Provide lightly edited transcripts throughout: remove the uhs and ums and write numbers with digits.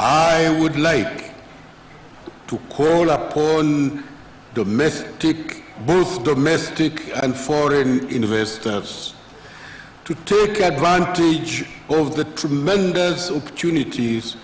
I would like to call upon domestic, both domestic and foreign investors to take advantage of the tremendous opportunities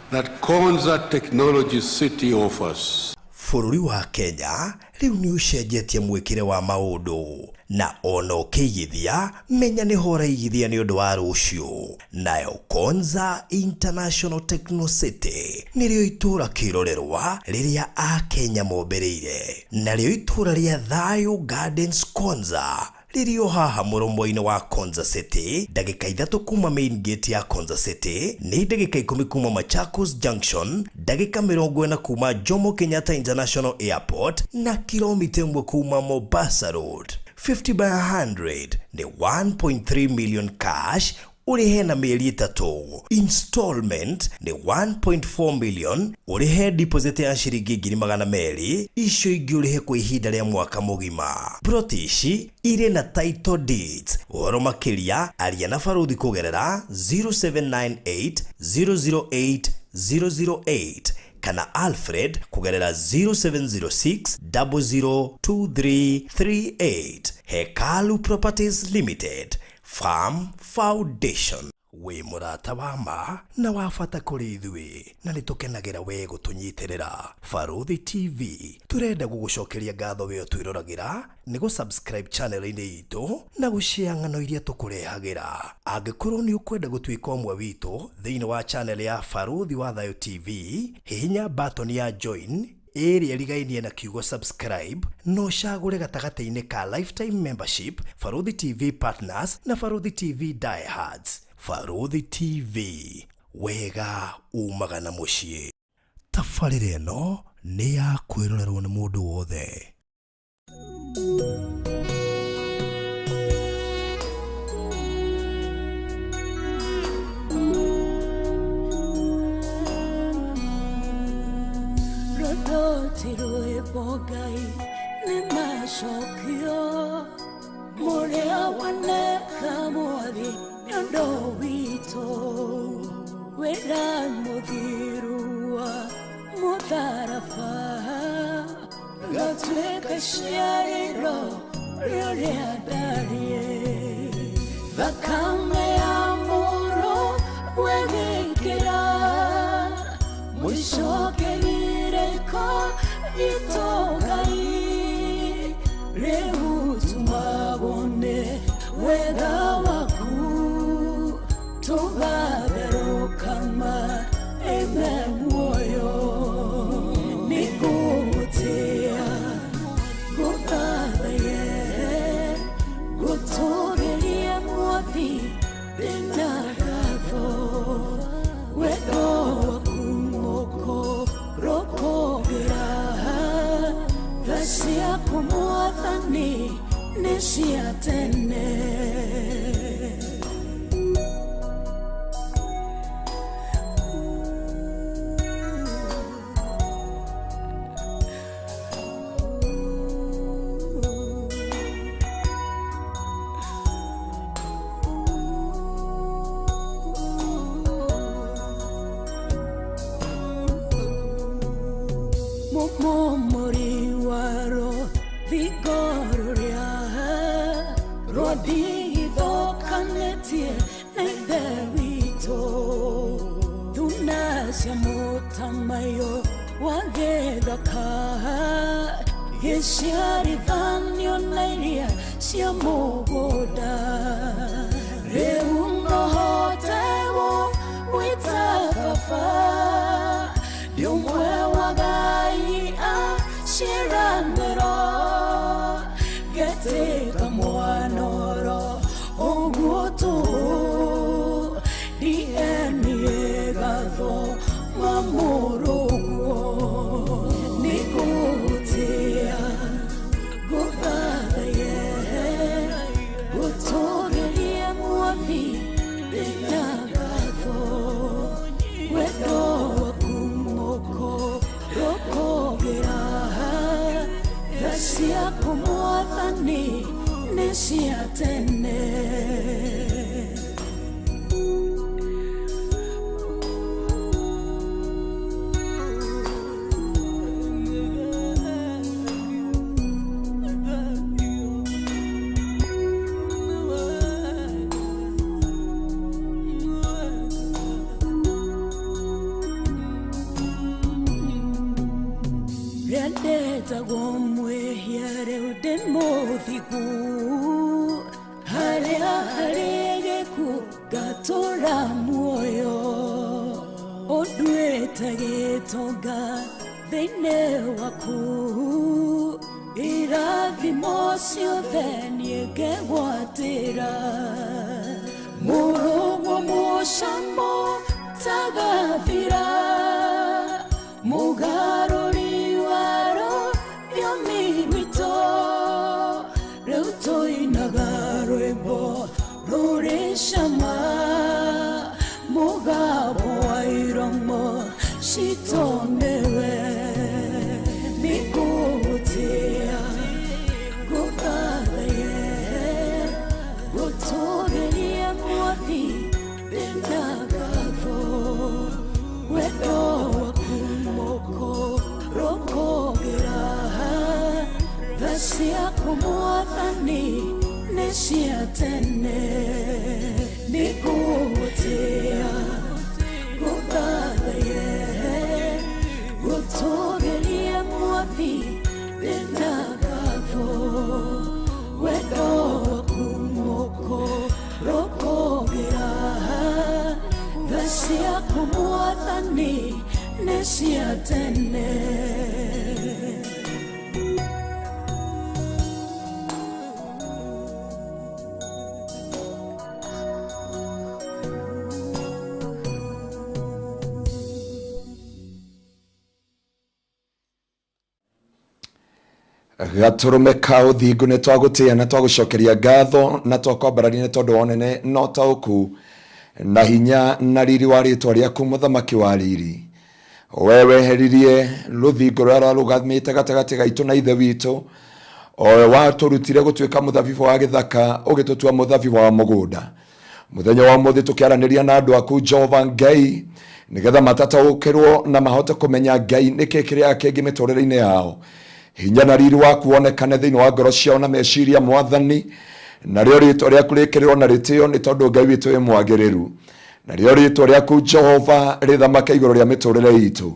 that Konza Technology City offers. Bũrũri wa Kenya rĩu nĩ ũcenjetie mwĩkĩre wa maũndũ na ona ũkĩigithia menya nĩho ũraigithia nĩ ũndũ wa rũciũ. Nayo Konza International Techno City nĩrĩo itũũra kĩrorerwa rĩrĩa Akenya mombĩrĩire, narĩo itũũra rĩa Thayo Gardens Konza rĩrĩ o haha mũromo-inĩ wa Konza City, ndagĩka 3 kuma main gate ya Konza City, nĩ ndagĩka 10 kuma Machakos Junction, ndagĩka 40 kuma Jomo Kenyatta International Airport na kilomita 1 kuma Mombasa Road. 50 by 100 nĩ 1.3 million cash ũrĩhe na mĩeri 3, installment nĩ 1.4 million ũrĩhe deposit ya ciringi ngiri magana merĩ, icio ingĩ ũrĩhe kwa ihinda rĩa mwaka mũgima. Plot ici irĩ na title deeds. Ũhoro makĩria aria na Barũthi kũgerera 0798 008 008 kana Alfred kũgerera 0706 002338. Hekalu Properties Limited, Farm Foundation. Wĩ mũrata wa ma na wa bata kũrĩ ithuĩ na nĩ tũkenagĩra we gũtũnyitĩrĩra. Barũthi TV tũrenda gũgũcokeria ngatho we ũtwĩroragĩra nĩ gũ-subscribe channel-inĩ itũ na gũshare ng'ano iria tũkũrehagĩra. Angĩkorwo nĩ ũkwenda gũtuĩka ũmwe witũ thĩinĩ wa channel ya Barũthi wa Thayo TV, hihinya button ya join ĩrĩa ĩrigainie na kiugo subscribe na ũcagũre gatagatĩ-inĩ ka lifetime membership, Barũthi TV Partners na Barũthi TV Diehards. Barũthi TV, wega umaga na mũciĩ. Tabarĩra ĩno nĩ ya kwĩrorerwo nĩ mũndũ wothe. Rũthoti rwĩmbo Ngai nĩ macokio mũrĩa waneka mwathi nĩ ũndũ witũ wĩra mũthiru wa mũtharaba gatuĩka ciarĩro rĩrĩa ndariĩ thakame ya mũrũ wegĩkĩra mũico kĩgirĩko gitũ Ngai rĩu tumagwo nĩ wega waku tũgatherũka ime muoyo nĩngũgũtĩĩa ngũthathaye ngũtũũrĩrie mwathi ndĩna ngatho wendo waku mũkũrũkũngĩra tha ciaku mwathani nĩ cia tene. Mũmomori waro thingo rũrĩa rwandigithũkanĩtie na Ithe witũ thuna cia mũtamaiyũ wa gĩthaka gĩciarithanio na iria cia mũgũnda rĩu nohote gwĩta baba ndĩ ũmwe wa Ngai a ciĩranĩro ngetĩka mwanoro ũguo tũhũ DNA gatho mamũrũguo nĩngũgũtĩĩa ngũthathaye ngũtũũrĩrie mwathi ndĩna ngatho wendo waku mũkũrũkũngĩra tha ciaku mwathani nĩ cia tene. Ndetagwo mwĩhia rĩu ndĩ mũthingu, harĩa harĩ gĩkuũ ngatũũra muoyo. Ũnduĩte gĩtonga thĩinĩ waku, irathimo ciothe niĩ ngegwatĩra. Mũrũguo mũcamo tagathira, mũgarũri wa rũthiomi rwitũ. Rĩu tũinaga rwĩmbo rũrĩ cama, mũgambo wa iromo citũ nĩwe. Nĩngũgũtĩĩa, ngũthathaiye, ngũtũũgĩrie Mwathi ndĩna ngatho. Wendo waku mũkũrũkũngĩra, tha ciaku Mwathani nĩ cia tene. Nĩngũgũtĩĩa, ngũthathaiye, ngũtũũgĩrie Mwathi ndĩna ngatho. Wendo waku mũkũrũkũngĩra, tha ciaku Mwathani nĩ cia tene. Gatũrũme ka ũthingu, nĩ twagũtĩĩa na twagũcokeria ngatho na twakwambararia nĩ tondũ wa ũnene na ũtaũku na hinya na riri wa rĩtwa rĩaku, mũthamaki wa riri. We weheririe rũthingo rũrĩa rwarũgamĩte gatagatĩ gaitũ na Ithe witũ, o we watũrutire gũtuĩka mũthabibũ wa gĩthaka ũgĩtũtua mũthabibũ wa mũgũnda. Mũthenya wa ũmũthĩ tũkĩaranĩria na andũ aku, Jehova Ngai, nĩgetha matataũkĩrwo na mahote kũmenya Ngai nĩkĩ kĩrĩa kĩngĩ mĩtũrĩre-inĩ yao. Hinya na riri waku wonekane thĩinĩ wa ngoro ciao na meciria, Mwathani, narĩo rĩtwa rĩaku rĩkĩrĩrwo na rĩtĩo, nĩ tondũ Ngai witũ wĩ mwagĩrĩru. Narĩo rĩtwa rĩaku, Jehova, rĩthamake igũrũ rĩa mĩtũrĩre itũ.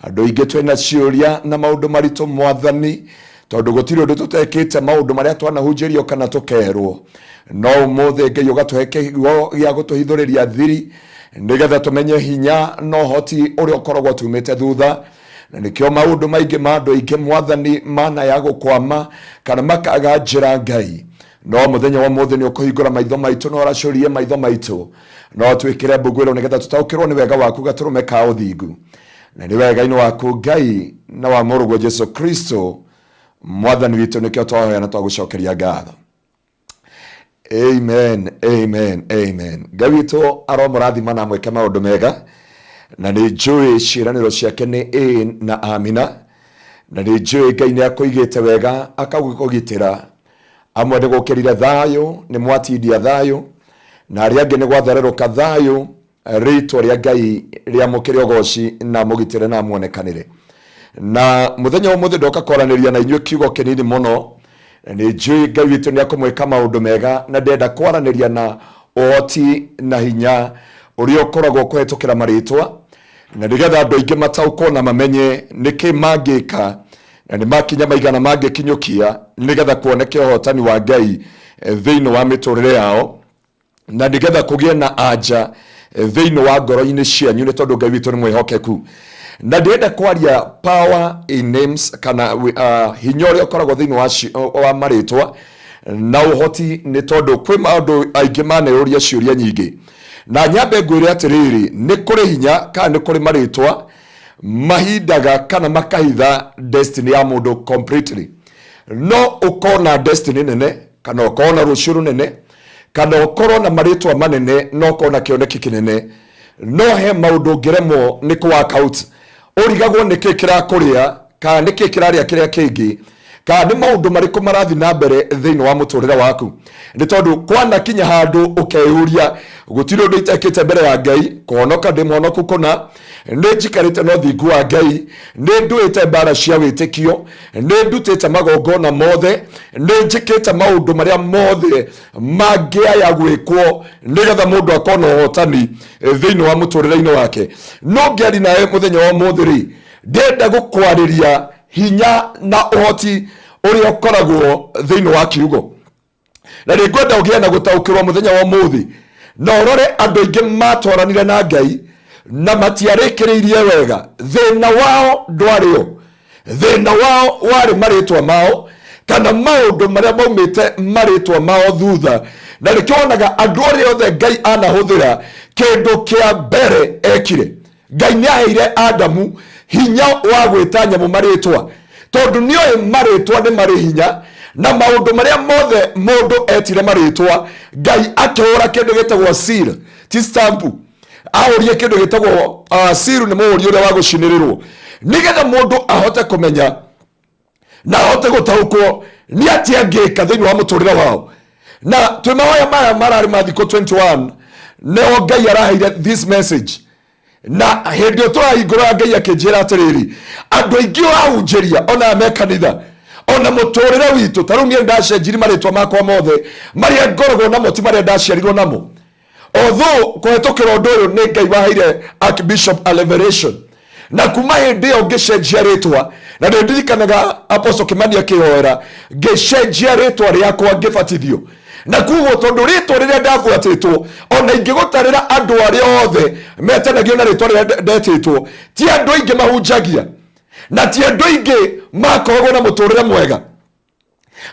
Andũ aingĩ twĩna ciũria na maũndũ maritũ, Mwathani, tondũ gũtirĩ ũndũ tũtekĩte maũndũ marĩa twanahunjĩrio kana tũkerwo. No ũmũthĩ Ngai ũgatũhe kĩhuho gĩa gũtũhithũrĩria thiri, nĩgetha tũmenye hinya na ũhoti ũrĩa ũkoragwo tumĩte thutha. Na nĩkĩo maũndũ maingĩ ma andũ aingĩ, Mwathani, mana ya gũkwama kana makaga njĩra, Ngai. No mũthenya wa ũmũthĩ nĩ ũkũhingũra maitho maitũ na ũracũrie maitho maitũ, no twĩkĩre mbuguĩro nĩgetha tũtaũkĩrwo nĩ wega waku, gatũrũme ka ũthingu. Na nĩ wega-inĩ waku, Ngai, na wa mũrũguo Jesu Kristo Mwathani witũ, nĩkĩo twahoya na twagũcokeria ngatho. Amen, amen, amen. Ngai witũ aromũrathima na amwĩke maũndũ mega, na nĩ njũĩ ciĩranĩro ciake nĩ ĩĩ na amina, na nĩ njũĩ Ngai nĩ akũigĩte wega akagũgitĩra. Amwe nĩ gũkĩrire thayũ, nĩ mwatindia thayũ, na arĩa angĩ nĩ gwathererũka thayũ. Rĩtwa rĩa Ngai rĩamũkĩre ũgoci na mũgitĩre na muonekanĩre. Na mũthenya ũmũthĩ ndoka kwaranĩria na inyuĩ kiugo kĩnini mũno. Nĩ njũĩ Ngai witũ nĩ akũmwĩka maũndũ mega, na ndenda kwaranĩria na ũhoti na hinya ũrĩa ũkoragwo kũhetũkĩra marĩtwa, na nĩgetha andũ aingĩ mataũkwo na mamenye nĩkĩ mangĩka na nĩ makinya maigana mangĩkinyũkia nĩgetha kuoneke ũhotani wa Ngai thĩinĩ wa mĩtũrĩre yao, na nĩgetha kũgĩe na anja thĩinĩ wa ngoro-inĩ cianyu, nĩ tondũ Ngai witũ nĩ mwĩhokeku. Na ndĩrenda kwaria power in names, kana hinya ũrĩa ũkoragwo thĩinĩ wa marĩtwa na ũhoti, nĩ tondũ kwĩ maũndũ aingĩ maneyũria ciũria nyingĩ. Na nyambe ngwĩre atĩrĩrĩ, nĩ kũrĩ hinya kana nĩ kũrĩ marĩtwa mahindaga kana makahitha destiny ya mũndũ completely. No ũkona destiny nene, kana ũkona rũciũ rũnene, kana ũkorwo na marĩtwa manene, na ũkorwo na kĩoneki kĩnene, no he maũndũ ũngĩremwo nĩ kũ work out. Ũrigagwo nĩkĩ kĩrakũrĩa, kana nĩkĩ kĩrarĩa kĩrĩa kĩngĩ, kana nĩ maũndũ marĩkũ marathiĩ na mbere thĩinĩ wa mũtũrĩre waku. Nĩ tondũ kwanakinya handũ ũkeyũria, gũtirĩ ũndũ itekĩte mbere ya Ngai, kũhonoka ndĩ mũhonoku kũna, nĩ njikarĩte na ũthingu wa Ngai, nĩ nduĩte mbara cia wĩtĩkio, nĩ ndutĩte magongona mothe, nĩ njĩkĩte maũndũ marĩa mothe mangĩaya gwĩkwo nĩgetha mũndũ akona ũhotani thĩinĩ wa mũtũrĩre-inĩ wake. No ngĩari nawe mũthenya wa ũmũthĩ rĩ, ndĩrenda gũkwarĩria Hinya na ũhoti ũrĩa ũkoragwo thĩinĩ wa kiugo. Na nĩ ngwenda ũgĩe na gũtaũkĩrwo mũthenya wa ũmũthĩ, na ũrore andũ aingĩ matwaranire na Ngai na matiarĩkĩrĩirie wega. Thĩna wao ndwarĩ o, thĩna wao warĩ marĩtwa mao kana maũndũ marĩa maumĩte marĩtwa mao thutha. Na nĩkĩo wonaga andũ arĩa othe Ngai anahũthĩra, kĩndũ kĩa mbere ekire, Ngai nĩ aheire Adamu hinya wa gwĩta nyamũ marĩtwa, tondũ nĩoĩ marĩtwa nĩ marĩ hinya, na maũndũ marĩa mothe mũndũ etire marĩtwa, Ngai akĩhũra kĩndũ gĩtagwo seal, ti stamp, ahũrie kĩndũ gĩtagwo seal, nĩ mũhũri ũrĩa wa gũcinĩrĩrwo, nĩgetha mũndũ ahote kũmenya na ahote gũtaũkwo nĩ atĩa angĩka thĩinĩ wa mũtũrĩre wao. Na twĩ mahoya maya mararĩ ma thikũ 21, nĩho Ngai araheire this message. Na hĩndĩ ĩyo tũrahingũra, Ngai akĩnjĩra atĩrĩrĩ, andũ aingĩ ũrahunjĩria ona me kanitha, ona mũtũrĩre witũ, ta rĩu niĩ ndacenjirie marĩtwa makwa mothe marĩa ngoragwo namo, ti marĩa ndaciarirwo namo. Although kũhetũkĩra ũndũ ũyũ nĩ Ngai waheire Archbishop a revelation, na kuma hĩndĩ ĩyo ngĩcenjia rĩtwa. Na nĩ ndirikanaga Apostle Kimani akĩhoera, ngĩcenjia rĩtwa rĩakwa ngĩbatithio. Na koguo tondũ rĩtwa rĩrĩa ndabuatĩtwo, ona ingĩgũtarĩra andũ arĩa othe metanagio na rĩtwa rĩrĩa ndetĩtwo, ti andũ aingĩ mahunjagia na ti andũ aingĩ makoragwo na mũtũrĩre mwega.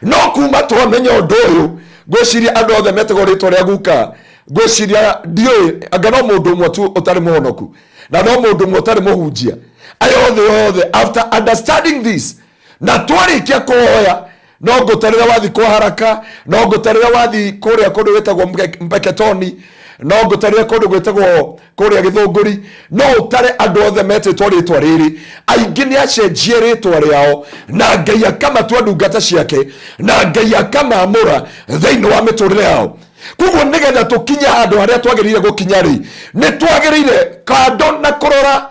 No kuma twamenya ũndũ ũyũ, ngwĩciria andũ othe metagwo rĩtwa rĩa guka, ngwĩciria ndiũĩ anga no mũndũ ũmwe tu ũtarĩ mũhonoku na no mũndũ ũmwe ũtarĩ mũhunjia. Aya othe othe, after understanding this, na twarĩkia kũhoya, no ngũtarĩra wathi kwa haraka, no ngũtarĩra wathi kũrĩa kũndũ gwĩtagwo Mpeketoni, no ngũtarĩra kũndũ gwĩtagwo kũrĩa Gĩthũngũri, no ũtare andũ othe metĩtwo rĩtwa rĩrĩ, aingĩ nĩ acenjie rĩtwa rĩao, na Ngai akamatua ndungata ciake, na Ngai akamamũra thĩinĩ wa mĩtũrĩre yao. Koguo nĩgetha tũkinye handũ harĩa twagĩrĩire gũkinya rĩ, nĩ twagĩrĩire kando na kũrora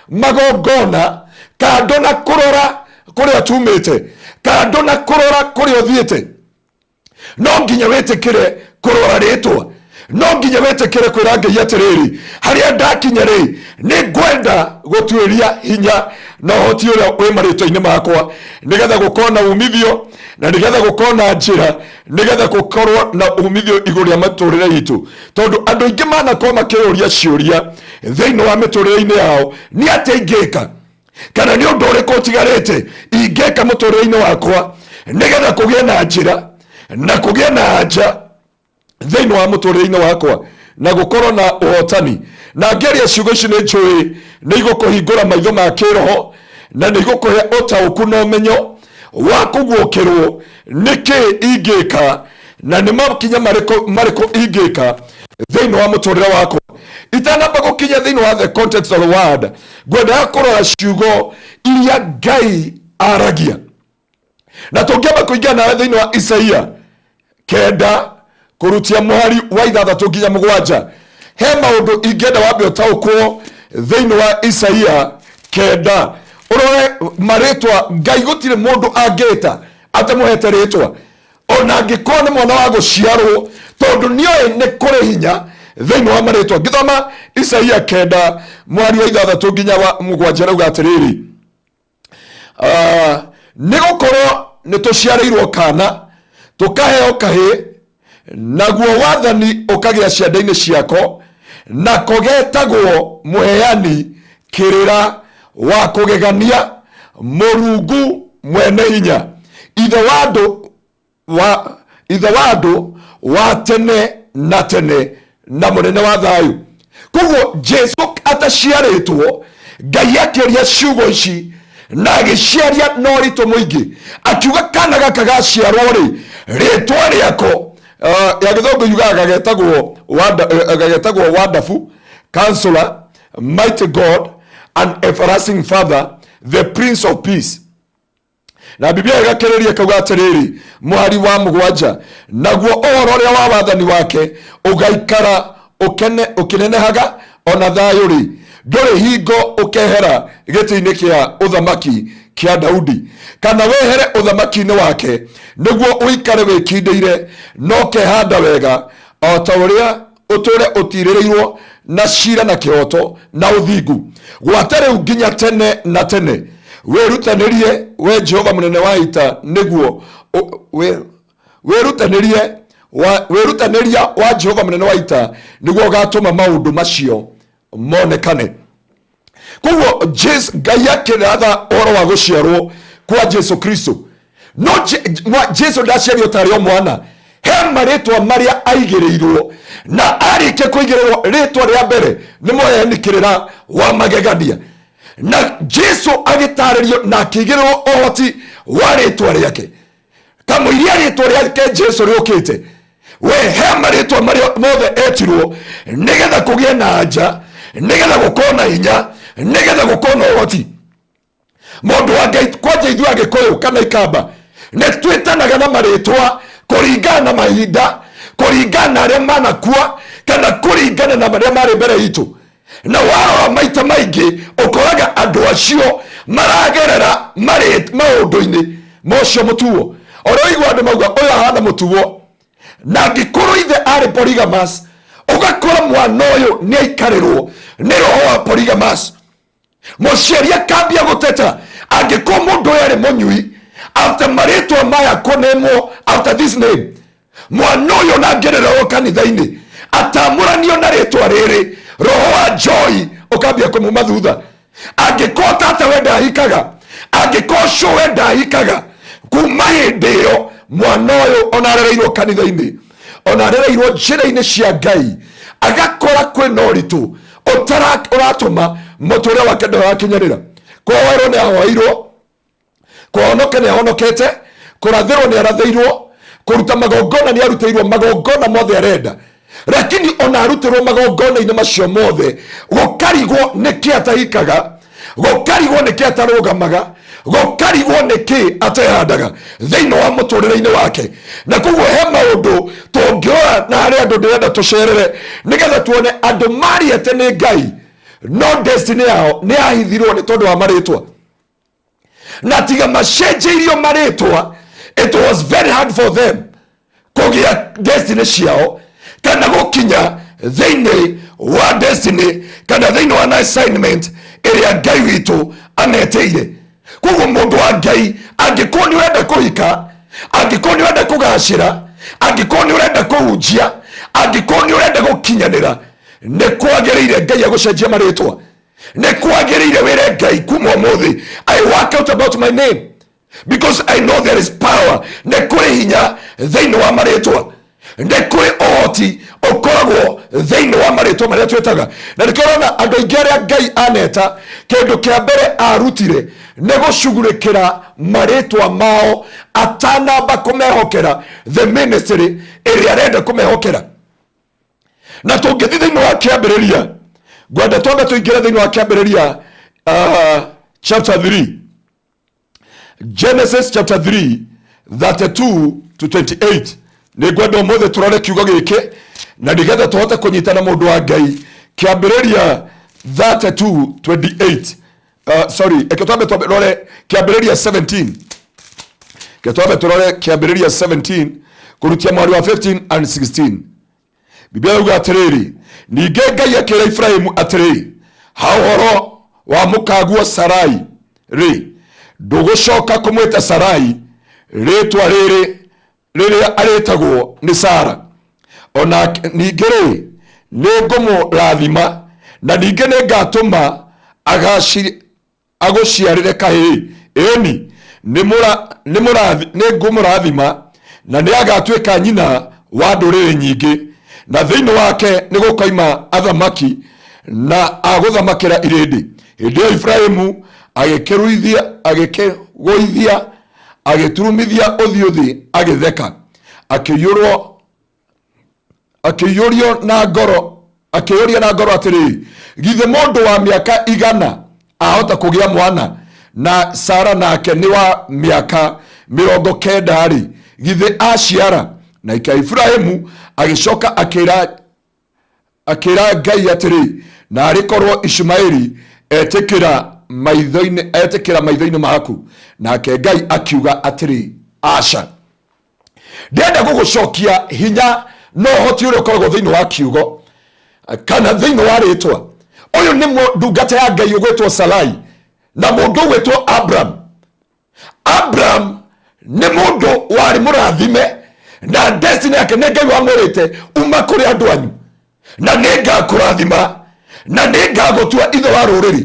magongona, kando na kũrora kũrĩa tumĩte, kando na kũrora kũrĩa ũthiĩte, no nginya wĩtĩkĩre kũrora rĩtwa, no nginya wĩtĩkĩre kwĩra Ngai atĩrĩrĩ, harĩa ndakinya rĩ, nĩ ngwenda gũtuĩria hinya na ũhoti ũrĩa wĩ marĩtwa-inĩ makwa, nĩgetha gũkorwo na umithio, na nĩgetha gũkorwo na njĩra, nĩgetha gũkorwo na umithio igũrũ rĩa matũrĩre itũ. Tondũ andũ aingĩ manakorwo makĩyũria ciũria thĩinĩ wa mĩtũrĩre-inĩ yao, nĩ atĩa ingĩka, kana nĩ ũndũ ũrĩkũ ũtigarĩte ingĩka mũtũrĩre-inĩ wakwa nĩgetha kũgĩe na njĩra na kũgĩe na anja thĩinĩ wa mũtũrĩre-inĩ wakwa na gũkorwo na ũhotani. Na ngĩaria ciugo ici, nĩ njũĩ nĩ igũkũhingũra maitho ma kĩroho na nĩ igũkũhe ũtaũku na ũmenyo wa kũguũkĩrwo nĩkĩ ingĩka na nĩ makinya marĩkũ marĩkũ ingĩka thĩinĩ wa mũtũrĩre wakwa. Itanamba gũkinya thĩinĩ wa the context of the word, ngwendaga kũrora ciugo iria Ngai aragia. Na tũngĩamba kũingĩra nawe thĩinĩ wa Isaia 9 kũrutia mũhari wa 6 nginya 7, he maũndũ ingĩenda wambe ũtaũkwo thĩinĩ wa Isaia 9, ũrore marĩtwa. Ngai gũtirĩ mũndũ angĩta atamũhete rĩtwa, ona angĩkorwo nĩ mwana wa gũciarwo, tondũ nĩoĩ nĩ kũrĩ hinya thĩinĩ wa marĩtwa. Ngĩthoma Isaia 9 mũhari wa 6 nginya wa 7, rauga atĩrĩrĩ, nĩ gũkorwo nĩ tũciarĩirwo kana, tũkaheo kahĩ, naguo wathani ũkagĩa ciande-inĩ ciako, nako getagwo Mũheani Kĩrĩra wa Kũgegania, Mũrungu Mwene Hinya, Ithe wa andũ wa Ithe wa andũ wa tene na tene, na Mũnene wa Thayũ. Koguo Jesu ataciarĩtwo, Ngai akĩaria ciugo ici na agĩciaria na ũritũ mũingĩ, akiuga kana gaka gaciarwo rĩ, rĩtwa rĩako, ya Gĩthũngũ yugaga gagetagwo Wonderful Counselor, Mighty God and Everlasting Father, the Prince of Peace. Na Biblia ĩgakĩrĩria ĩkauga atĩrĩrĩ, mũhari wa 7, naguo ũhoro ũrĩa wa wathani wake ũgaikara ũkĩnenehaga, ona thayũ rĩ, ndũrĩ hingo ũkehera gĩtĩ-inĩ kĩa ũthamaki kĩa Daudi, kana wehere ũthamaki-inĩ wake, nĩguo ũikare wĩkindĩire na ũkehanda wega, o ta ũrĩa ũtũre ũtirĩrĩirwo na cira na kĩhoto na ũthingu, gwata rĩu nginya tene na tene. Wĩrutanĩrie we Jehova mũnene wa ita, nĩguo wĩrutanĩrie wĩrutanĩria wa Jehova mũnene wa ita nĩguo ũgatũma maũndũ macio monekane. Koguo Ngai akĩratha ũhoro wa gũciarwo kwa Jesu Kristo, no Jesu ndaciarirwo tarĩ o mwana. He marĩtwa marĩa aigĩrĩirwo, na arĩkia kũigĩrĩrwo rĩtwa rĩa mbere nĩ mũheani kĩrĩra wa magegania, na Jesu agĩtarĩrio na akĩigĩrĩrwo ũhoti wa rĩtwa rĩake. Kamũiria rĩtwa rĩake Jesu rĩũkĩte, we he marĩtwa marĩa mothe etirwo, nĩgetha kũgĩe na anja, nĩgetha gũkorwo na hinya, nĩgetha gũkorwo na ũhoti. Mũndũ wa Ngai, kwanja ithuĩ Agĩkũyũ kana Ikamba nĩ twĩtanaga na marĩtwa kũringana na mahinda, kũringana na arĩa manakua, kana kũringana na marĩa marĩ mbere itũ. Na warora maita maingĩ ũkoraga andũ acio maragerera maũndũ-inĩ mocio mũtuo. Ũrĩa ũigua andũ mauga ũyũ ahana mũtuo, na angĩkorwo ithe arĩ polygamous, ũgakora mwana ũyũ nĩ aikarĩrwo nĩ roho wa polygamous. Mũciari akambia gũteta angĩkorwo mũndũ ũyũ arĩ mũnyui, after marĩtwa maya kũnemwo, after this name, mwana ũyũ nangĩrererwo kanitha-inĩ atamũranio na rĩtwa rĩrĩ, roho wa joy ũkambia kũmuma thutha. Angĩkorwo tata we ndahikaga, angĩkorwo cũwe ndahikaga, kuma hĩndĩ ĩyo mwana ũyũ ona arereirwo kanitha-inĩ, ona arereirwo njĩra-inĩ cia Ngai, agakora kwĩna ũritũ ũratũma mũtũrĩre wake ndũrakinyanĩra. Kũhoerwo nĩ ahoeirwo, kũhonoka nĩ ahonokete, kũrathĩrwo nĩ arathĩirwo, kũruta magongona nĩ arutĩirwo magongona mothe arenda, lakini ona arutĩrwo magongona-inĩ macio mothe, gũkarigwo nĩkĩ atahikaga, gũkarigwo nĩkĩ atarũgamaga, gũkarigwo nĩkĩ atehandaga thĩinĩ wa mũtũrĩre-inĩ wake. Na koguo he maũndũ tũngĩrora na harĩ andũ ndĩrenda tũcerere nĩgetha tuone andũ marĩete nĩ Ngai, no destiny yao nĩ yahithirwo nĩ tondũ wa marĩtwa. Na tiga macenjeirio marĩtwa, it was very hard for them kũgĩa destiny ciao kana gũkinya thĩinĩ wa destiny kana thĩinĩ wa assignment ĩrĩa Ngai witũ ametĩire. Koguo mũndũ wa Ngai, angĩkorwo nĩ ũrenda kũhika, angĩkorwo nĩ ũrenda kũgacĩra, angĩkorwo nĩ ũrenda kũhunjia, angĩkorwo nĩ ũrenda gũkinyanĩra, nĩ kwagĩrĩire Ngai agũcenjia marĩtwa. Nĩ kwagĩrĩire wĩre Ngai, kuma ũmũthĩ I work out about my name because I know there is power. Nĩ kũrĩ hinya thĩinĩ wa marĩtwa, nĩ kũrĩ ũhoti ũkoragwo thĩinĩ wa marĩtwa marĩa twĩtaga. Na nĩkĩo ũrona andũ aingĩ arĩa Ngai aneta, kĩndũ kĩa mbere arutire nĩ gũcugurĩkĩra marĩtwa mao atanamba kũmehokera the ministry ĩrĩa arenda kũmehokera. Na tũngĩthiĩ thĩinĩ wa Kĩambĩrĩria, ngwenda twambe tũingĩre thĩinĩ wa Kĩambĩrĩria, chapter 3, Genesis chapter 3 32 to 28. Nĩ ngwenda ũmũthĩ tũrore kiugo gĩkĩ na nĩgetha tũhote kũnyitana. Mũndũ wa Ngai, Kĩambĩrĩria 32 28, sorry, eke twambe rore Kĩambĩrĩria 17. Ke twambe tũrore Kĩambĩrĩria 17 kũrutia mwari wa 15 and 16. Biblia yauga atĩrĩrĩ, ningĩ Ngai akĩra Ibrahimu atĩrĩ, ha ũhoro wa mũkaguo Sarai rĩ, ndũgũcoka kũmwĩta Sarai, rĩtwa rĩrĩ rĩrĩa arĩtagwo nĩ Sara. Ona ningĩ rĩ, nĩ ngũmũrathima, na ningĩ nĩ ngatũma agũciarĩre kahĩĩ. Ĩni, nĩ ngũmũrathima, na nĩ agatuĩka nyina wa ndũrĩrĩ nyingĩ, na thĩinĩ wake nĩ gũkoima athamaki na agũthamakĩra irĩndĩ. Hĩndĩ ĩyo Ibrahimu agĩkĩruithia, agĩkĩgũithia, agĩturumithia ũthiũ thĩ, agĩtheka, akĩiyũrwo akĩiyũrio na ngoro, akĩyũria na ngoro atĩrĩ, githĩ mũndũ wa mĩaka 100 ahota kũgĩa mwana? Na Sara nake nĩ wa mĩaka 90-rĩ, githĩ aciara? Na ika Ibrahimu agĩcoka akĩra Ngai atĩrĩ, na arĩ korwo Ishumaeli etĩkĩra maitho-inĩ maku. Nake Ngai akiuga atĩrĩ, aca. Ndĩrenda gũgũcokia hinya na ũhoti ũrĩa ũkoragwo thĩinĩ wa kiugo kana thĩinĩ wa rĩtwa. Ũyũ nĩ ndungata ya Ngai ũgwĩtwo Sarai. Na mũndũ ũgwĩtwo Abraham. Abraham nĩ mũndũ warĩ mũrathime na destiny yake nĩ Ngai wamwĩrĩte uma kũrĩ andũ anyu na nĩ ngakũrathima na nĩ ngagũtua ithe wa rũrĩrĩ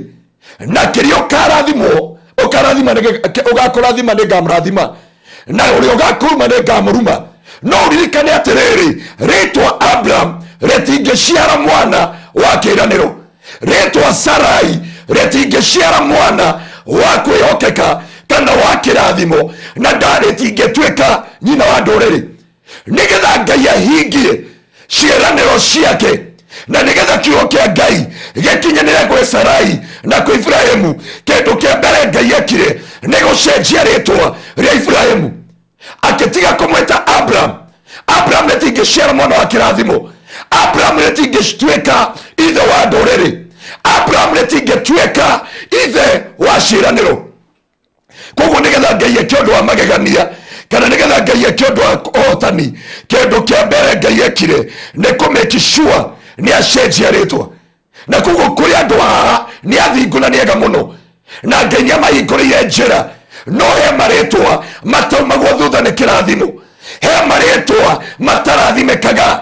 na kĩrĩa ũkarathimwo ũkarathima ũgakũrathima nĩ ngamũrathima na ũrĩa ũgakũruma nĩ ngamũruma. No ũririkane atĩrĩrĩ, rĩtwa Abraham rĩtingĩciara mwana wa kĩĩranĩro, rĩtwa Sarai rĩtingĩciara mwana wa kwĩhokeka kana wa kĩrathimo, na rĩtingĩtuĩka nyina wa ndũrĩrĩ. Nĩgetha Ngai ahingie ciĩranĩro ciake na nĩgetha kiugo kĩa Ngai gĩkinyanĩre gwĩ Sarai na kwĩ Ibrahimu, kĩndũ kĩa mbere Ngai ekire nĩ gũcenjia rĩtwa rĩa Ibrahimu, akĩtiga kũmwĩta Abraham. Abraham rĩtingĩciara mwana wa kĩrathimo, Abraham rĩtingĩtuĩka ithe wa ndũrĩrĩ, Abraham rĩtingĩtuĩka ithe wa ciĩranĩro. Koguo nĩgetha Ngai eke ũndũ wa magegania kana nĩgetha Ngai eke ũndũ wa ũhotani, kĩndũ kĩa mbere Ngai ekire nĩ kũ make sure nĩ acenjia rĩtwa. Na koguo kũrĩ andũ haha nĩ athingu na nĩ ega mũno na Ngai nĩ amahingũrĩire njĩra, no he marĩtwa mataumagwo thutha nĩ kĩrathimo, he marĩtwa matarathimĩkaga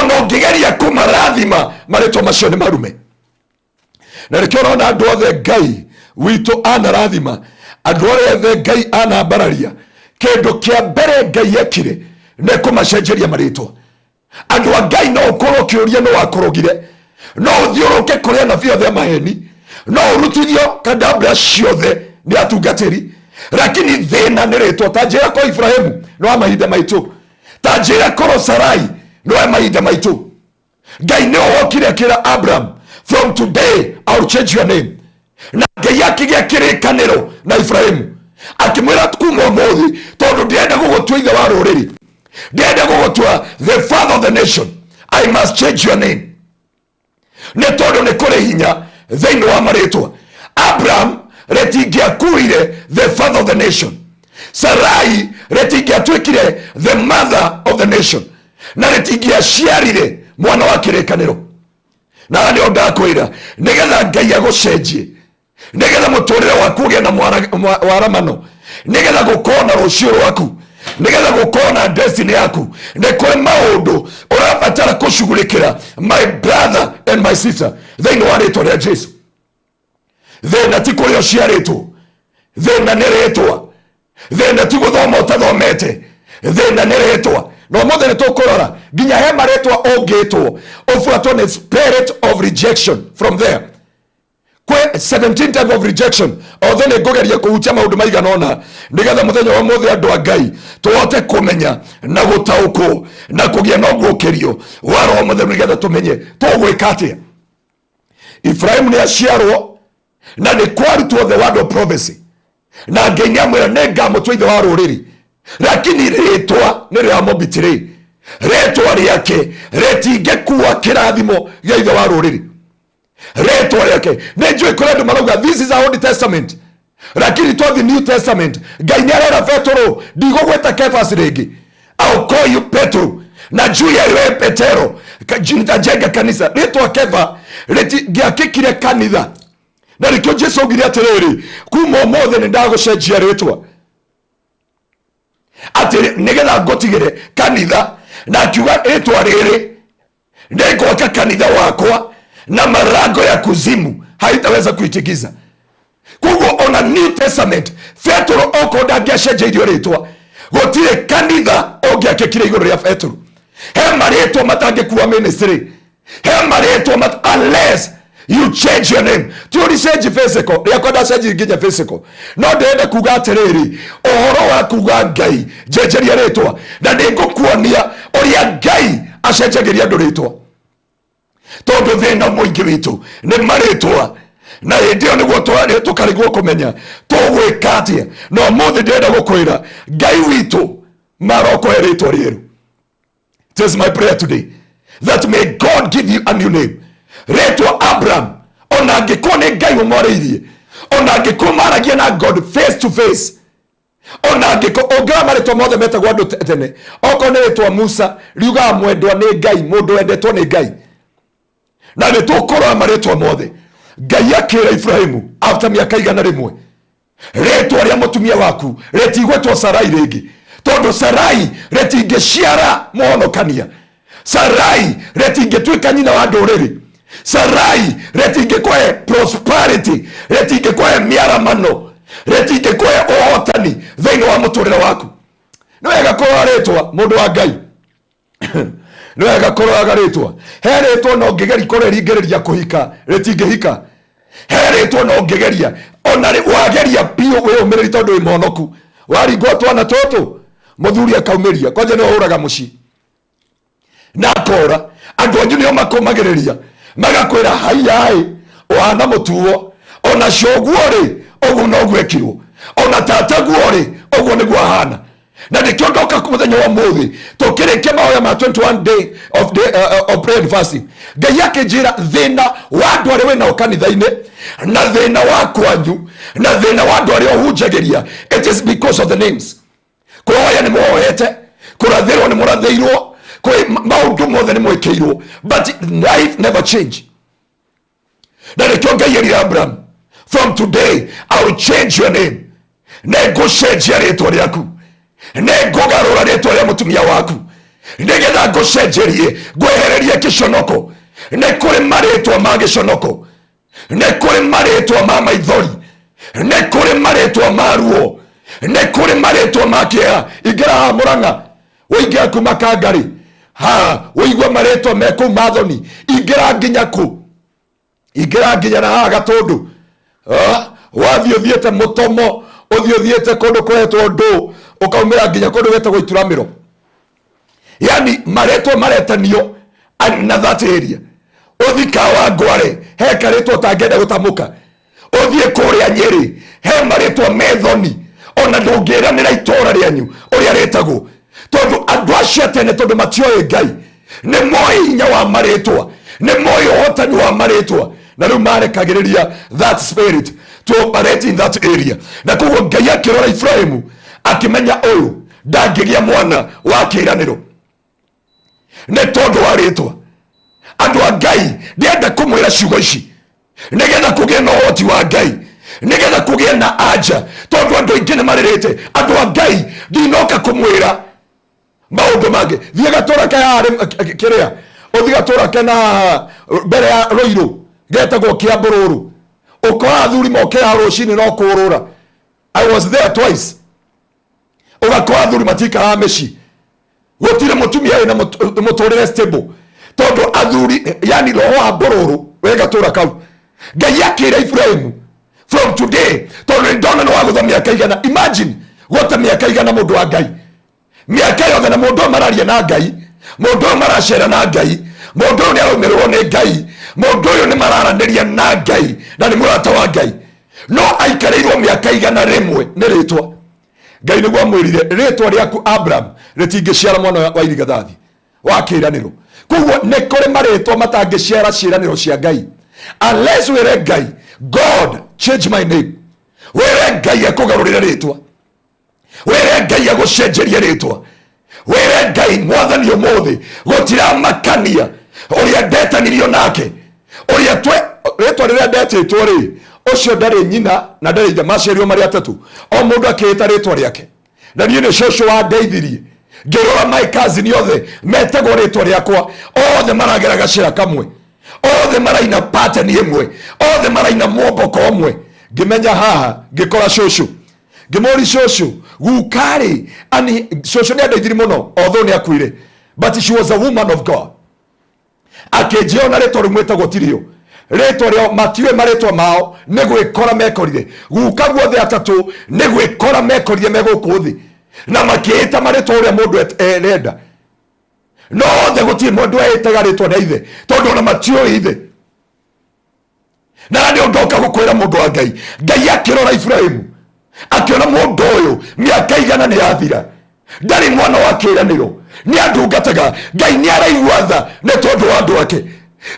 ona ũngĩgeria kũmarathima marĩtwa macio nĩ marume. Na nĩkĩo ũrona andũ othe Ngai witũ anarathima, andũ othe Ngai anambararia, kĩndũ kĩa mbere Ngai ekire nĩ kũmacenjeria marĩtwa. Andũ a Ngai no ũkorwo ũkĩũria nĩ wakũrũgire, no ũthiũrũke kũrĩ anabii othe a maheni, no ũrutithio kandambra ciothe nĩ atungatĩri, lakini thĩna nĩ rĩtwa. Ta njĩra ko Ibrahimu nĩ wa mahinda maitũ, ta njĩra korwo Sarai nĩ wa mahinda maitũ. Ngai nĩ wokire akĩra Abraham, from today I'll change your name. Na Ngai akĩgĩa kĩrĩkanĩro na Ibrahimu akĩmwĩra kuma ũmũthĩ, tondũ ndĩrenda gũgũtua ithe wa rũrĩrĩ, ndĩrenda gũgũtua the father of the nation, I must change your name. Nĩ tondũ nĩ kũrĩ hinya thĩinĩ wa marĩtwa. Abraham rĩtingĩakuire the father of the nation, Sarai rĩtingĩatuĩkire the mother of the nation, na rĩtingĩaciarire mwana wa kĩrĩkanĩro. Na nĩo ndakwĩra, nĩgetha Ngai agũcenjie, nĩgetha mũtũrĩre waku ũgĩe na waramano, nĩgetha gũkorwo na rũciũ rwaku, nĩgetha gũkorwo na destiny yaku, nĩ kũrĩ maũndũ ũrabatara kũcugurĩkĩra, my brother and my sister, thĩinĩ wa rĩtwa rĩa Jesu. Thĩna ti kũrĩa ũciarĩtwo, thĩna nĩ rĩtwa. Thĩna ti gũthoma ũtathomete, thĩna nĩ rĩtwa. Na ũmũthĩ nĩ tũkũrora nginya he marĩtwa ũngĩtwo ũbuatwo nĩ spirit of rejection. From there kwĩ 17 type of rejection. Othe nĩ ngũgeria kũhutia maũndũ maigana ũna nĩgetha mũthenya wa ũmũthĩ andũ a Ngai tũhote kũmenya na gũtaũkwo na kũgĩa na ũguũkĩrio wa Roho Mũtheru, nĩgetha tũmenye tũgwĩka atĩa. Ibrahimu nĩ aciarwo na nĩ kwarutwo the word of prophecy, na Ngai nĩ amwĩra nĩ ngamũtua ithe wa rũrĩrĩ, lakini rĩtwa nĩ rĩamũbitĩrĩ, rĩtwa rĩake rĩtingĩkua kĩrathimo gĩa ithe wa rũrĩrĩ. Rĩtwa rĩake nĩ njũĩ kũrĩ andũ marauga this is a Old Testament, lakini twathi New Testament Ngai nĩ arera Petero, ndigũgwĩta Kefas rĩngĩ, I'll call you Petro, na juu ya wewe Petero nitajenga kanisa. Rĩtwa Kefa rĩtingĩakĩkire kanitha, na nĩkĩo Jesu augire atĩrĩrĩ, kuma ũmũthĩ nĩ ndagũcenjia rĩtwa atĩ nĩgetha ngũtigĩre kanitha, na akiuga rĩtwa rĩrĩ nĩngwaka kanitha wakwa na marango ya kuzimu haitaweza kuitikiza. Koguo ona New Testament Petero okorwo ndangĩacenjeirio rĩtwa, gũtirĩ kanitha ũngĩakĩkire igũrũ rĩa Petero. He marĩtwa matangĩkua ministry, he marĩtwa unless you change your name. Ti ũricenji physical rĩakwa, ndacenji nginya physical, no ndĩrenda kuga atĩrĩrĩ, ũhoro wa kuga Ngai njenjeria rĩtwa, na nĩngũkuonia ũrĩa Ngai acenjagĩria andũ rĩtwa, tondũ thĩna mũingĩ witũ nĩ marĩtwa, na hĩndĩ ĩyo nĩguo tũkarigwo kũmenya tũgwĩka atĩa. Na ũmũthĩ ndĩrenda gũkwĩra Ngai witũ marokũhe rĩtwa rĩerũ. It is my prayer today that may God give you a new name. Rĩtwa Abraham, ona angĩkorwo nĩ Ngai ũmwarĩirie, ona angĩkorwo maragia na God face to face, ona angĩkorwo ũngĩrora marĩtwa mothe metagwo andũ tene, okorwo nĩ rĩtwa Musa riugaga mwendwa nĩ Ngai, mũndũ wendetwo nĩ Ngai, na nĩ tũkũrora marĩtwa mothe. Ngai akĩra Ibrahimu after mĩaka 100, rĩtwa rĩa mũtumia waku rĩtigwĩtwo Sarai rĩngĩ, tondũ Sarai rĩtingĩciara mũhonokania, Sarai rĩtingĩtuĩka nyina wa ndũrĩrĩ, Sarai rĩtingĩkũhe prosperity, rĩtingĩkũhe mĩaramano, rĩtingĩkũhe ũhotani thĩinĩ wa mũtũrĩre waku. Nĩ wega kũrora rĩtwa, mũndũ wa Ngai, nĩ wega kũroraga rĩtwa. He rĩtwa no ngĩgeri kũrĩringĩrĩria kũhika, rĩtingĩhika. He rĩtwa no ngĩgeria ona wageria biũ wĩyũmĩrĩri, tondũ wĩ mũhonoku, waringwo twana tũtũ, mũthuri akaumĩria kwanja nĩ ũhũraga mũciĩ na akora andũ anyu nĩo makũmagĩrĩria, magakwĩra haiyaĩ ũhana mũtuo, ona coguo rĩ, ũguo noguo ekirwo, ona tataguo rĩ, ũguo nĩguo ahana. Na nĩkĩo ndoka mũthenya wa ũmũthĩ tũkĩrĩkia mahoya ma 21 day of, day, of prayer and fasting. Ngai akĩnjĩra thĩna wa andũ arĩa wĩnao kanitha-inĩ, na thĩna wa kwanyu, na thĩna wa andũ arĩa ũhunjagĩria, it is because of the names. Kũhoya nĩ mũhoete, kũrathĩrwo nĩ mũrathĩirwo, kwĩ maũndũ mothe nĩ mwĩkĩirwo, but life never change. Na nĩkĩo Ngai erire Abraham, "From today I will change your name." Nĩ ngũcenjia rĩtwa rĩaku, nĩ ngũgarũra rĩtwa rĩa mũtumia waku, nĩgetha ngũcenjerie, ngwehererie kĩconoko. Nĩ kũrĩ marĩtwa ma gĩconoko, nĩ kũrĩ marĩtwa ma maithori, nĩ kũrĩ marĩtwa ma ruo, nĩ kũrĩ marĩtwa ma kĩeha. Ingĩra haha Mũrang'a, ũingĩra kuma Kangarĩ ha ũigue marĩtwa me kũu mathoni. Ingĩra nginya kũ, ingĩra nginya na haha Gatũndũ. Ah, wathiĩ ũthiĩte Mũtomo, ũthiĩ ũthiĩte kũndũ kwetwo ndũ, ũkaumĩra nginya kũndũ gwetagwo Ituramĩro. Yani marĩtwa maretanio na that area. Ũthi Kawangware, he karĩtwa ũtangĩenda gũtamũka. Ũthiĩ kũrĩa Nyĩrĩ, he marĩtwa methoni, ona ndũngĩranĩra itũra rĩanyu ũrĩa rĩtagwo, tondũ andũ acio atene, tondũ matioĩ Ngai, nĩ moĩ hinya wa marĩtwa, nĩ moĩ ũhotani wa marĩtwa, na rĩu marekagĩrĩria that spirit to operate in that area. Na koguo Ngai akĩrora Ibrahimu, akĩmenya ũyũ ndangĩgĩa mwana wa kĩĩranĩro nĩ tondũ wa rĩtwa. Andũ a Ngai, ndĩenda kũmwĩra ciugo ici nĩgetha kũgĩe na ũhoti wa Ngai, nĩgetha kũgĩe na anja, tondũ andũ aingĩ nĩ marĩrĩte. Andũ a Ngai, ndinoka kũmwĩra maũndũ mangĩ. Thiĩ gatũra ke haha kĩrĩa, ũthiĩ gatũra kena haha mbere ya Rũirũ getagwo Kĩambũrũrũ, ũkora athuri mokĩra rũcinĩ no kũrũra. I was there twice. Ũgakora athuri matikaraga mĩciĩ, gũtirĩ mũtumia wĩna mũtũrĩre stable, tondũ athuri, yani roho wa mbũrũrũ wĩ gatũra kau. Ngai akĩra Ibrahimu, "From today, tondũ nĩ ndona nĩ wagũtha mĩaka 100." Imagine gũte mĩaka 100, mũndũ wa Ngai, mĩaka yothe, na mũndũ ũyũ mararia na Ngai, mũndũ ũyũ maracera na Ngai, mũndũ ũyũ nĩ araumĩrĩrwo nĩ Ngai, mũndũ ũyũ nĩ mararanĩria na Ngai na nĩ mũrata wa Ngai, no aikarĩirwo mĩaka 100 nĩ rĩtwa. Ngai nĩguo amwĩrire, "Rĩtwa rĩaku Abraham rĩtingĩciara mwana wa irigathathi wa kĩĩranĩro." Koguo nĩ kũrĩ marĩtwa matangĩciara ciĩranĩro cia Ngai unless wĩre Ngai, "God, change my name." Wĩre Ngai akũgarũrĩre rĩtwa, wĩre Ngai agũcenjerie rĩtwa, wĩre Ngai, "Mwathani, ũmũthĩ gũtiramakania ũrĩa ndetanirio nake, ũrĩa twe rĩtwa rĩrĩa ndetĩtwo rĩ, ũcio ndarĩ nyina na ndarĩ ithe, maciarirwo marĩ atatũ, o mũndũ akĩĩta rĩtwa rĩake, na niĩ nĩ cũcũ wandeithirie. Ngĩrora my cousin othe metagwo rĩtwa rĩakwa, othe maragera gacĩra kamwe, othe maraina pattern ĩmwe, othe maraina mwomboko ũmwe." Ngĩmenya haha, ngĩkora cũcũ, ngĩmũri, "Cũcũ, gukarĩ ani?" Cũcũ nĩ andeithirie mũno, although nĩ akuire, but she was a woman of God. Akĩnjĩra ona rĩtwa rĩu mwĩtagwo tirio rĩtwa rĩao, matiũĩ marĩtwa mao, nĩ gwĩkora mekorire. Guka guothe atatũ nĩ gwĩkora mekorire me gũkũ thĩ na makĩĩta marĩtwa ũrĩa mũndũ arenda, no othe gũtirĩ mũndũ eĩtaga rĩtwa rĩa ithe, tondũ ona matiũĩ ithe. Na nĩ ũndoka gũkwĩra, mũndũ wa Ngai, Ngai akĩrora Ibrahimu, akĩona mũndũ ũyũ mĩaka 100 nĩ yathira, ndarĩ mwana wa kĩĩranĩro, nĩ andungataga. Ngai nĩ araigua tha nĩ tondũ wa andũ ake.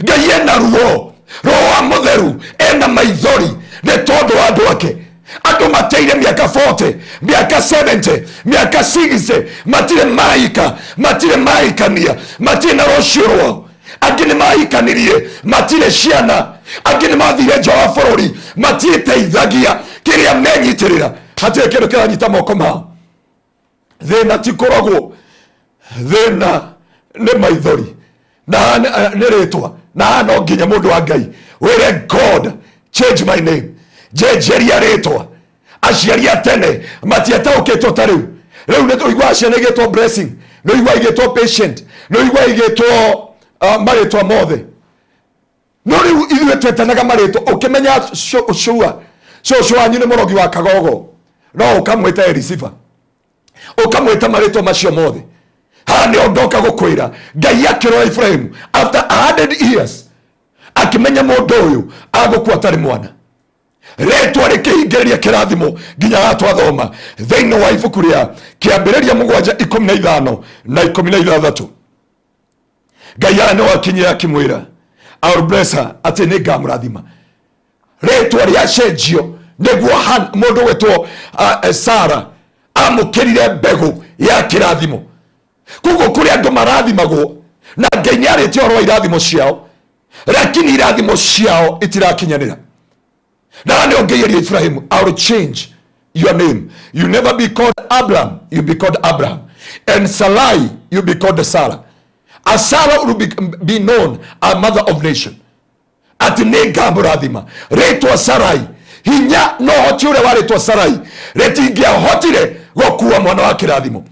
Ngai ena ruo, roho wa mũtheru ena maithori nĩ tondũ wa andũ ake. Andũ mateire mĩaka 40, mĩaka 70, mĩaka 60, matirĩ mahika, matirĩ mahikania, matirĩ na rũciũ rwao. Angĩ nĩ mahikanirie, matirĩ ciana. Angĩ nĩ mathire nja wa bũrũri, matiĩteithagia. Kĩrĩa menyitĩrĩra hatirĩ kĩndũ kĩranyita moko mao. Thĩna ti kũrogwo, thĩna nĩ maithori na nĩ rĩtwa. Na haha no nginya mũndũ wa Ngai wĩre God, change my name, njenjeria rĩtwa. Aciari a tene matiataũkĩtwo ta rĩu. Rĩu nĩ tũiguaga ciana igĩtwo Blessing, nĩ ũiguaga igĩtwo Patient, nĩ ũiguaga igĩtwo marĩtwa mothe. No rĩu ithuĩ twetanaga marĩtwa ũkĩmenya cũa cũcũ wanyu nĩ mũrogi wa kagogo, no ũkamwĩta Elisiba, ũkamwĩta marĩtwa macio mothe. Haha nĩho ndoka gũkwĩra, Ngai akĩrora Ibrahimu after 100 years, akĩmenya mũndũ ũyũ agũkua atarĩ mwana. Rĩtwa rĩkĩhingĩrĩria kĩrathimo nginya haha twathoma thĩinĩ wa ibuku rĩa Kĩambĩrĩria 7:15 na 16. Ngai aya nĩwe akinyire akĩmwĩra, I will bless her, atĩ nĩ ngamũrathima. Rĩtwa rĩacenjio nĩguo mũndũ gwĩtwo Sara amũkĩrire mbegũ ya kĩrathimo. Koguo kũrĩ andũ marathimagwo na Ngai nĩ arĩtie ũhoro wa irathimo ciao, lakini irathimo ciao itirakinyanĩra. Na nĩ ũngĩigeria Ibrahimu, I will change your name, you never be called Abram, you be called Abraham, and Sarai, you be called Sarah. A Sarah will be known a mother of nation. Atĩ nĩ ngamũrathima. Rĩtwa Sarai, hinya na ũhoti ũrĩa wa rĩtwa Sarai rĩtingĩahotire gũkua mwana wa kĩrathimo.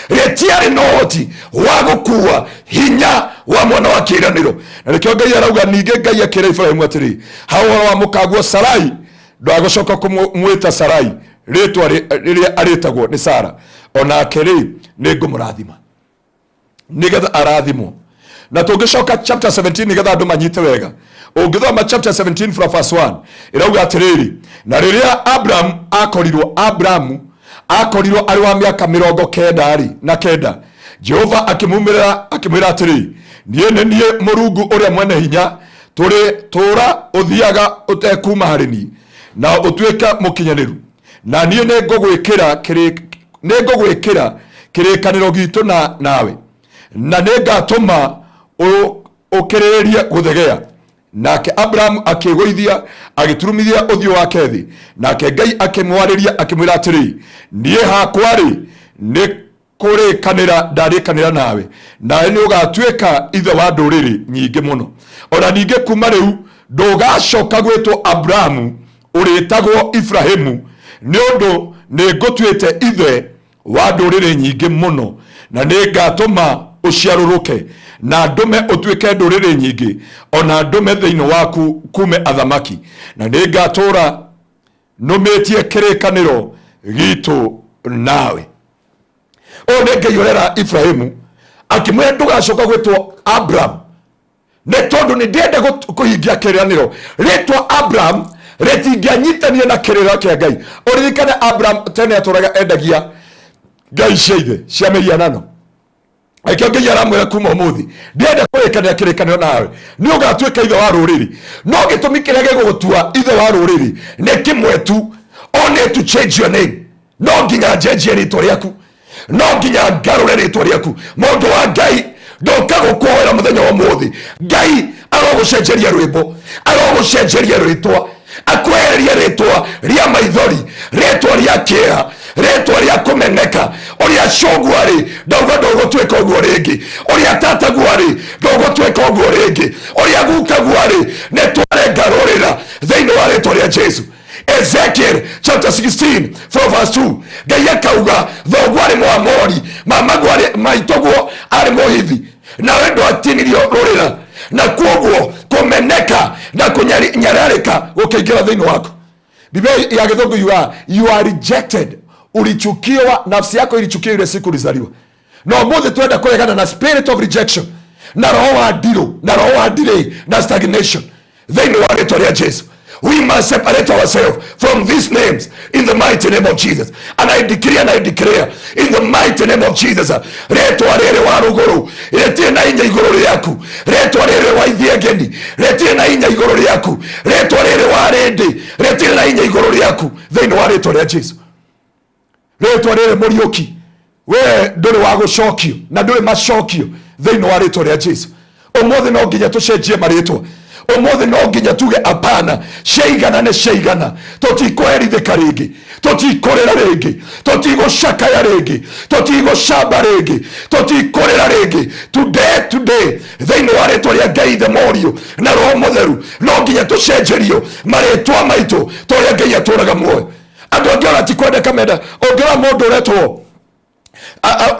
Rĩtiarĩ na ũhoti wa gũkua hinya wa mwana wa kĩĩranĩro. Na nĩkĩo Ngai arauga, ningĩ Ngai akĩra Ibrahimu atĩrĩ, ha ũhoro wa mũkaguo Sarai, ndwagũcoka kũmwĩta Sarai, rĩtwa rĩrĩa arĩtagwo nĩ Sara, onake rĩ nĩ ngũmũrathima nigetha arathimwo. Na tũngĩcoka chapter 17 nigetha andũ manyite wega, ũngĩthoma chapter 17 from verse 1, ĩrauga atĩrĩrĩ, na rĩrĩa Abraham akorirwo, Abrahamu akorirwo arĩ wa mĩaka 99 rĩ, Jehova akĩmumĩrĩra akĩmwĩra atĩrĩ, niĩ nĩ niĩ Mũrungu ũrĩa mwene hinya, tũrĩ tũra ũthiaga ũtekuma harĩ niĩ na ũtuĩke mũkinyanĩru, na niĩ nĩngũgwĩkĩra kĩrĩkanĩro gitũ na nawe, na nĩngatũma ũkĩrĩrĩrie gũthegea. Nake Abrahamu akĩgũithia agĩturumithia ũthiũ wake thĩ, nake Ngai akĩmwarĩria akĩmwĩra atĩrĩ, niĩ hakwa rĩ, nĩ kũrĩkanĩra ndarĩkanĩra nawe, nawe nĩ ũgatuĩka ithe wa ndũrĩrĩ nyingĩ mũno. Ona ningĩ kuma rĩu ndũgacoka gwĩtwo Abrahamu, ũrĩtagwo Ibrahimu, nĩ ũndũ nĩ ngũtuĩte ithe wa ndũrĩrĩ nyingĩ mũno, na nĩ ngatũma ũciarũrũke na ndũme ũtuĩke ndũrĩrĩ nyingĩ, ona ndũme thĩinĩ waku kume athamaki, na nĩ ngatũra nũmĩtie kĩrĩkanĩro gitũ nawe. Ũyũ nĩ Ngai ũrera Ibrahimu akĩmwĩra ndũgacoka gwĩtwo Abraham, nĩ tondũ nĩ ndĩrenda kũhingia kĩrĩranĩro. Rĩtwa Abraham rĩtingĩanyitanire na kĩrĩra kĩa Ngai. Ũririkane Abraham tene atũraga endagia ngai cia ithe cia mĩhianano. Aikio Ngai aramwĩra kuma ũmũthĩ ndĩrenda kũrĩkanĩra kĩrĩkanĩro nawe, nĩ ũgatuĩka ithe wa rũrĩrĩ. No gĩtũmi kĩrĩa gĩgũgũtua ithe wa rũrĩrĩ nĩ kĩmwe tu, only to change your name. No nginya njenjie rĩtwa rĩaku, no nginya ngarũre rĩtwa rĩaku. Mũndũ wa Ngai, ndoka gũkũhoera mũthenya wa ũmũthĩ, Ngai arogũcenjeria rwĩmbo, arogũcenjeria rĩtwa, akwehererie rĩtwa rĩa maithori, rĩtwa rĩa kĩeha, rĩtwa rĩa kũmeneka. Ũrĩa cũguo arĩ, ndauga ndũgũtuĩka ũguo rĩngĩ. Ũrĩa tataguo arĩ, ndũgũtuĩka ũguo rĩngĩ. Ũrĩa gukaguo arĩ, nĩ twarengarũrĩra thĩinĩ wa rĩtwa rĩa Jesu. Ezekiel chapter 16 from verse 2, Ngai akauga thoguo arĩ Mũamori, mamaguo arĩ maitũguo arĩ Mũhithi, nawe ndwatinirio rũrĩra, na kwoguo kũmeneka na kũnyararĩka gũkĩingĩra thĩinĩ waku. Biblia ya Gĩthũngũ yugaga you are rejected, ulichukiwa, nafsi yako ilichukiwa ile siku ulizaliwa. Na ũmũthĩ twenda kũregana na spirit of rejection, na roho wa ndirũ, na roho wa delay na stagnation thĩinĩ wa rĩtwa rĩa Jesu. We must separate ourselves from these names in the mighty name of Jesus. And I decree and I declare in the mighty name of Jesus, rĩtwa rĩrĩ wa rũgũrũ rĩtirĩ na hinya igũrũ rĩaku, rĩtwa rĩrĩ wa ithiengeni rĩtirĩ na hinya igũrũ rĩaku, rĩtwa rĩrĩ wa rĩndĩ rĩtirĩ na hinya igũrũ rĩaku thĩinĩ wa rĩtwa rĩa Jesu. Rĩtwa rĩrĩ mũriũki, we ndũrĩ wa gũcokio na ndũrĩ macokio thĩinĩ wa rĩtwa rĩa Jesu. Ũmũthĩ no nginya tũcenjie marĩtwa. Ũmũthĩ no nginya tuge apana, ciaigana nĩ ciaigana. Tũtikũherithĩka rĩngĩ, tũtikũrĩra rĩngĩ, tũtigũcakaya rĩngĩ, tũtigũcamba rĩngĩ, tũtikũrĩra rĩngĩ. Today, today, thĩinĩ wa rĩtwa rĩa Ngai Ithe, Mũriũ na Roho Mũtheru, no nginya tũcenjerio marĩtwa maitũ ta ũrĩa Ngai atũraga muoyo. Andũ angĩ ona ti kwendeka menda. Ũngĩrora mũndũ ũretwo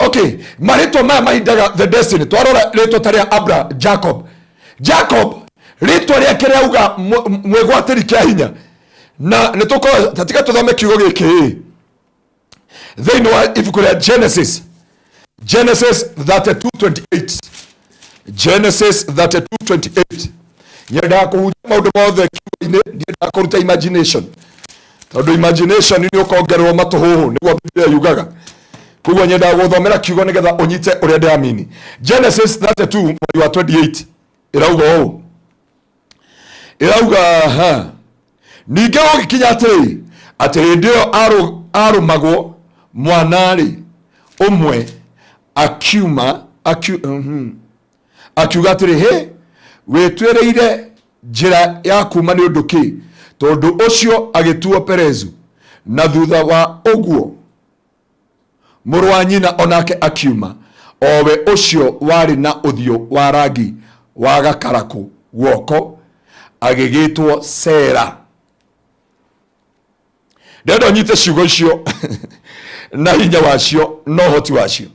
okay, marĩtwa maya mahindaga the destiny. Twarora rĩtwa ta rĩa Abra, Jacob, Jacob rĩtwa rĩake rĩauga mwĩgwatĩri kĩa hinya. Na nĩ tũkorwo ta tiga tũthome kiugo gĩkĩ thĩinĩ wa ibuku rĩa Genesis, Genesis 32:28, Genesis 32:28. Nyendaga kũhunjia maũndũ mothe kiugo-inĩ, ndiendaga kũruta imagination, tondũ imagination nĩ ũkongererwo matũhũhũ, nĩguo Biblia yugaga. Koguo nyendaga gũthomera kiugo nĩgetha ũnyite ũrĩa ndĩramini. Genesis 32 mweri wa 28 ĩrauga ũũ, ĩrauga ha ningĩ gũgĩkinya atĩrĩ, atĩ hĩndĩ ĩyo arũmagwo mwana-rĩ, ũmwe akiuma akiuga atĩrĩ, "Hĩ, wĩtuĩrĩire njĩra ya kuma nĩ ũndũ kĩ?" Tondũ ũcio agĩtuo Perezu. Na thutha wa ũguo mũrũ wa nyina onake akiuma, o we ũcio warĩ na ũthiũ wa rangi wa gakarakũ guoko, agĩgĩtwo Sera. Ndĩrenda ũnyite ciugo icio na hinya wacio na ũhoti wacio.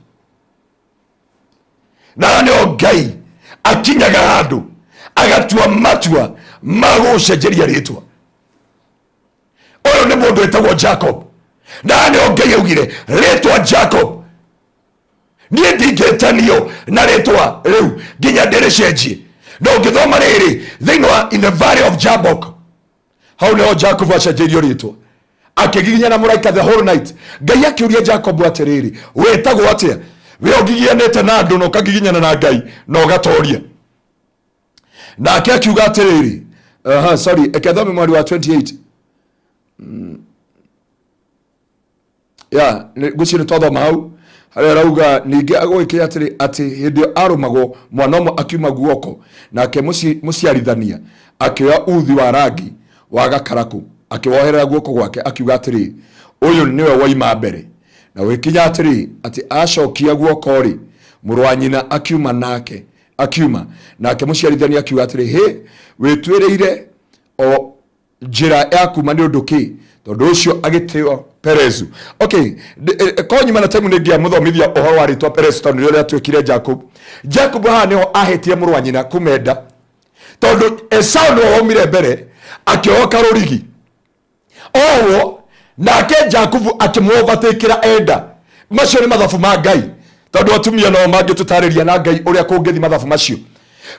Na nĩo Ngai akinyaga handũ agatua matua ma gũgũcenjeria rĩtwa. Ũyũ nĩ mũndũ wĩtagwo Jacob, na nĩo Ngai augire rĩtwa Jacob, niĩ ndingĩtanio na rĩtwa rĩu nginya ndĩrĩcenjie. Na ũngĩthoma rĩrĩ thĩinĩ wa in the valley of Jabbok, hau nĩho Jacob acenjeirio rĩtwa, akĩgiginyana mũraika the whole night. Ngai akĩũria Jacob atĩrĩrĩ, "Wĩtagwo atĩa? We ũgigianĩte na andũ na ũkagiginyana na Ngai na ũgatoria." Nake akiuga atĩrĩrĩ, aha, sorry, eke thome mweri wa 28. Ya ngwĩciria nĩ twathoma hau harĩa arauga ningĩ agũgĩkĩra atĩrĩ, atĩ hĩndĩ ĩyo arũmagwo mwana ũmwe akiuma guoko, nake mũciarithania akĩoya uthi wa rangi wa gakarakũ, akĩwoherera guoko gwake, akiuga atĩrĩ, "Ũyũ nĩwe woima mbere." Na gũgĩkinya atĩrĩ, atĩ acokia guoko-rĩ, mũrũ wa nyina akiuma nake akiuma, nake mũciarithania akiuga atĩrĩ, "Hĩ, wĩtuĩrĩire o njĩra ya kuma nĩ ũndũ kĩ?" Tondũ ũcio agĩtĩo Perezu. Okay, ko nyuma na time nĩ ngĩamũthomithia ũhoro wa rĩtwa Perezu, tondũ nĩrĩo rĩatuĩkire Jacob. Jacob haha nĩho ahĩtire mũrũ wa nyina kũmenda, tondũ Esau nĩwe waumire mbere akĩoka rũrigi owo, nake Jakubu akĩmũovatĩkĩra enda. Macio nĩ mathabu ma Ngai, tondũ atumia nao mangĩtũtarĩria na Ngai ũrĩa kũngĩthi mathabu macio.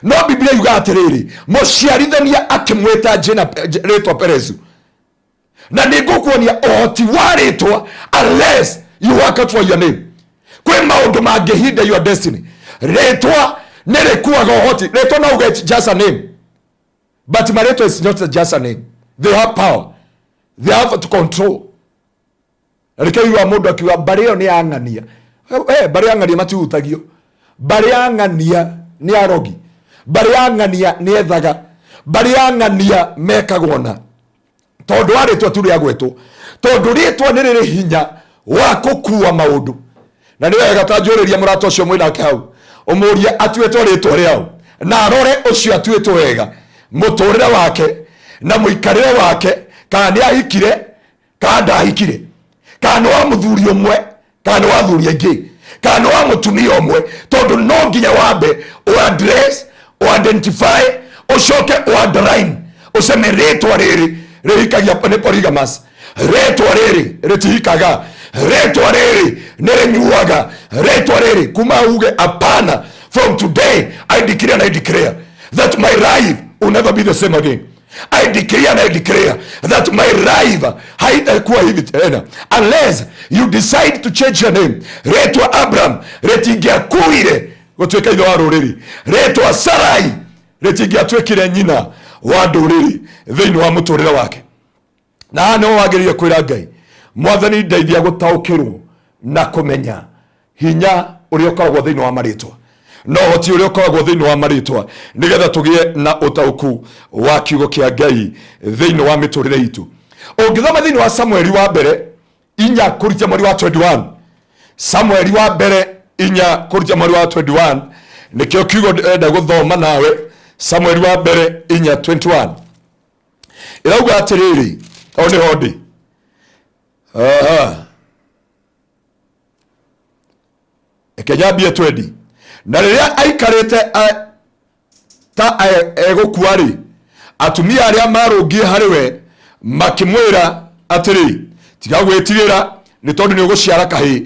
No Biblia yuga atĩrĩrĩ, mũciarithania akĩmwĩta jina rĩtwa Perezu. Na nĩ ngũkuonia ũhoti wa rĩtwa. Unless you work out for your name, kwĩ maũndũ mangĩhinda your destiny. Rĩtwa nĩ rĩkuaga ũhoti. Rĩtwa no uge it's just a name, but marĩtwa is not just a name. They have power, they have to control. Na rĩkĩo igua mũndũ akiuga mbarĩ ĩyo nĩ ya ng'ania. Eh, mbarĩ ya ng'ania matihutagio, mbarĩ ya ng'ania nĩ arogi, mbarĩ ya ng'ania nĩ ethaga, mbarĩ ya ng'ania mekagwo na tondũ wa rĩtwa tu rĩagwetwo, tondũ rĩtwa nĩ rĩrĩ hinya wa kũkua maũndũ. Na nĩ wega ta njũrĩria mũrata ũcio mwĩnake hau, ũmũrie atuĩtwo rĩtwa rĩao, na arore ũcio atuĩtwo wega mũtũrĩre wake na mũikarĩre wake, kana nĩ ahikire kana ndahikire, kana nĩ wa mũthuri ũmwe kana nĩ wa athuri aingĩ, kana nĩ wa mũtumia ũmwe. Tondũ no nginya wambe ũaddress, ũidentify, ũcoke ũunderline, ũceme rĩtwa rĩrĩ rĩhikagia nĩ polygamous, rĩtwa rĩrĩ rĩtihikaga, rĩtwa rĩrĩ nĩ rĩnyuaga, rĩtwa rĩrĩ kuma uge apana, from today I declare and I declare that my life will never be the same again. I declare and I declare that my life haitakuwa hivi tena unless you decide to change your name. Rĩtwa Abraham rĩtingĩakuire gũtuĩka ithe wa rũrĩrĩ. Rĩtwa Sarai rĩtingĩatuĩkire nyina wa ndũrĩrĩ thĩinĩ wa mũtũrĩre wake. Na haha nĩho wagĩrĩire kwĩra Ngai, "Mwathani, ndeithia gũtaũkĩrwo na kũmenya hinya ũrĩa ũkoragwo thĩinĩ wa marĩtwa." Na ũhoti ũrĩa ũkoragwo thĩinĩ wa marĩtwa, nĩgetha tũgĩe na ũtaũku wa kiugo kĩa Ngai thĩinĩ wa mĩtũrĩre itũ. Ũngĩthoma thĩinĩ wa Samueli wa mbere 4 kũrutia mweri wa 21, Samueli wa mbere 4 kũrutia mweri wa 21, nĩkĩo kiugo ndĩrenda gũthoma nawe. Samueli wa mbere 4:21 ĩrauga atĩrĩrĩ, o nĩho ndĩ. Aha. Reke nyambie twendi. Na rĩrĩa aikarĩte ta egũkua-rĩ, atumia arĩa marũngiĩ harĩ we makĩmwĩra atĩrĩ, tiga gwĩtigĩra, nĩ tondũ nĩ ũgũciara kahĩĩ.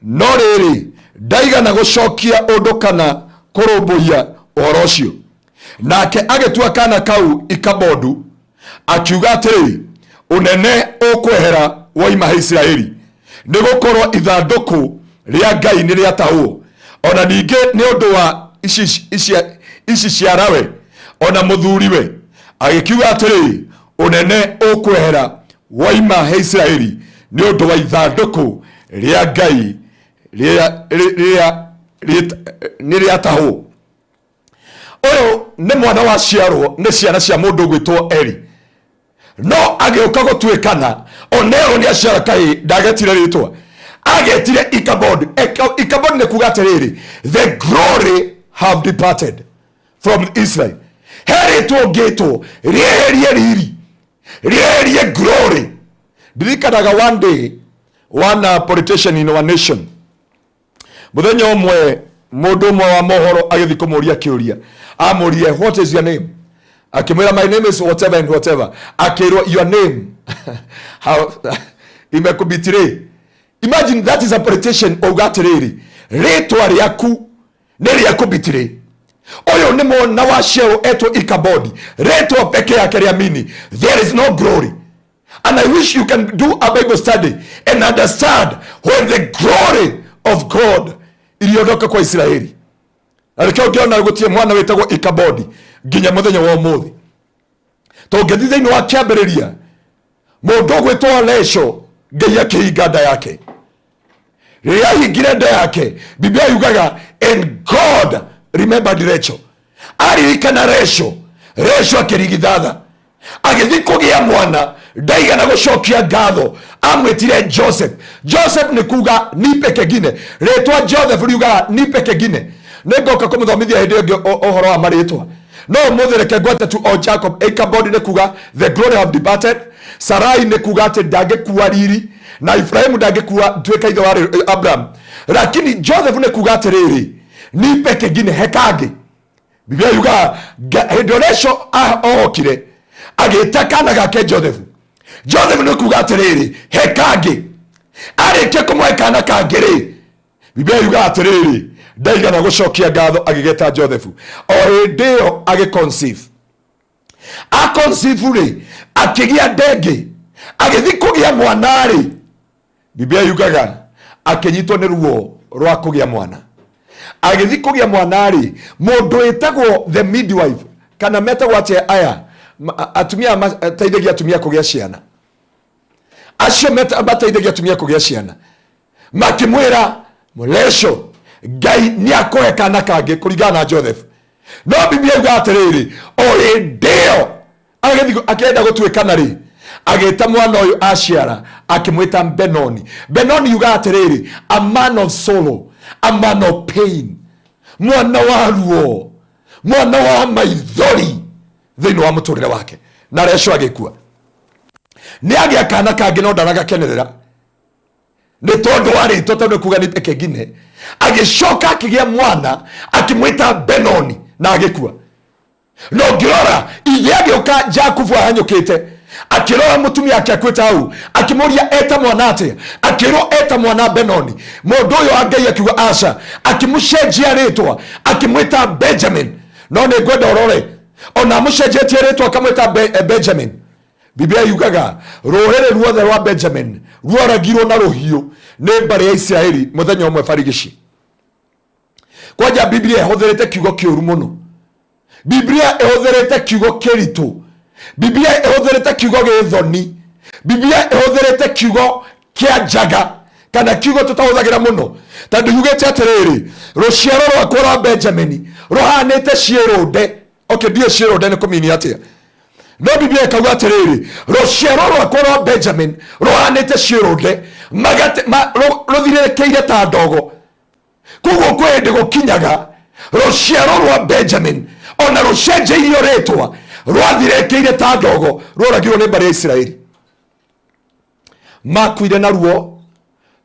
No rĩrĩ, ndaigana gũcokia ũndũ kana kũrũmbũiya ũhoro ũcio. Nake agĩtua kana kau Ikabodu, akiuga atĩrĩ, ũnene ũkwehera woima he Isiraeli, nĩ gũkorwo ithandũkũ rĩa Ngai nĩ rĩatahwo. Ona ningĩ nĩ ũndũ wa ici ciarawe ona mũthuriwe, agĩkiuga atĩrĩ, ũnene ũkwehera woima he Isiraeli nĩ ũndũ wa ithandũkũ rĩa Ngai nĩ rĩatahwo. Ũyũ nĩ mwana waciarwo nĩ ciana cia mũndũ ũgwĩtwo Eli, no agĩũka gũtuĩkana onerwo nĩ aciara kahĩĩ, ndagetire rĩtwa, agetire Ichabod. Ichabod nĩ kuga atĩrĩrĩ, the glory have departed from Israel. He rĩtwa ũngĩtwo rĩeherie riri, rĩeherie glory. Ndirikanaga one day one politician in our nation, muthenya ũmwe mũndũ ũmwe wa mohoro agĩthiĩ kũmũria kĩũria, amũrie, "What is your name?" Akĩmwĩra, "My name is whatever and whatever." Akĩrwo, "Your name how imekubetray." Imagine, that is a politician. Auga atĩrĩrĩ, rĩtwa rĩaku nĩ rĩakubetray. Ũyũ nĩ mwana wa ciarwo etwo Ikabodi, rĩtwa peke yake rĩa mini there is no glory. And I wish you can do a Bible study and understand when the glory of God iliondoka kwa Israeli. Na nĩkĩo ũngĩona gũtirĩ mwana wĩtagwo Ikabodi nginya mũthenya wa ũmũthĩ. Tũngĩthiĩ thĩinĩ wa kĩambĩrĩria, mũndũ ũgwĩtwo Lesho, Ngai akĩhinga nda yake. Rĩrĩa ahingire nda yake, Biblia yugaga, "And God remembered Rachel." Aririkana Rachel, Rachel akĩrigithatha, agĩthiĩ kũgĩa mwana, ndaigana gũcokia ngatho, amwĩtire Joseph. Joseph nĩ kuga nipe kengine. Rĩtwa Joseph riugaga nipe kengine. Nĩ ngoka kũmũthomithia hĩndĩ ĩngĩ ũhoro wa marĩtwa, no ũmũthĩ reke ngwete tu o Jacob. Ichabod nĩ kuga the glory have departed. Sarai nĩ kuga atĩ ndangĩkua riri, na Ibrahimu ndangĩkua ntuĩka ithe wa Abraham. Lakini Joseph nĩ kuga atĩrĩrĩ, nipe kengine, he kangĩ. Biblia yugaga hĩndĩ ĩrĩa Rachel ohokire, agĩta kana gake Joseph. Joseph nĩ kuga atĩrĩrĩ, he kangĩ. Arĩkia kũmũhe kana kangĩ rĩ, Biblia yugaga atĩrĩrĩ, ndaigana gũcokia ngatho, agĩgeta Joseph. O hĩndĩ ĩyo agĩconceive. Aconceive rĩ, akĩgĩa ndengĩ, agĩthiĩ kũgĩa mwana rĩ, Biblia yugaga akĩnyitwo nĩ ruo rwa kũgĩa mwana. Agĩthiĩ kũgĩa mwana rĩ, mũndũ wĩtagwo the midwife, kana metagwo atĩa aya atumia mateithagia atumia kũgĩa ciana, acio mateithagia atumia kũgĩa ciana, makĩmwĩra, Rachel, Ngai nĩ akũhe kana kangĩ kũringana na Joseph. No Biblia yugaga atĩrĩrĩ, o hĩndĩ ĩyo agĩthiĩ akĩenda gũtuĩkana rĩ, agĩta mwana ũyũ aciara, akĩmwĩta Benoni. Benoni yugaga atĩrĩrĩ, a man of sorrow, a man of pain, mwana wa ruo, mwana wa maithori thĩinĩ wa mũtũrĩre wake. Na Rachel agĩkua, nĩ agĩa kana kangĩ, no ndaragakenerera nĩ tondũ wa rĩtwa, tondũ kuga nĩ kengine. Agĩcoka akĩgĩa mwana, akĩmwĩta Benoni, na agĩkua. No ngĩrora ithe agĩũka Jakubu ahanyũkĩte, akĩrora mũtumia ake akuĩte hau, akĩmũria eta mwana atĩa. Akĩrwo eta mwana Benoni. Mũndũ ũyũ wa Ngai akiuga aca, akĩmũcenjia rĩtwa, akĩmwĩta Benjamin. No nĩ ngwenda ũrore, ona amũcenjetie rĩtwa akamwĩta Benjamin, Biblia yugaga rũrĩrĩ ruothe rwa Benjamin ruoragirwo na rũhiũ nĩ mbarĩ ya Isiraeli mũthenya ũmwe barigici. Kwanja Biblia ĩhũthĩrĩte kiugo kĩũru mũno, Biblia ĩhũthĩrĩte kiugo kĩritũ, Biblia ĩhũthĩrĩte kiugo gĩ thoni, Biblia ĩhũthĩrĩte kiugo kĩa njaga. Kana kiugo tũtahũthagĩra mũno, tondũ yugĩte atĩrĩrĩ, rũciaro rwakwa rwa Benjamini rũhanĩte ciĩrũnde. Okay, ndiũĩ ciĩrũnde nĩ kũmini atĩa, no Biblia ĩkauga atĩrĩrĩ, rũciaro rwakwa rwa Benjamin rũhanĩte ciĩrũnde, rũthirĩrĩkĩire ta ndogo. Koguo kwĩ hĩndĩ gũkinyaga rũciaro rwa Benjamin ona rũcenjeirio rĩtwa rwathirĩkĩire ta ndogo, rworagirwo nĩ mbarĩ ya Isiraeli. Makuire naruo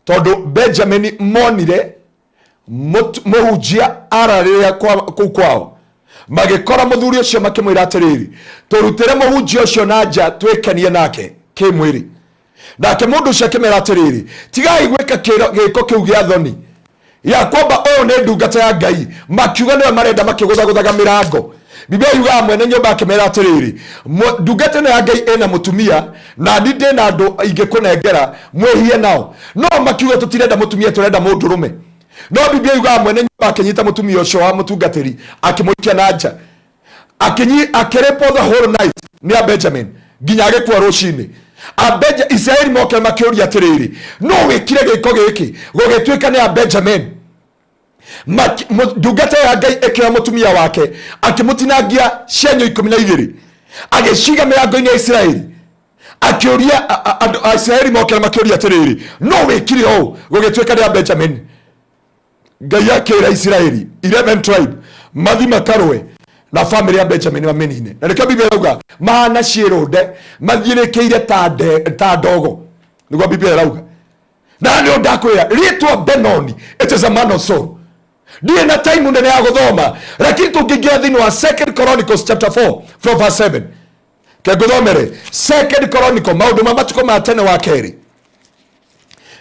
tondũ Benjamin monire mũhunjia ararĩrĩa kũu kwao, magĩkora mũthuri ũcio makĩmwĩra atĩrĩrĩ, tũrutĩre mũhunjia ũcio na nja twĩkenie nake kĩmwĩrĩ. Nake mũndũ ũcio akĩmera atĩrĩrĩ, tigai gwĩka gĩko kĩu gĩa thoni ya kwamba ũyũ nĩ ndungata ya Ngai. Makiuga nĩwe marenda, makĩgũthagũthaga mĩrango. Biblia yugaga mwene nyũmba akĩmera atĩrĩrĩ, ndungata ĩno ya Ngai ĩna mũtumia, na ni ndĩna andũ ingĩkũnengera mwĩhie nao. No makiuga tũtirenda mũtumia, tũrenda mũndũrũme. No Biblia yugaga mwene nyũmba akĩnyita mũtumia ũcio wa mũtungatĩri, akĩmũikia na nja, akĩrĩpwo the whole night nĩ a Benjamin nginya agĩkua rũcinĩ. Isiraeli moke makĩũria atĩrĩrĩ, no wĩkire gĩko gĩkĩ? Gũgĩtuĩka nĩ a Benjamin. Ndungata ya Ngai ĩkĩoya mũtumia wake, akĩmũtinangia cienyũ 12, agĩciga mĩrango-inĩ ya Isiraeli, akĩũria andũ a Isiraeli moke makĩũria atĩrĩrĩ, no wĩkire ũũ? Gũgĩtuĩka nĩ a Benjamin. Ngai akĩra Isiraeli 11 tribe mathi makarũe na famĩlĩ ya Benjamin mamĩnine, na nĩkĩo Biblia ĩrauga mahana ciĩrũnde mathiĩrĩkĩire ta ndogo, nĩguo Biblia ĩrauga. Na nĩ ndakwĩra rĩtwa Benoni, it is a man of sorrow. Ndirĩ na time nene ya gũthoma, lakini tũngĩingĩra thĩinĩ wa Second Chronicles chapter 4 from verse 7, kengũthomere Second Chronicle, maũndũ ma matukũ ma tene wa kerĩ,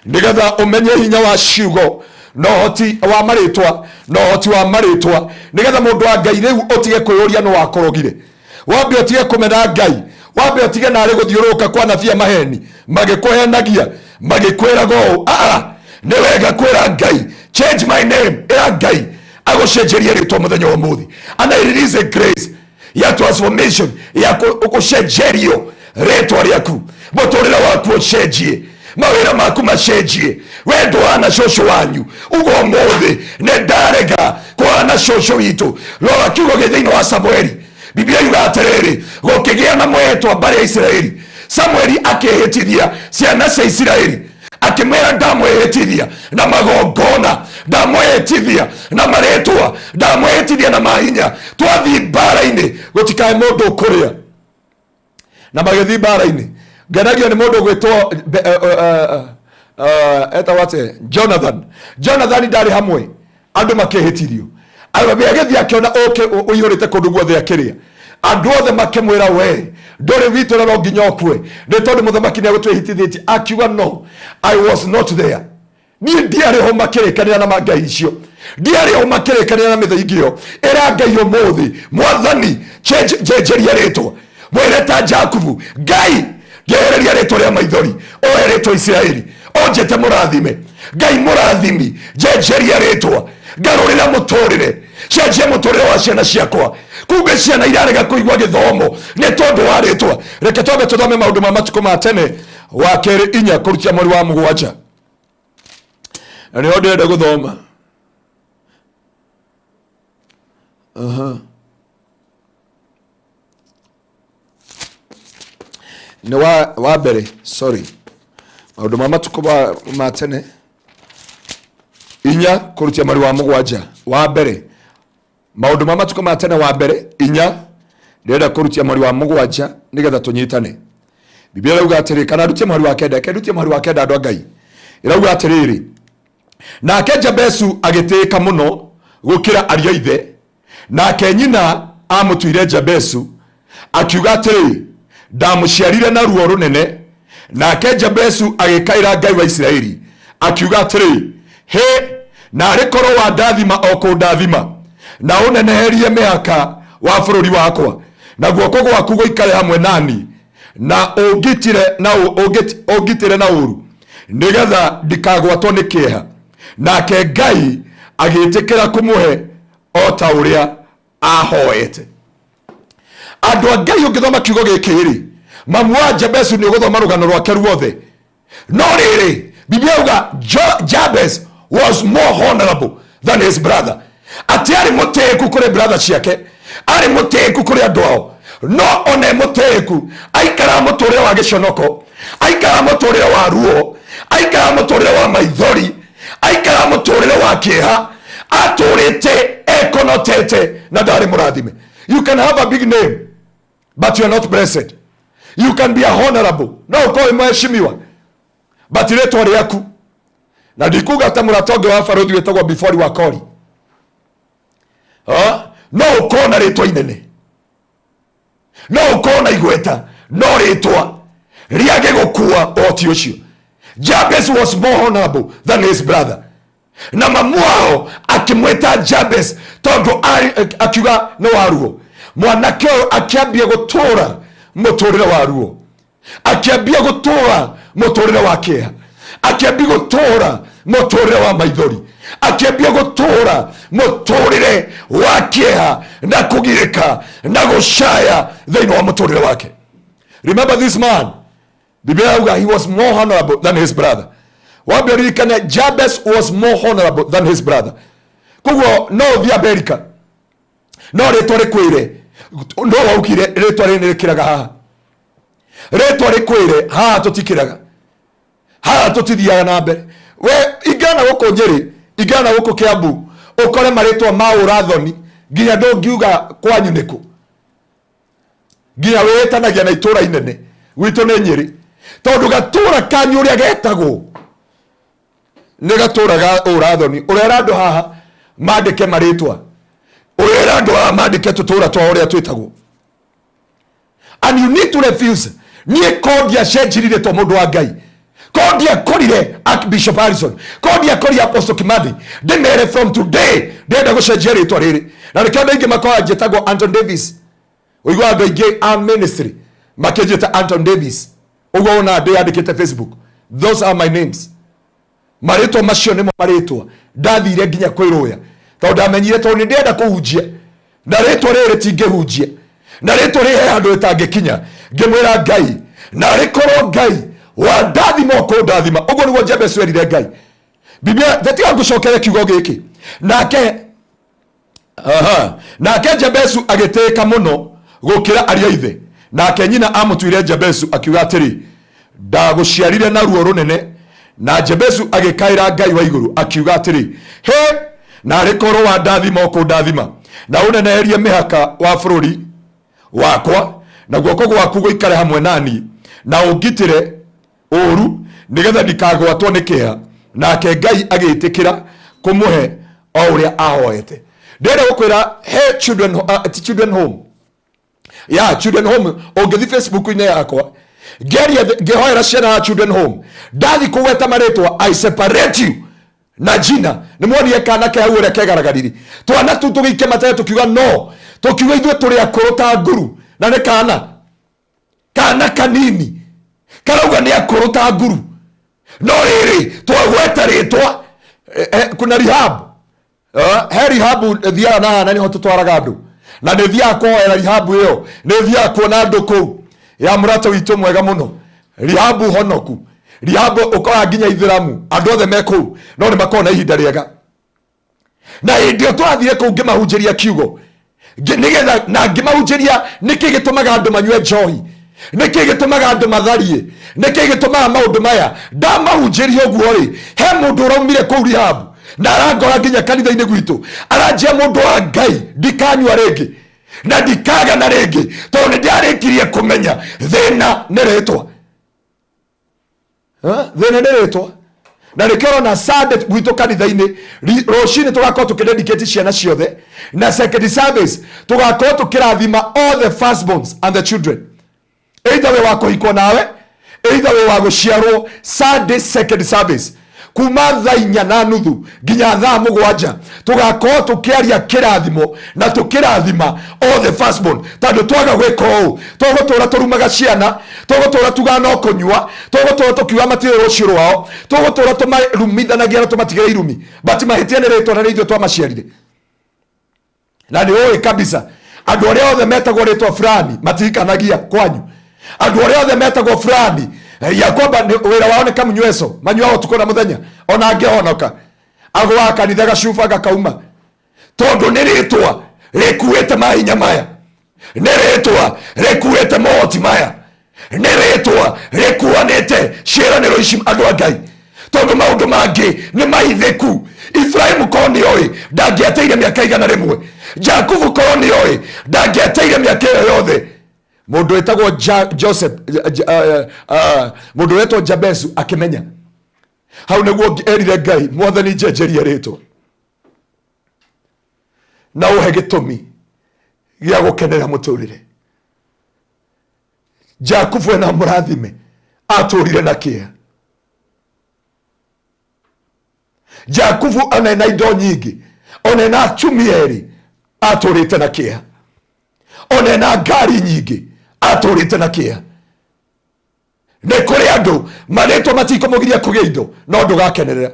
nigetha umenye hinya wa ciugo na ũhoti wa marĩtwa, na ũhoti wa marĩtwa, nigetha mũndũ wa Ngai rĩu ũtige kwĩyũria nĩ wakorogire, wambe ũtige kũmena Ngai, wambe ũtige narĩ gũthiũrũrũka kwa nabii a maheni magĩkũhenagia magĩkwĩraga ũũ. Aa, nĩ wega kwĩra Ngai, change my name. Ĩra Ngai agũcenjerie rĩtwa mũthenya wa ũmũthĩ, and I release a grace ya transformation ya gũcenjerio rĩtwa rĩaku, mũtũrĩre waku ũcenjie, mawĩra maku macenjie. We ndũhana cũcũ wanyu, uga ũmũthĩ nĩ ndarega kũhana cũcũ witũ. Rora kiugo gĩ thĩinĩ wa Samueli. Biblia yuga atĩrĩrĩ, gũkĩgĩa na mwĩhĩtwa mbarĩ ya Isiraeli. Samueli akĩhĩtithia ciana cia Isiraeli, akĩmwĩra, ndamwĩhĩtithia na magongona, ndamwĩhĩtithia na marĩtwa, ndamwĩhĩtithia na mahinya, twathiĩ mbara-inĩ gũtikae mũndũ ũkũrĩa. Na magĩthiĩ mbara-inĩ. Ngenagio nĩ mũndũ ũgwĩtwo etagwo atĩa, Jonathan. Jonathan ndarĩ hamwe andũ makĩhĩtithio. Agĩthiĩ akĩona ũkĩ ũihũrĩte kũndũ guothe akĩrĩa. Andũ othe makĩmwĩra, we ndũrĩ witũ na no nginya ũkue, nĩ tondũ mũthamaki nĩ agũtwĩhĩtithĩtie. Akiuga, no, I was not there, niĩ ndiarĩ ho makĩrĩkanĩra na ngai icio, ndiarĩ ho makĩrĩkanĩra na mĩthingi ĩyo. Ĩra Ngai ũmũthĩ, Mwathani, njenjeria rĩtwa. Mwĩre ta Jakubu, Ngai, njehereria rĩtwa rĩa maithori, oe rĩtwa Isiraeli, ũnjĩte mũrathime. Ngai mũrathimi, njenjeria rĩtwa, ngarũrĩra mũtũrĩre, cenjia mũtũrĩre wa ciana ciakwa. Kumbe ciana irarega kũigua gĩthomo nĩ tondũ wa rĩtwa. Reke twambe tũthome maũndũ ma matukũ ma tene wa kerĩ 4 kũrutia mweri wa 7, na nĩho ndĩrenda gũthoma. Aha. Nĩ wa mbere, sorry, maũndũ ma matukũ ma tene 4 kũrutia mweri wa 7. Wa mbere, maũndũ ma matukũ ma tene wa mbere 4, ndĩrenda kũrutia mweri wa 7 nĩgetha tũnyitane. Biblia ĩrauga atĩrĩ, kana ndutie mweri wa 9, reke ndutie mweri wa 9. Andũ a Ngai, ĩrauga atĩrĩrĩ, nake Jabezu agĩtĩĩka mũno gũkĩra ariũ a ithe, nake nyina amũtuire Jabezu, akiuga atĩrĩ, ndamũciarire na ruo rũnene. Nake Jabezu agĩkaĩra Ngai wa Isiraeli, akiuga atĩrĩ, hĩ, narĩ korwo wandathima o kũndathima, na ũneneherie mĩhaka wa bũrũri wakwa, na guoko gwaku gũikare hamwe nani, na ũngitĩre na ũngitĩre na ũru, nĩgetha ndikagwatwo nĩ kĩeha. Nake Ngai agĩtĩkĩra kũmũhe o ta ũrĩa ahoete. Andũ a Ngai, ũngĩthoma kiugo gĩkĩ rĩ, mamu wa Jabezu, nĩ ũgũthoma rũgano rwake ruothe, no rĩrĩ, Biblia yauga Jabez was more honorable than his brother. Atĩ arĩ mũtĩĩku kũrĩ brother ciake, arĩ mũtĩĩku kũrĩ andũ ao, no one mũtĩĩku aikaraga mũtũrĩre wa gĩconoko, aikaraga mũtũrĩre wa ruo, aikaraga mũtũrĩre wa maithori, aikaraga mũtũrĩre wa kĩeha, atũrĩte ekonotete na ndarĩ mũrathime. You can have a big name but you are not blessed. You can be a honorable, no ũkorwo wĩ mheshimiwa but rĩtwa rĩaku, na ndikuga ta mũrata ũngĩ wa barũthi wĩtagwo Bifori wa Kori. Ah, no ũkorwo na rĩtwa inene, no ũkorwo na igweta, no rĩtwa rĩage gũkua ũhoti ũcio. Jabez was more honorable than his brother, na mamu wao akĩmwĩta Jabez tondũ akiuga nĩ wa ruo. Mwanake ũyũ akĩambia gũtũra mũtũrĩre wa ruo, akĩambia gũtũra mũtũrĩre wa kĩeha, akĩambia gũtũra mũtũrĩre wa maithori, akĩambia gũtũra mũtũrĩre wa kĩeha na kũgirĩka na gũcaya thĩinĩ wa mũtũrĩre wake. Remember this man, Biblia yauga he was more honorable than his brother. Wambe ũririkane, Jabez was more honorable than his brother. Koguo no ũthiĩ America, no rĩtwa rĩkwĩre, no waugire rĩtwa rĩrĩ nĩrĩkĩraga haha, rĩtwa rĩkwĩre haha tũtikĩraga, haha tũtithiaga na mbere. We ingana gũkũ Nyĩrĩ, ingana gũkũ Kiambu, ũkore marĩtwa ma ũrathoni nginya ndũngiuga kwanyu nĩkũ, nginya wĩtanagia na itũra inene gwitũ nĩ Nyĩrĩ, tondũ gatũra kanyu ũrĩa getagwo nĩ gatũra ga ũrathoni. Ũrera andũ haha mandĩke marĩtwa, ũrera andũ haha mandĩke tũtũra twao ũrĩa twĩtagwo, and you need to refuse. Niĩ kondi acenjirire to mũndũ wa Ngai, kondi akorire Archbishop Harrison, kondi akorire Apostle Kimathi, ndĩmere from today ndĩrenda gũcenjia rĩtwa rĩrĩ. Na nĩkĩo andũ aingĩ makoraga njĩtagwo Anton Davis. Ũigua andũ aingĩ a ministry makĩnjĩta Anton Davis, ũguo wona ndĩyandĩkĩte Facebook. Those are my names. Marĩtwa macio nĩmo marĩtwa ndathire nginya kwĩrũya, tondũ ndamenyire tondũ nĩ ndĩrenda kũhunjia na rĩtwa rĩrĩ rĩtingĩhunjia, na rĩtwa rĩrĩ he handũ rĩtangĩkinya. Ngĩmwĩra Ngai, na rĩkorwo Ngai wandathima ũkũndathima. Ũguo nĩguo Jabez werire Ngai. Biblia tetiga ngũcokere kiugo gĩkĩ. Nake aha, nake Jabezu agĩtĩĩka mũno gũkĩra ariũ a ithe. Nake nyina amũtuire Jabezu akiuga atĩrĩ, ndagũciarire na ruo rũnene. Na Jabezu agĩkaĩra Ngai wa igũrũ akiuga atĩrĩ, he narĩ korwo wandathima ũkũndathima, na ũneneherie mĩhaka wa bũrũri wakwa, na guoko gwaku gũikare hamwe nani, na ũngitĩre ũũru, nĩgetha ndikagwatwo nĩ kĩeha. Nake Ngai agĩtĩkĩra kũmũhe o ũrĩa ahoete. Ndĩrenda gũkwĩra he children, children home ya children home. Ũngĩthi Facebook-inĩ yakwa ngeria ngĩhoera ciana ya children home, ndathi kũgweta marĩtwa, I separate you na jina. Nĩ mwonire kana ke hau ũrĩa kegaragariri, twana tu tũgĩikia matere, tũkiuga no tũkiuga ithuĩ tũrĩ akũrũ ta nguru, na nĩ kana kanini karauga nĩ akũrũ ta nguru. No rĩrĩ twagweta rĩtwa, kuna rehab. He rehab thiaga na hana nĩho tũtwaraga andũ, na nĩ thiaga kũhoera rehab ĩyo, nĩ thiaga kuona andũ kũu ya mũrata witũ mwega mũno, rehab honoku, rehab ũkoraga nginya ithĩramu andũ othe me kũu, no nĩ makoragwo na ihinda rĩega. Na hĩndĩ ĩyo twathire kũu ngĩmahunjĩria kiugo, nĩgetha na ngĩmahunjĩria nĩkĩ gĩtũmaga andũ manyue njohi, nĩkĩ gĩtũmaga andũ matharie, nĩkĩ gĩtũmaga maũndũ maya. Ndamahunjĩria ũguo rĩ, he mũndũ ũraumire kũu rehab na arangora nginya kanitha-inĩ gwitũ, aranjia mũndũ wa Ngai ndikanyua rĩngĩ na ndikagana rĩngĩ, tondũ nĩ ndĩarĩkirie kũmenya thĩna nĩ rĩtwa. Thĩna nĩ rĩtwa. Na nĩkĩo ũrona Sunday gwitũ kanitha-inĩ rũcinĩ tũgakorwo tũkĩdedicate ciana ciothe, na second service tũgakorwo tũkĩrathima all the firstborns and the children, either wĩ wa kũhikwo nawe, either wĩ wa gũciarwo. Sunday second service kuma thaa inya na nuthu nginya thaa mũgwanja tũgakorwo tũkĩaria kĩrathimo na tũkĩrathima all the firstborn, tondũ twaga gwĩka ũũ tũgũtũra tũrumaga ciana, tũgũtũra tugaga no kũnyua, tũgũtũra tũkiuga matirĩ rũciũ rwao, tũgũtũra tũmarumithanagia na tũmatigĩre irumi. But mahĩtia nĩ rĩtwa, na nĩ ithuĩ twamaciarire. Na nĩ ũĩ kabisa andũ arĩa othe metagwo rĩtwa fulani matihikanagia kwanyu, andũ arĩa othe metagwo fulani Ya kwamba wĩra wao nĩ kamunyweco, manyuaga ũtukũ na mũthenya, ona angĩhonoka agũaga kanitha gacuba gakauma, tondũ nĩ rĩtwa rĩkuĩte mahinya maya, nĩ rĩtwa rĩkuĩte mohoti maya, nĩ rĩtwa rĩkuanĩte ciĩranĩro ici, andũ a Ngai, tondũ maũndũ mangĩ nĩ mahithĩku. Ibrahimu korwo nĩ oĩ ndangĩateire mĩaka 100. Jakubu korwo nĩ oĩ ndangĩateire mĩaka ĩyo yothe. Mũndũ wĩtagwo Joseph, mũndũ wetwo Jabezu akĩmenya hau nĩguo erire Ngai, Mwathani, njenjerie rĩtwa na ũhe gĩtũmi gĩa gũkenera mũtũrĩre. Jakubu ena mũrathime atũrire na kĩeha. Jakubu ona ena indo nyingĩ, ona ena atumia erĩ, atũrĩte na kĩeha. Ona ena ngari nyingĩ, atũrĩte na kĩeha. Nĩ kũrĩ andũ marĩtwa matikũmũgiria kũgĩa indo no ndũgakenerera.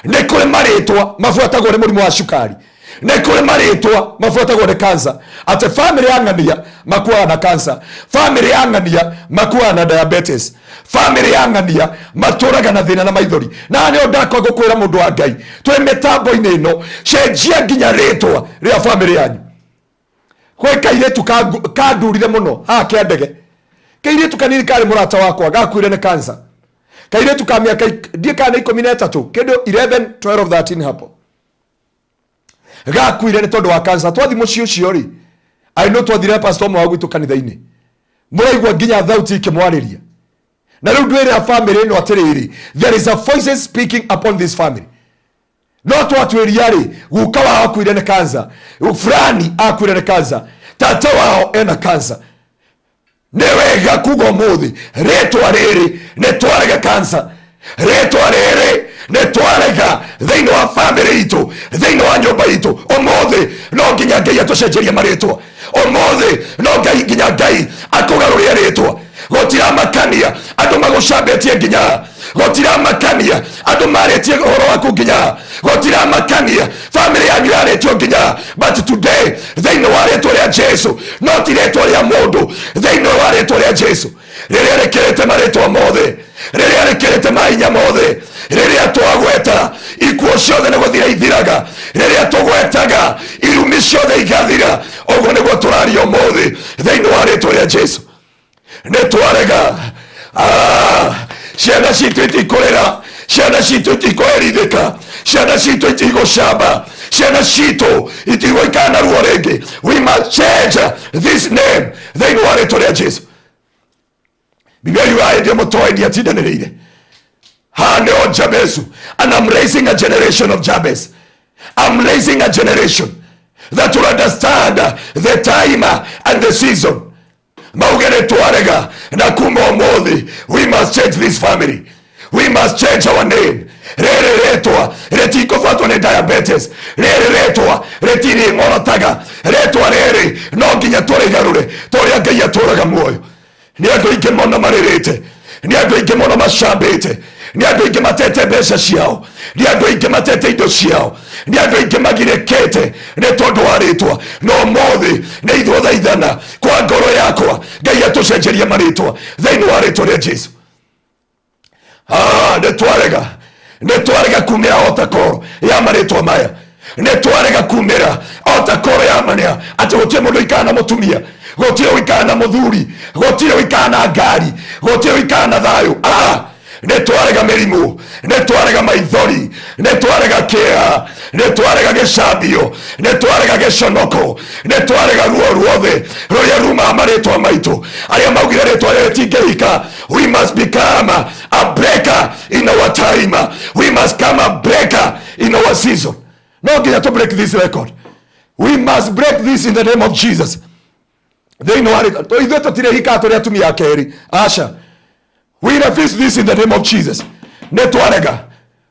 Nĩ kũrĩ marĩtwa mabuatagwo nĩ mũrimũ wa cukari, nĩ kũrĩ marĩtwa mabuatagwo nĩ kansa, atĩ famĩlĩ ya ng'ania makuaga na kansa, famĩlĩ ya ng'ania makuaga na diabetes, famĩlĩ ya ng'ania matũraga na thĩna na maithori. Na nĩo ndakwa ngũkwĩra, mũndũ wa Ngai, twĩ mĩtambo-inĩ ĩno, cenjia nginya rĩtwa rĩa famĩlĩ yanyu. Gwĩ kairĩtu kandurire mũno haha kĩa ndege, kairĩtu kanini karĩ mũrata wakwa, gakuire nĩ kansa. Kairĩtu ka mĩaka ndiĩ kana nĩ 13, kĩndũ 11, 12, 13 hapo, gakuire nĩ tondũ wa kansa. Twathi mũciĩ ũcio rĩ, I know twathire pastor ũmwe wa gwitũ kanitha-inĩ, mũraigua nginya thauti ikĩmwarĩria. Na rĩu ndwĩre family ĩno atĩrĩrĩ, there is a voices speaking upon this family. No twatuĩria rĩ, guka wao akuire nĩ kansa, fulani akuire nĩ kansa, tata wao ena kansa. Nĩ wega kuga ũmũthĩ rĩtwa rĩrĩ nĩ twarega kansa, rĩtwa rĩrĩ nĩ twarega thĩinĩ wa famĩlĩ itũ, thĩinĩ wa nyũmba itũ. Ũmũthĩ no nginya Ngai atũcenjerie marĩtwa. Ũmũthĩ no ngai nginya Ngai akũgarũrie rĩtwa. Gũtiramakania andũ magũcambĩtie nginya, gũtiramakania andũ marĩtie ũhoro waku nginya, gũtiramakania famĩlĩ yanyu yarĩtio nginya, but today thĩinĩ wa rĩtwa rĩa Jesu, no ti rĩtwa rĩa mũndũ, thĩinĩ wa rĩtwa rĩa Jesu rĩrĩa rĩkĩrĩte marĩtwa mothe, rĩrĩa rĩkĩrĩte mahinya mothe, rĩrĩa twagweta ikuũ ciothe nĩ gũthira ithiraga, rĩrĩa tũgwetaga irumi ciothe igathira, ũguo nĩguo tũraria ũmũthĩ thĩinĩ wa rĩtwa rĩa Jesu. Nĩ twarega. Ciana citũ itikũrĩra, ciana citũ itikũherithĩka, ciana citũ itigũcamba, ciana citũ itigũikara na ruo rĩngĩ. We must change this name thĩinĩ wa rĩtwa rĩa Jesu. Biblia yugaga hĩndĩ ĩyo mũtoĩ ndiatindanĩrĩire. Haha nĩho Jabezu, and I'm raising a generation of Jabez. I'm raising a generation that will understand the time and the season. Mauge nĩ twarega, na kuma ũmũthĩ we must change this family, we must change our name. Rĩrĩ rĩtwa rĩtikũbuatwo nĩ diabetes, rĩrĩ rĩtwa rĩtirĩ ng'orotaga, rĩtwa rĩrĩ no nginya tũrĩgarũre torĩa Ngai atũraga muoyo. Nĩ andũ aingĩ mũno marĩrĩte, nĩ andũ aingĩ mũno macambĩte, nĩ andũ aingĩ matete mbeca ciao, nĩ andũ aingĩ matete indo ciao, nĩ andũ aingĩ magirĩkĩte nĩ tondũ wa rĩtwa. No ũmũthĩ nĩ ithuĩ thaithana kwa ngoro yakwa Ngai atũcenjerie marĩtwa thĩinĩ wa rĩtwa rĩa Jesu. Nĩ twarega, nĩ twarega kumĩra ota koro ya marĩtwa maya, nĩ twarega kumĩra ota koro ya manĩa atĩ gũtirĩ mũndũ ũikara na mũtumia, gũtirĩ ũikara na mũthuri, gũtirĩ ũikara na ngari, gũtirĩ ũikara na thayũ. Nĩ twarega mĩrimũ, nĩ twarega maithori, nĩ twarega kĩeha, nĩ twarega gĩcambio, nĩ twarega gĩconoko, nĩ twarega ruo ruothe rũrĩa rumaga marĩtwa maitũ arĩa maugire rĩtwa rĩrĩ rĩtingĩhika. We must become a breaker in our time, we must come a breaker in our season. No nginya to break this record. We must break this in the name of Jesus. Thĩinĩ wa rĩtwa ithuĩ tũtirĩhikaga tũrĩ atumia a kerĩ, aca. We refuse this in the name of Jesus. Nĩ twarega.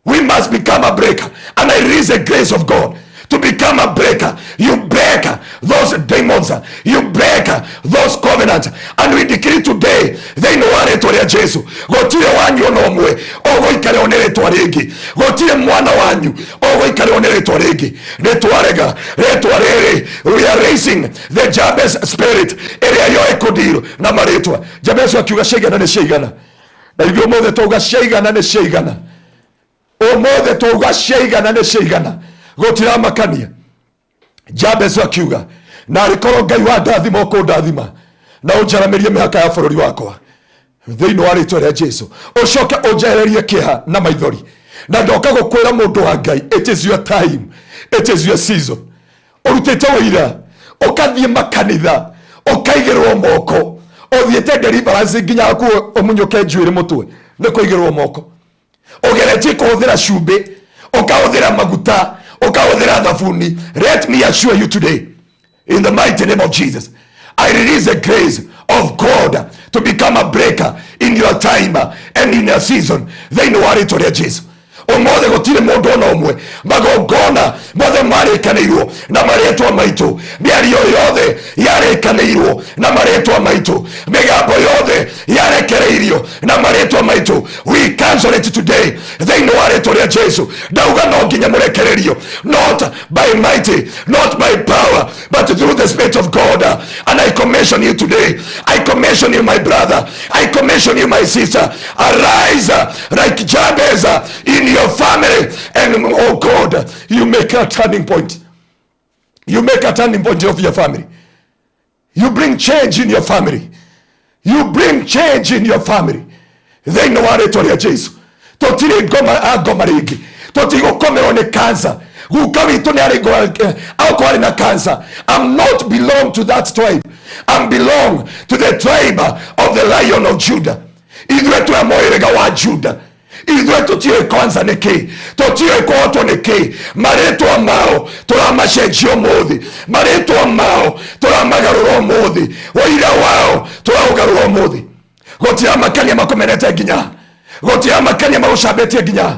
We must become a breaker, and I release the grace of God to become a breaker. You break those demons, you break those covenants, and we decree today thĩinĩ wa rĩtwa rĩa Jesu, gũtirĩ wanyu ona ũmwe ũgũikarĩrwo nĩ rĩtwa rĩngĩ, gũtirĩ mwana wanyu ũgũikarĩrwo nĩ rĩtwa rĩngĩ. Nĩ twarega rĩtwa rĩrĩ. We are raising the Jabez spirit ĩrĩa yoĩ kũndirũ na marĩtwa. Jabez akiuga ciaigana nĩ ciaigana. Na ithuĩ ũmũthĩ twauga ciaigana nĩ ciaigana. Ũmũthĩ twauga ciaigana nĩ ciaigana. Gũtiramakania. Jabezu akiuga, na arĩkorwo Ngai wa ndathima ũkũndathima na ũnjaramĩrie mĩhaka ya bũrũri wakwa thĩinĩ wa rĩtwa rĩa Jesu, ũcoke ũnjehererie kĩeha na maithori. Na ndoka gũkwĩra mũndũ wa Ngai, it is your time, it is your season. Ũrutĩte ũira, ũkathiĩ makanitha, ũkaigĩrwo moko, ũthiĩte deliverance nginya hakuhĩ ũmunyũke njuĩrĩ mũtwe nĩ kũigĩrwo moko. Ũgeretie kũhũthĩra cumbĩ, ũkahũthĩra maguta, ũkahũthĩra thabuni. Let me assure you today, in the mighty name of Jesus, I release the grace of God to become a breaker in your time and in your season. Thĩinĩ wa rĩtwa rĩa Jesu. Ũmũthĩ gũtirĩ mũndũ ona ũmwe, magongona mothe marĩkanĩirwo na marĩtwa maitũ, mĩario yothe yarĩkanĩirwo na marĩtwa maitũ, mĩgambo yothe yarekereirio na marĩtwa maitũ, we cancel it today thĩinĩ wa rĩtwa rĩa Jesu. Ndauga no nginya mũrekererio, not by mighty, not by power, but through the Spirit of God. And I commission you today, I commission you, my brother, I commission you, my sister, arise like Jabez in your family, and oh God, you make a turning point. You make a turning point of your family. You bring change in your family. You bring change in your family. Thĩinĩ wa rĩtwa rĩa Jesu. Tũtirĩ ngoma a ngoma rĩngĩ. Tũtigũkomerwo nĩ cancer. Guka witũ nĩ arĩ akorwo arĩ na cancer. I'm not belong to that tribe. I'm belong to the tribe of the Lion of Judah. Ithuĩ twĩ a mũhĩrĩga wa Judah. Ithuĩ tũtiũĩ kwanza nĩ kĩ, tũtiũĩ kũhotwo nĩ kĩ. Marĩtwa mao tũramacenjia ũmũthĩ, marĩtwa mao tũramagarũra ũmũthĩ, ũira wao tũraũgarũra ũmũthĩ. Gũtiramakania makũmenete nginya, gũtiramakania magũcambĩtie nginya,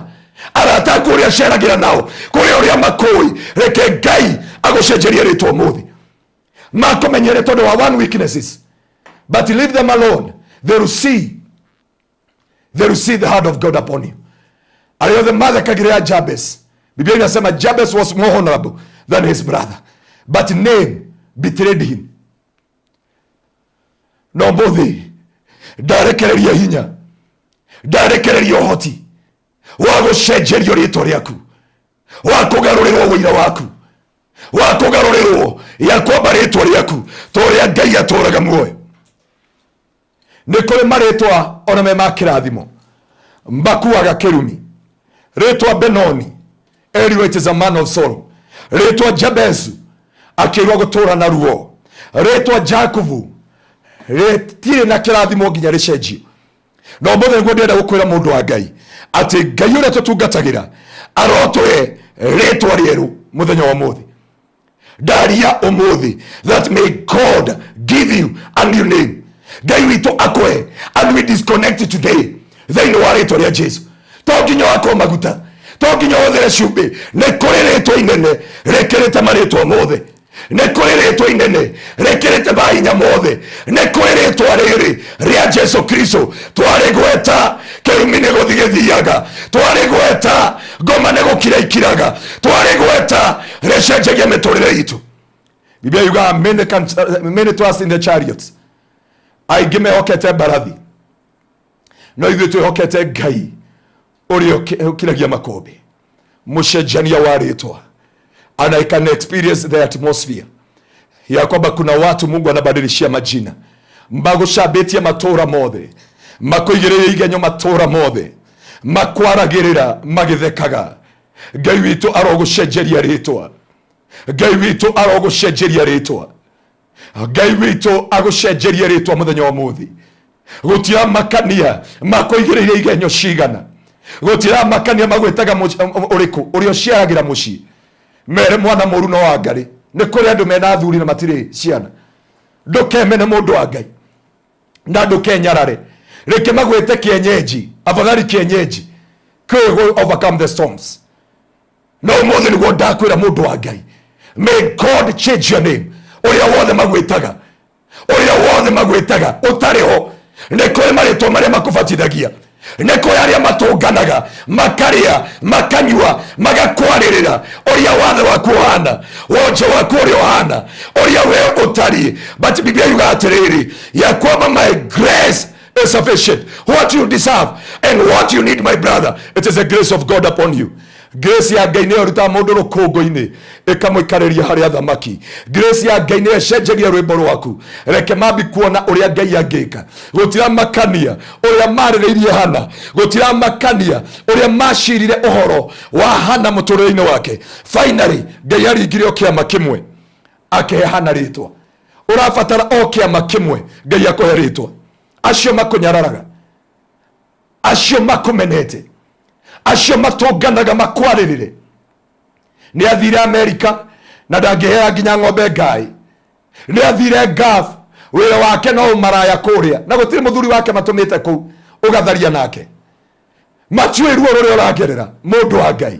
arata aku ũrĩa aceragĩra nao, kũrĩ ũrĩa makũĩ, reke Ngai agũcenjerie rĩtwa ũmũthĩ. Makũmenyere tondũ wa one weaknesses, but leave them alone, they will see. They will see the hand of God upon you. Arĩa othe mathekagĩrĩra Jabez. Biblia inasema Jabez was more honorable than his brother, but name betrayed him. No mũthĩ ndarekereria hinya, ndarekereria ũhoti wa gũcenjerio rĩtwa rĩaku, wa kũgarũrĩrwo ũira waku, wa kũgarũrĩrwo ya kwamba rĩtwa rĩaku ta ũrĩa Ngai atũraga muoyo. Nĩ kũrĩ marĩtwa ona me ma kĩrathimo makuaga kĩrumi. Rĩtwa Benoni erirwo it is a man of sorrow. Rĩtwa Jabezu akĩrwo gũtũra na ruo. Rĩtwa Jakubu rĩtirĩ na kĩrathimo nginya rĩcenjio. Na ũmũthĩ nĩguo ndĩrenda gũkwĩra mũndũ wa Ngai atĩ Ngai ũrĩa tũtungatagĩra arotũhe rĩtwa rĩerũ mũthenya wa ũmũthĩ. Ndaria ũmũthĩ that may God give you a new name. Ngai witũ akũhe, and we disconnect today thĩinĩ wa rĩtwa rĩa Jesu. To nginya wakwo maguta, to nginya ũhũthĩre cumbĩ, nĩ kũrĩ rĩtwa inene rĩkĩrĩte marĩtwa mothe, nĩ kũrĩ rĩtwa inene rĩkĩrĩte mahinya mothe, nĩ kũrĩ rĩtwa rĩrĩ rĩa Jesu Kristo. Twarĩgweta kĩrumi nĩ gũthiĩ gĩthiaga, twarĩgweta ngoma nĩ gũkira ikiraga, twarĩgweta rĩcenjagia mĩtũrĩre itũ. Biblia yugaga many can, many trust in the chariots, aingĩ mehokete mbarathi, no ithuĩ twĩhokete Ngai ũrĩa ũkiragia makũmbĩ, mũcenjania wa rĩtwa. And I can experience the atmosphere ya kwamba kuna watu Mungu anabadilishia majina, magũcambĩtie matũra mothe, makũigĩrĩire igenyo matũra mothe, makwaragĩrĩra magĩthekaga. Ngai witũ arogũcenjeria rĩtwa, Ngai witũ arogũcenjeria rĩtwa, Ngai witũ agũcenjerie rĩtwa mũthenya wa ũmũthĩ. Gũtiramakania makũigĩrĩire igenyo cigana, gũtiramakania magwĩtaga ũrĩkũ, ũrĩa ũciaragĩra mũciĩ, mere mwana mũru no wa Ngarĩ. Nĩ kũrĩ andũ mena athuri na matirĩ ciana. Ndũkemene mũndũ wa Ngai na ndũkenyarare, reke magwĩte kĩenyenji, afadhali kĩenyenji kĩũĩ overcome the storms. No ũmũthĩ nĩguo ndakwĩra mũndũ wa Ngai, may God change your name. Ũrĩa wothe magwĩtaga, ũrĩa wothe magwĩtaga ũtarĩ ho, nĩ kũrĩ marĩtwa marĩa makũbatithagia, nĩ kũrĩ arĩa matũnganaga makarĩa makanyua magakwarĩrĩra ũrĩa wathe waku ũhana, wonje waku ũrĩa ũhana, ũrĩa we ũtariĩ. But Biblia yugaga atĩrĩrĩ, ya kwamba my grace Is sufficient. What you deserve and what you need, my brother, it is the grace of God upon you. Grace ya Ngai nĩyo ĩrutaga mũndũ rũkũngũ-inĩ ĩkamũikarĩria harĩ athamaki. Grace ya Ngai nĩyo ĩcenjagia rwĩmbo rwaku. Reke mambi kuona ũrĩa Ngai angĩka. Gũtiramakania ũrĩa marĩrĩirie Hana, gũtiramakania ũrĩa macirire ũhoro wa Hana mũtũrĩre-inĩ wake. Finally Ngai aringire o kĩama kĩmwe akĩhe Hana rĩtwa. Ũrabatara o kĩama kĩmwe Ngai akũhe rĩtwa. Acio makũnyararaga, acio makũmenete, acio matũnganaga makwarĩrĩre. Nĩ athire Amerika na ndangĩhea nginya ng'ombe ngai. Nĩ athire Gulf, wĩra wake no ũmaraya kũrĩa na gũtirĩ mũthuri wake matũmĩte kũu ũgatharia nake. Matiũĩ ruo rũrĩa ũragerera mũndũ wa Ngai.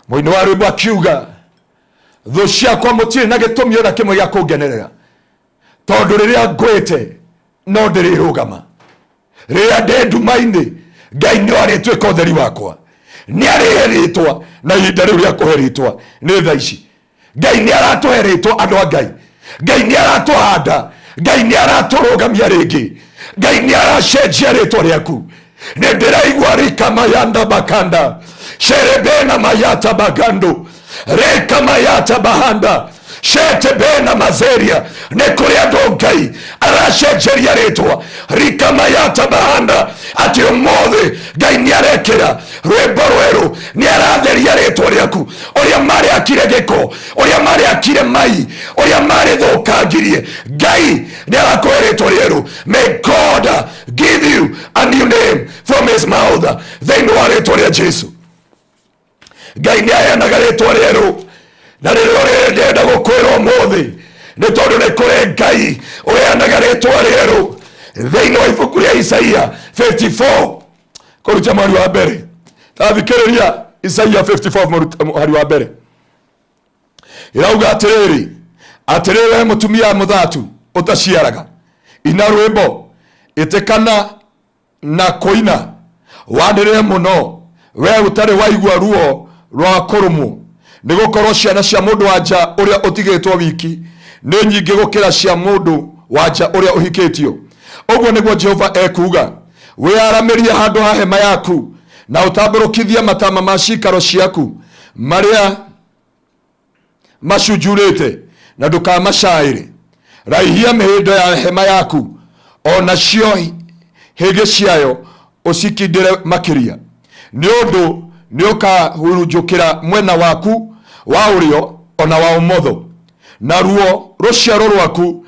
Mũini wa rwĩmbo akiuga, thũ ciakwa mũtirĩ na gĩtũmi ona kĩmwe gĩa kũngenerera, tondũ rĩrĩa ngwĩte no ndĩrĩrũgama. Rĩrĩa ndĩ nduma-inĩ Ngai nĩ arĩtuĩka ũtheri wakwa, nĩ arĩhe rĩtwa, na ihinda rĩu rĩa kũhe rĩtwa nĩ thaa ici. Ngai nĩ aratũhe rĩtwa, andũ a Ngai. Ngai nĩ aratũhanda, Ngai nĩ aratũrũgamia rĩngĩ, Ngai nĩ aracenjia rĩtwa rĩaku. Nĩ ndĩraigua rika mayanda bakanda sherebena mayata bagando reka mayata bahanda shetebena mazeria. Nĩ kũrĩ andũ Ngai aracenjeria rĩtwa rika mayata bahanda, atĩ ũmũthĩ Ngai nĩ arekĩra rwĩmbo rwerũ, nĩ aratheria rĩtwa rĩaku. Ũrĩa marĩakire gĩko, ũrĩa marĩakire mai, ũrĩa marĩthũkangirie, Ngai nĩ arakũhe rĩtwa rĩerũ. May God give you a new name from his mouth. Thĩinĩ wa rĩtwa rĩa Jesu, Ngai nĩ aheanaga rĩtwa rĩerũ, na rĩrĩa rĩrĩ ndĩrenda gũkwĩra ũmũthĩ nĩ tondũ nĩ kũrĩ Ngai ũheanaga rĩtwa rĩerũ. Thĩinĩ wa ibuku rĩa Isaia 54 kũruta mweri wa mbere, tathikĩrĩria Isaia 54 mũhari wa mbere ĩrauga atĩrĩrĩ, atĩrĩrĩ we mũtumia mũthatu ũtaciaraga, ina rwĩmbo, ĩtĩkana na kũina, wanĩrĩre mũno, we ũtarĩ waigua ruo rwa kũrũmwo, nĩ gũkorwo ciana cia mũndũ wa nja ũrĩa ũtigĩtwo wiki nĩ nyingĩ gũkĩra cia mũndũ wa nja ũrĩa ũhikĩtio. Ũguo nĩguo Jehova ekuuga. Wĩyaramĩrie handũ ha hema yaku, na ũtambũrũkithie matama ma cikaro ciaku marĩa macunjurĩte, na ndũkamacaĩre. Raihia mĩhĩndo ya hema yaku, o nacio hĩgĩ ciayo ũcikindĩre makĩria, nĩ ũndũ nĩũkahurunjũkĩra mwena waku wa ũrĩo ona wa ũmotho, naruo rũciaro rwaku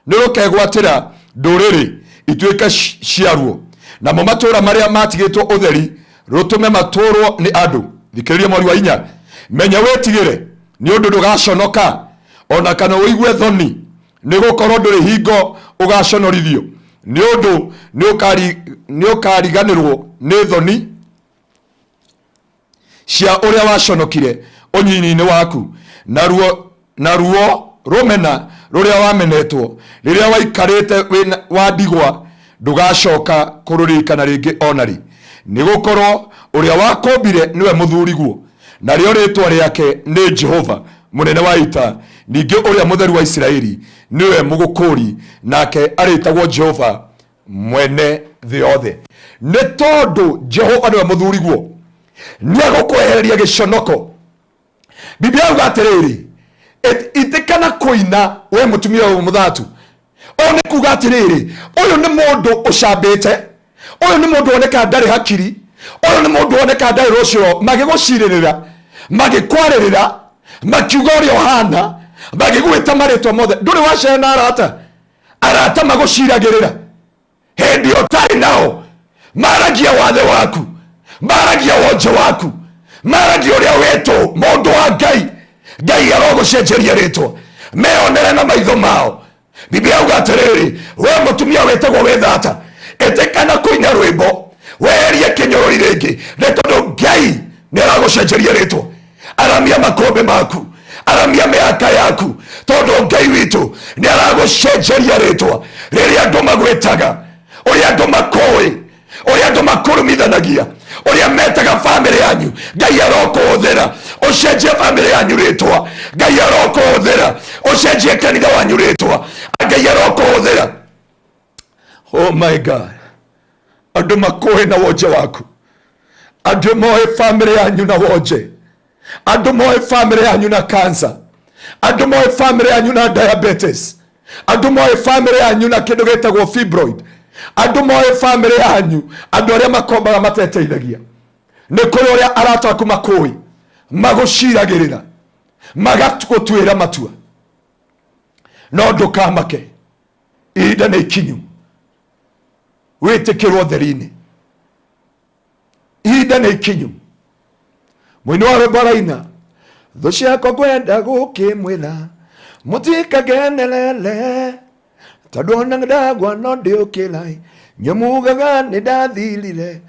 nĩrũkegwatĩra ndũrĩrĩ ituĩke ciaruo, namo matũũra marĩa matigĩtwo ũtheri rũtũme matũũrwo nĩ andũ. Thikĩrĩria mweri wa inya. Menya wĩtigĩre, nĩ ũndũ ndũgaconoka ona kana ũigue thoni, nĩ gũkorwo ndũrĩ hingo ũgaconorithio, nĩ ũndũ nĩũkariganĩrwo nĩ thoni cia ũrĩa waconokire ũnyinyi-inĩ waku, naruo rũmena rũrĩa wamenetwo rĩrĩa waikarĩte wa ndigwa ndũgacoka kũrũririkana rĩngĩ ona rĩ. Nĩ gũkorwo ũrĩa wakũmbire nĩwe mũthuriguo, narĩo rĩtwa rĩake nĩ Jehova mũnene wa ita, ningĩ ũrĩa mũtheru wa Isiraeli nĩwe mũgũkũri, nake arĩtagwo Jehova mwene thĩ yothe. Nĩ tondũ Jehova nĩwe mũthuriguo, nĩegũkwehereria gĩconoko. Biblia yauga atĩrĩrĩ, itĩkana kũina we mũtumia ũyũ mũthatu. Ũũ nĩ kuga atĩrĩrĩ, ũyũ nĩ mũndũ ũcambĩte, ũyũ nĩ mũndũ woneka ndarĩ hakiri, ũyũ nĩ mũndũ woneka ndarĩ rũciaro. Magĩgũcirĩrĩra, magĩkwarĩrĩra, makiuga ũrĩa ũhana, magĩgwĩta marĩtwa mothe. Ndũrĩ wacera na arata, arata magũciragĩrĩra hĩndĩ ũtarĩ nao, maragia wathe waku, maragia wonje waku, maragia ũrĩa wĩtwo mũndũ wa Ngai. Ngai arogũcenjeria rĩtwa, meonere na maitho mao. Biblia yauga atĩrĩrĩ, we mũtumia wĩtagwo wĩ thata, ĩtĩkana kũina rwĩmbo, weherie kĩnyũrũri rĩngĩ, nĩ tondũ Ngai nĩ aragũcenjeria rĩtwa. Aramia makũmbĩ maku, aramia mĩhaka yaku, tondũ Ngai witũ nĩ aragũcenjeria rĩtwa. Rĩrĩa andũ magwĩtaga, ũrĩa andũ makũĩ, ũrĩa andũ makũrumithanagia, Ũrĩa metaga bamĩrĩ yanyu, Ngai arokũhũthĩra ũcenjie bamĩrĩ yanyu rĩtwa. Ngai arokũhũthĩra ũcenjie kanitha wanyu rĩtwa. Ngai arokũhũthĩra. Oh my God, andũ makũĩ na wonje waku, andũ moĩ bamĩrĩ yanyu na wonje, andũ moĩ bamĩrĩ yanyu na cancer, andũ moĩ bamĩrĩ yanyu na diabetes, andũ moĩ bamĩrĩ yanyu na kĩndũ gĩtagwo fibroid, andũ moĩ bamĩrĩ yanyu, andũ arĩa makombaga mateteithagia. Nĩ kũrĩ ũrĩa arata aku makũĩ, magũciragĩrĩra, magagũtuĩra matua, no ndũkamake, ihinda nĩ ikinyu wĩtĩkĩrwo theri-inĩ. Ihinda nĩ ikinyu. Mũini wa rwĩmbo araina, thũ ciakwa ngwenda gũkĩmwĩra mũtikagenerere, tondũ ona ndagwa no ndĩũkĩra, nyũmugaga nĩ ndathirire.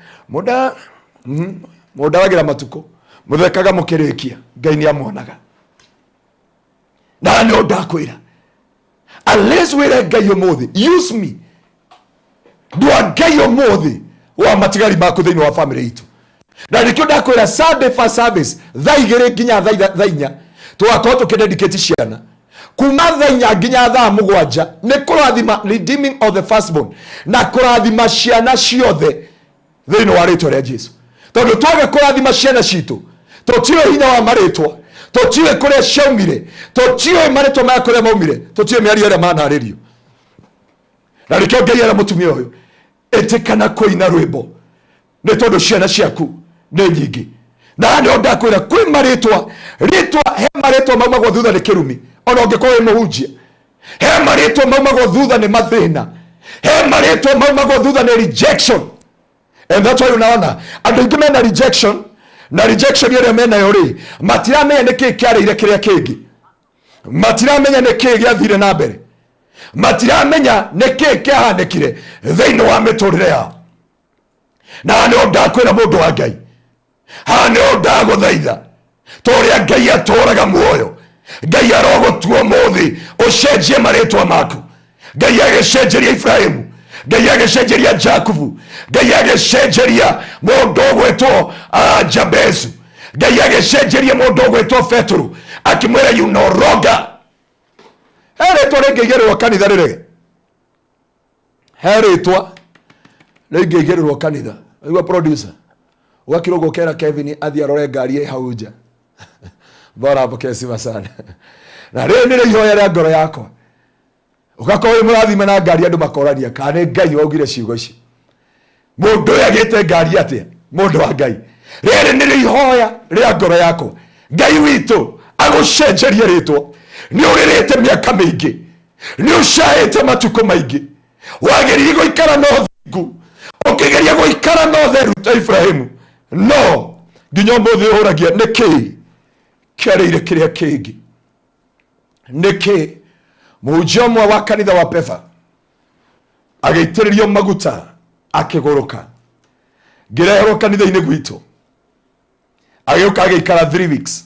Mũndaragĩra matukũ, mũthekaga mũkĩrĩkia, Ngai nĩ amuonaga. Na nĩ ndakwĩra, unless wĩre Ngai ũmũthĩ, use me, ndwa Ngai ũmũthĩ wa matigari maku thĩinĩ wa family itũ. Na nĩkĩo ndakwĩra Sunday first service thaa 2 nginya thaa 4 tũgakorwo tũkĩdedicate ciana kuma thaa 4 nginya thaa 7 nĩ kũrathima redeeming of the firstborn na kũrathima ciana ciothe thĩinĩ wa rĩtwa rĩa Jesu. Tondũ twaga kũrathima ciana citũ, tũtiũĩ hinya wa marĩtwa, tũtiũĩ kũrĩa ciaumire, tũtiũĩ marĩtwa maya kũrĩa maumire, tũtiũĩ mĩario ĩrĩa manarĩrio. Na nĩkĩo Ngai era mũtumia ũyũ, ĩtĩkana kũina rwĩmbo nĩ tondũ ciana ciaku nĩ nyingĩ. Na nĩo ndakwĩra kwĩ marĩtwa, rĩtwa he marĩtwa maumagwo thutha nĩ kĩrumi, ona ũngĩkorwo wĩ mũhunjia. He marĩtwa maumagwo thutha nĩ mathĩna, he marĩtwa maumagwo thutha nĩ rejection. And that's why unaona andũ aingĩ mena rejection, na rejection ĩrĩa menayo rĩ, matiramenya nĩ kĩĩ kĩarĩire kĩrĩa kĩngĩ, matiramenya nĩ kĩĩ gĩathire na mbere, matiramenya nĩ kĩĩ kĩahanĩkire thĩinĩ wa mĩtũrĩre yao. Na nĩo ndakwĩra mũndũ wa Ngai, haha nĩo ndagũthaitha, ta ũrĩa Ngai atũraga muoyo, Ngai arogũtua ũmũthĩ ũcenjie marĩtwa maku. Ngai agĩcenjeria Ibrahimu, Ngai agĩcenjeria Jakubu, Ngai agĩcenjeria mũndũ ũgwĩtwo Jabezu, Ngai agĩcenjeria mũndũ ũgwĩtwo Petero, akĩmwĩra you no longer. He rĩtwa rĩngĩigĩrĩrwo kanitha rĩrege, he rĩtwa rĩngĩigĩrĩrwo kanitha. Igua producer ũgakirwo gũkera Kevin athiĩ arore ngari ĩ hau nja. Bora apokee sifa sana. Na rĩrĩ nĩrĩo ihoya rĩa ngoro yakwa, ũgakorwo wĩ mũrathime na ngari, andũ makorania kana nĩ Ngai waugire ciugo ici, mũndũ ũyũ agĩte ngari atĩa? Mũndũ wa Ngai, rĩrĩ nĩrĩo ihoya rĩa ngoro yakwa, Ngai witũ agũcenjerie rĩtwa. Nĩ ũrĩrĩte mĩaka mĩingĩ, nĩ ũcaĩte matukũ maingĩ, wagĩrĩire gũikara na ũthingu, ũkĩgeria gũikara na ũtheru ta Ibrahimu, no nginya ũmũthĩ ũhũragia nĩ kĩĩ kĩarĩire kĩrĩa kĩngĩ. Nĩ kĩĩ? Mũhunjia ũmwe wa kanitha wa Pefa agĩitĩrĩrio maguta akĩgũrũka, ngĩreherwo kanitha-inĩ gwitũ, agĩũka agĩikara 3 weeks,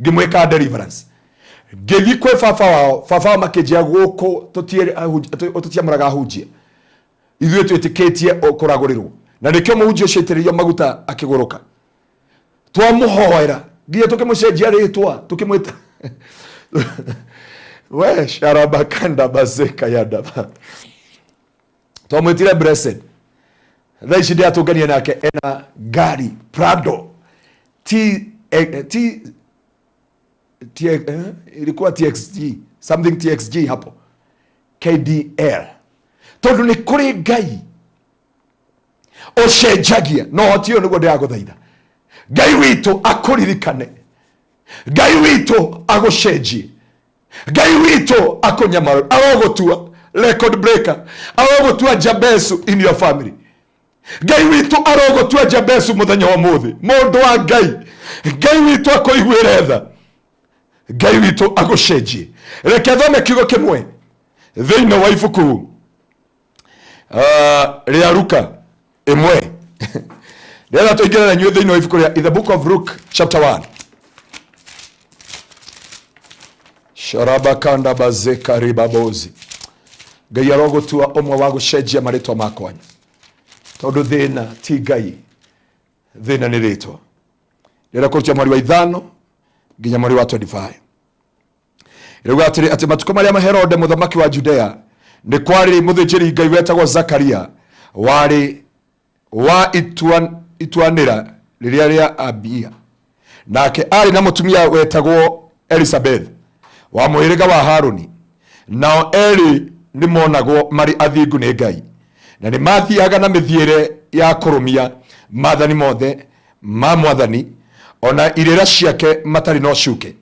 ngĩmwĩka deliverance, ngĩthiĩ kwĩ baba wao. Baba wao makĩnjĩra gũkũ tũtiamũraga ahunjia, ithuĩ twĩtĩkĩtie kũragũrĩrwo, na nĩkĩo mũhunjia ũcio aitĩrĩrio maguta akĩgũrũka. Twamũhoera nginya tũkĩmũcenjia rĩtwa, tũkĩmwĩta we sharabakanda bazeka yadaba, twamwĩtire Blessed. Thaa ici ndĩratũngania nake ena ngari Prado T, T, T, ilikuwa TXG something, TXG hapo KDL, tondũ nĩ kũrĩ Ngai ũcenjagia. No hoti ũyũ nĩguo ndĩragũthaitha, Ngai witũ akũririkane, Ngai witũ agũcenjie, Ngai witũ akũnyamaro, arogũtua record breaker, arogũtua Jabesu in your family. Ngai witũ arogũtua Jabesu mũthenya wa ũmũthĩ. Mũndũ wa Ngai, Ngai witũ akũiguĩre tha, Ngai witũ agũcenjie. Reke thome kiugo kĩmwe thĩinĩ wa ibuku rĩa Luka ĩmwe, rĩrĩa tũingĩra na inyuĩ thĩinĩ wa ibuku rĩa, in the book of Luke chapter 1. Sharabakanda bazeka ribabozi. Ngai arogũtua ũmwe wa gũcenjia marĩtwa makwanyu, tondũ thĩna ti Ngai. Thĩna nĩ rĩtwa. Ndĩrenda kũrutia mweri wa 5 nginya mweri wa 25. Rĩu atĩrĩ, atĩ matukũ marĩa ma Herode mũthamaki wa Judea, nĩ kwarĩ mũthĩnjĩri Ngai wetagwo Zakaria, warĩ wa ituanĩra rĩrĩa rĩa Abia. Nake aarĩ na mũtumia wetagwo Elisabeth, wa mũhĩrĩga wa Haruni. Nao erĩ nĩ monagwo marĩ athingu nĩ Ngai, na nĩ mathiaga na mĩthiĩre ya kũrũmia maathani mothe ma Mwathani, o na irĩra ciake matarĩ na ũcuke.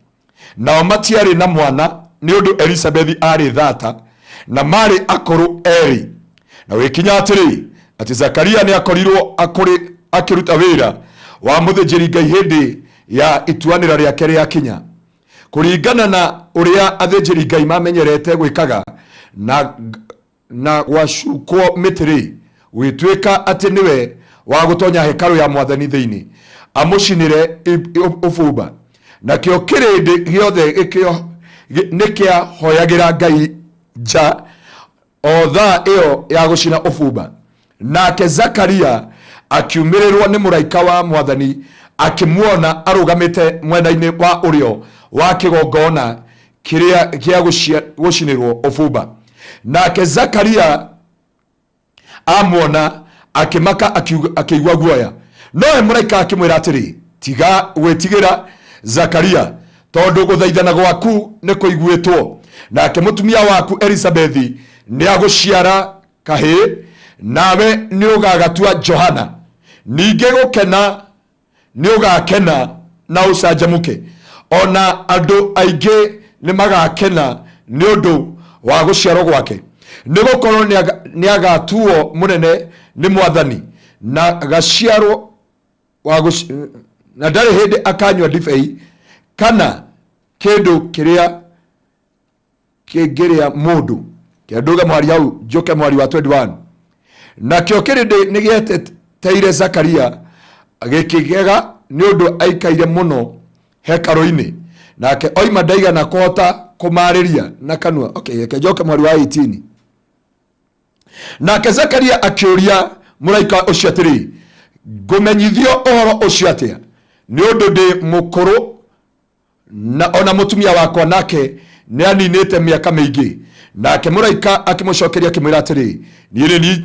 Nao matiarĩ na mwana nĩ ũndũ Elisabethi aarĩ thata, na maarĩ akũrũ erĩ. Na gũgĩkinya atĩrĩ, atĩ Zakaria nĩakorirwo akĩruta wĩra wa mũthĩnjĩri Ngai hĩndĩ ya ituanĩra rĩake rĩakinya, kũringana na ũrĩa athĩnjĩri Ngai mamenyerete gwĩkaga, na gwacukwo mĩtĩ-rĩ, gũgĩtuĩka atĩ nĩwe wa gũtonya hekarũ ya Mwathani thĩinĩ, amũcinĩre ũbumba. Nakĩo kĩrĩndĩ gĩothe nĩkĩahoyagĩra Ngai nja o thaa ĩyo ya gũcina ũbumba. Nake Zakaria akiumĩrĩrwo nĩ mũraika wa Mwathani, akĩmuona arũgamĩte mwena-inĩ wa ũrĩo wa kĩgongona kĩrĩa gĩa gũcinĩrwo ũbumba. Nake Zakaria amuona akĩmaka, akĩigua guoya. Nowe mũraika akĩmwĩra atĩrĩ, tiga gwĩtigĩra, Zakaria, tondũ gũthaithana gwaku nĩ kũiguĩtwo, nake mũtumia waku Elisabethi nĩagũciara kahĩĩ, nawe nĩũgagatua Johana. Ningĩ gũkena nĩũgakena na ũcanjamũke, ona andũ aingĩ nĩmagakena nĩ ũndũ wa gũciarwo gwake, nĩgũkorwo nĩagatuo mũnene nĩ Mwathani, na gaciarwo wa na ndarĩ hĩndĩ akanyua ndibei kana kĩndũ kĩrĩa kĩngĩrĩa mũndũ. Kĩndũge mwari hau, njũke mwari wa 21. Nakĩo kĩrĩndĩ nĩgĩeteteire Zakaria gĩkĩgega nĩ ũndũ aikaire mũno hekarũ-inĩ, nake oima ndaigana kũhota kũmaarĩria na kanua. Okay, reke njoke mwari wa 18. Nake Zakaria akĩũria mũraika ũcio atĩrĩ, ngũmenyithio ũhoro ũcio atĩa? Nĩ ũndũ ndĩ mũkũrũ, na ona mũtumia wakwa nake nĩaninĩte mĩaka mĩingĩ. Nake mũraika akĩmũcokeria akĩmwĩra atĩrĩ, niĩ nĩ niĩ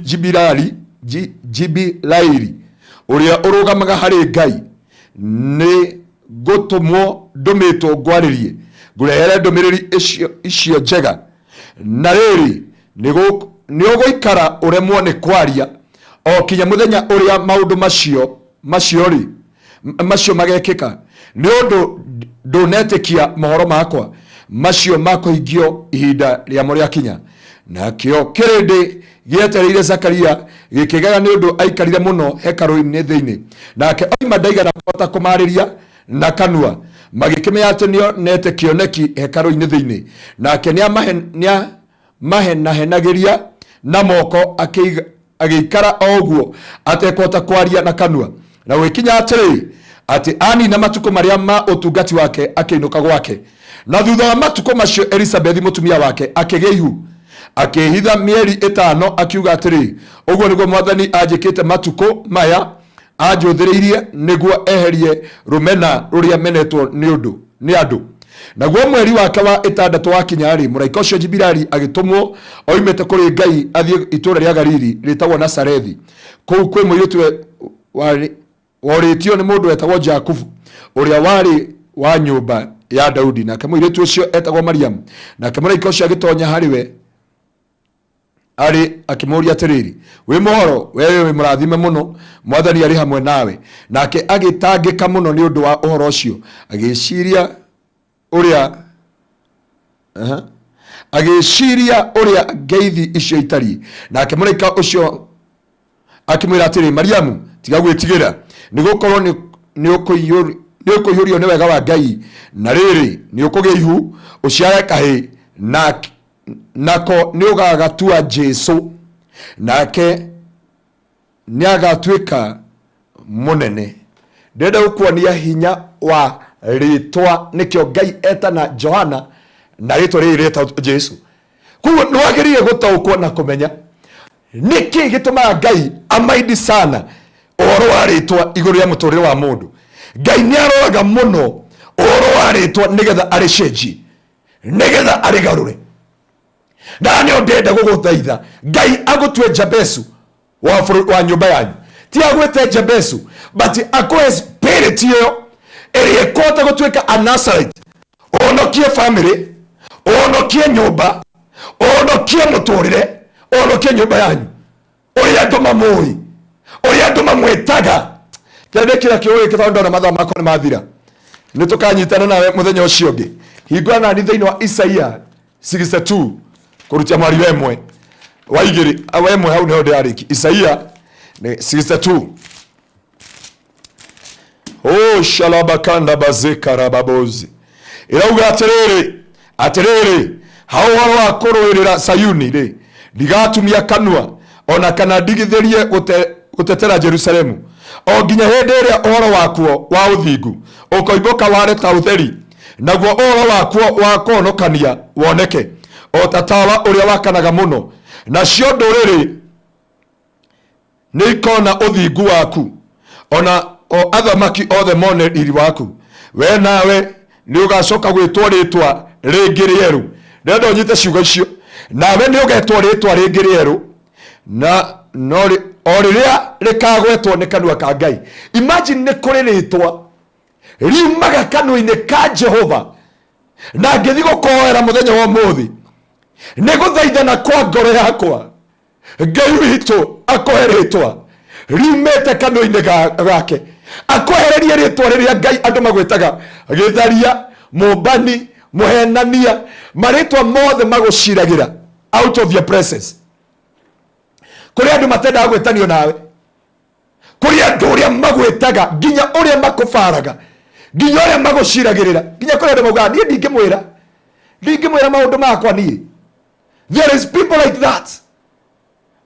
Jibilaili, ũrĩa ũrũgamaga harĩ Ngai, nĩ ngũtũmwo ndũmĩtwo ngwarĩrie, ngũrehere ndũmĩrĩri icio njega. Na rĩrĩ, nĩũgũikara ũremwo nĩ kwaria o kinya mũthenya ũrĩa maũndũ macio macio magekĩka, nĩ ũndũ ndũnetĩkia mohoro makwa macio makũhingio ihinda rĩamo rĩakinya. Nakĩo kĩrĩndĩ gĩetereire Zakaria gĩkĩgega nĩ ũndũ aikarire mũno hekarũ-inĩ thĩinĩ, nake oima ndaigana kũhota kũmaarĩria na kanua. Magĩkĩmenya atĩ nĩonete kĩoneki hekarũ-inĩ thĩinĩ, nake nĩamahenahenagĩria na moko, agĩikara o ũguo atekũhota kwaria na kanua. Na gũgĩkinya atĩrĩ, atĩ anina matukũ marĩa ma ũtungati wake, akĩinũka gwake. Na thutha wa matukũ macio Elisabethi mũtumia wake akĩgĩa ihu, akĩĩhitha mĩeri 5, akiuga atĩrĩ, ũguo nĩguo Mwathani anjĩkĩte matukũ maya anjũthĩrĩirie nĩguo eherie rũmena rũrĩa menetwo nĩ andũ. Naguo mweri wake wa 6 wakinya-rĩ, mũraika ũcio Jibirali agĩtũmwo oimĩte kũrĩ Ngai athiĩ itũũra rĩa Galili rĩtagwo Nazarethi, kũu kwĩ mũirĩtu worĩtio nĩ mũndũ wetagwo Jakubu, ũrĩa warĩ wa nyũmba ya Daudi. Nake mũirĩtu ũcio etagwo Mariamu. Nake mũraika ũcio agĩtonya harĩ we arĩ akĩmũũria atĩrĩrĩ, wĩ mũhoro, we wĩ mũrathime mũno, Mwathani arĩ hamwe nawe. Nake agĩtangĩka mũno nĩ ũndũ wa ũhoro ũcio, agĩciria ũrĩa agĩciria ũrĩa ngeithi icio itariĩ. Nake mũraika ũcio akĩmwĩra atĩrĩ, Mariamu, tiga gwĩtigĩra, nĩgũkorwo nĩ ũkũiyũrio nĩ wega wa Ngai. Na rĩrĩ, nĩ ũkũgĩa ihu, ũciare kahĩĩ, nako nĩ ũgagatua Jesũ, nake nĩagatuĩka mũnene. Ndĩrenda gũkuonia hinya wa rĩtwa, nĩkĩo Ngai etana Johana na rĩtwa rĩrĩ rĩtagwo Jesũ. Koguo nĩ wagĩrĩire gũtaũkwo na kũmenya nĩkĩ gĩtũmaga Ngai amaindi sana. Ũhoro wa rĩtwa igũrũ rĩa mũtũrĩre wa mũndũ, Ngai nĩ aroraga mũno ũhoro wa rĩtwa nĩgetha arĩcenjie, nĩgetha arĩgarũre. Na nĩo ndĩrenda gũgũthaitha Ngai agũtue Jabesu wa bũrũ- wa nyũmba yanyu. Ti agwĩte Jabesu, but akũhe spirit ĩyo ĩrĩa ĩkũhota gũtuĩka a Nazarite, ũhonokie family, ũhonokie nyũmba, ũhonokie mũtũrĩre, ũhonokie nyũmba yanyu, ũrĩa andũ mamũĩ, ũrĩa andũ mamwĩtaga. Kĩrĩa kĩrĩa kĩũĩ gĩkĩ, tondũ ndona mathaa makwa nĩ mathira, nĩ tũkanyitana nawe mũthenya ũcio ũngĩ. Hingũra nani thĩinĩ wa Isaia 62 kũrutia mwari wa ĩmwe wa igĩrĩ wa ĩmwe, hau nĩho ndĩrarĩki. Isaia nĩ 62. O shalabakanda bazekarababozi ĩrauga atĩrĩrĩ, atĩrĩrĩ, ha ũhoro wa kũrũĩrĩra Sayuni rĩ, ndigatumia kanua ona kana ndigithĩrie gũtetera Jerusalemu, o nginya hĩndĩ ĩrĩa ũhoro wakuo wa ũthingu ũkoimbũka ware ta ũtheri, naguo ũhoro wakuo wa kũhonokania woneke o ta tawa ũrĩa wakanaga mũno. Nacio ndũrĩrĩ nĩ ikona ũthingu waku, ona o athamaki othe mone riri waku. We nawe nĩ ũgacoka gwĩtwo rĩtwa rĩngĩ rĩerũ. Ndĩrenda ũnyite ciugo icio: nawe nĩ ũgetwo rĩtwa rĩngĩ rĩerũ, na no o rĩrĩa rĩkagwetwo nĩ kanua ka Ngai. Imagine, nĩ kũrĩ rĩtwa riumaga kanua-inĩ ka Jehova. Na ngĩthiĩ gũkũhoera mũthenya wa ũmũthĩ, nĩ gũthaithana kwa ngoro yakwa, Ngai witũ akũhe rĩtwa riumĩte kanua-inĩ gake, akwehererie rĩtwa rĩrĩa Ngai andũ magwĩtaga gĩtharia, mũmbani, mũhenania, marĩtwa mothe magũciragĩra out of your presence. Kũrĩ andũ matendaga gwĩtanio nawe, kũrĩ andũ ũrĩa magwĩtaga, nginya ũrĩa makũbaraga, nginya ũrĩa magũciragĩrĩra, nginya kũrĩ andũ maugaga, "Niĩ ndingĩmwĩra, ndingĩmwĩra maũndũ makwa niĩ." There is people like that,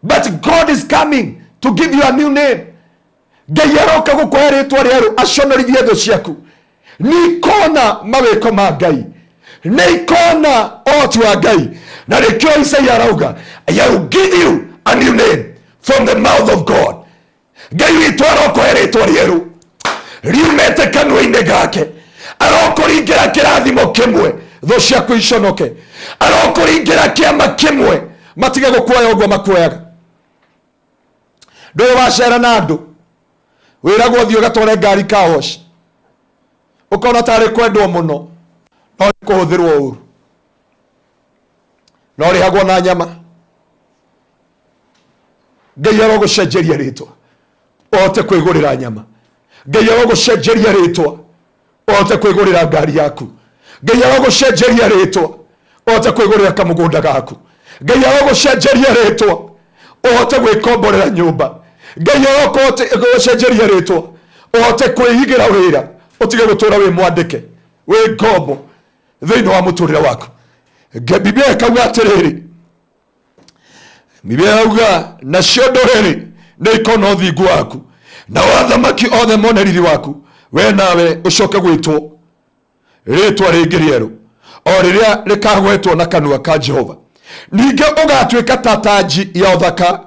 but God is coming to give you a new name. Ngai aroka gũkũhe rĩtwa rĩerũ, aconorithie thũ ciaku. Nĩ ikona mawĩko ma Ngai, nĩ ikona ũhoti wa Ngai. Na nĩkĩo Isaia arauga, "I will give you a new name from the mouth of God." Ngai witũ arokũhe rĩtwa rĩerũ riumĩte kanua-inĩ gake. Arokũringĩra kĩrathimo kĩmwe, thũ ciaku iconoke. Arokũringĩra kĩama kĩmwe, matige gũkuoya ũguo makuoyaga. Ndũrĩ wacera na andũ wĩragwo thiĩ ũgatware ngari car wash, ũkona tarĩ kwendwo mũno, no nĩ kũhũthĩrwo ũru, no rĩhagwo na nyama. Ngai arogũcenjeria rĩtwa ũhote kwĩgũrĩra nyama. Ngai arogũcenjeria rĩtwa ũhote kwĩgũrĩra ngari yaku. Ngai arogũcenjeria rĩtwa ũhote kwĩgũrĩra kamũgũnda gaku. Ngai arogũcenjeria rĩtwa ũhote gwĩkomborera nyũmba. Ngai arogũcenjeria rĩtwa ũhote kwĩigĩra wĩra, ũtige gũtũra wĩ mwandĩke, wĩ ngombo thĩinĩ wa mũtũrĩre waku. Biblia ĩkauga atĩrĩrĩ, Biblia ĩrauga, nacio ndũrĩrĩ nĩ ikona ũthingu waku, nao athamaki othe mone riri waku. We nawe ũcoke gwĩtwo rĩtwa rĩngĩ rĩerũ, o rĩrĩa rĩkagwetwo na kanua ka Jehova. Ningĩ ũgatuĩka ta tanji ya ũthaka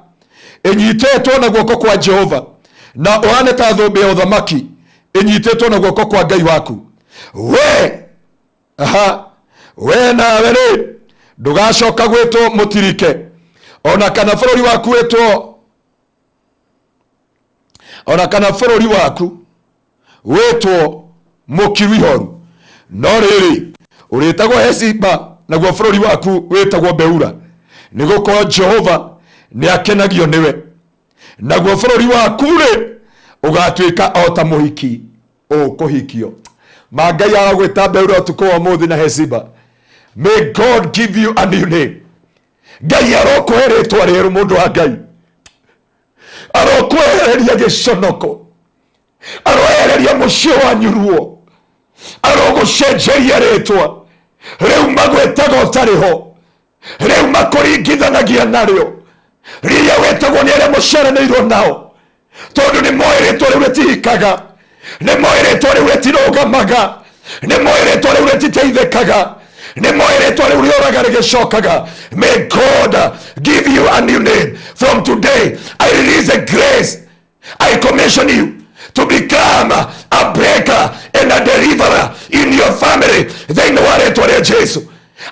ĩnyitĩtwo na guoko kwa Jehova, na ũhane ta thũmbĩ ya ũthamaki ĩnyitĩtwo na guoko kwa Ngai waku. We, aha, we nawe rĩ, ndũgacoka gwĩtwo mũtirike, ona kana bũrũri waku wĩtwo, ona kana bũrũri waku wĩtwo mũkiru ihoru, no rĩrĩ, ũrĩtagwo Hesiba, naguo bũrũri waku wĩtagwo Beura, nĩ gũkorwo Jehova nĩ akenagio nĩwe, naguo bũrũri waku rĩ, ũgatuĩka o ta mũhiki ũkũhikio. Ma Ngai aragwĩta Beura ũtukũ wa ũmũthĩ na Hesiba. May God give you a new name. Ngai arokũhe rĩtwa rĩerũ. Mũndũ wa Ngai arokwehereria gĩconoko, aroehereria mũciĩ wanyu ruo, arogũcenjeria rĩtwa rĩu magwĩtaga ũtarĩ ho, rĩu makũringithanagia narĩo, rĩrĩa wĩtagwo nĩ arĩa mũciaranĩirwo nao, tondũ nĩ moĩ rĩtwa rĩu rĩtihikaga, nĩ moĩ rĩtwa rĩu rĩtirũgamaga, nĩ moĩ rĩtwa rĩu rĩtiteithĩkaga, nĩ moĩ rĩtwa rĩu rĩoraga rĩgĩcokaga. May God give you a new name from today. I release a grace. I commission you to become a breaker and a deliverer in your family thĩinĩ wa rĩtwa rĩa Jesu.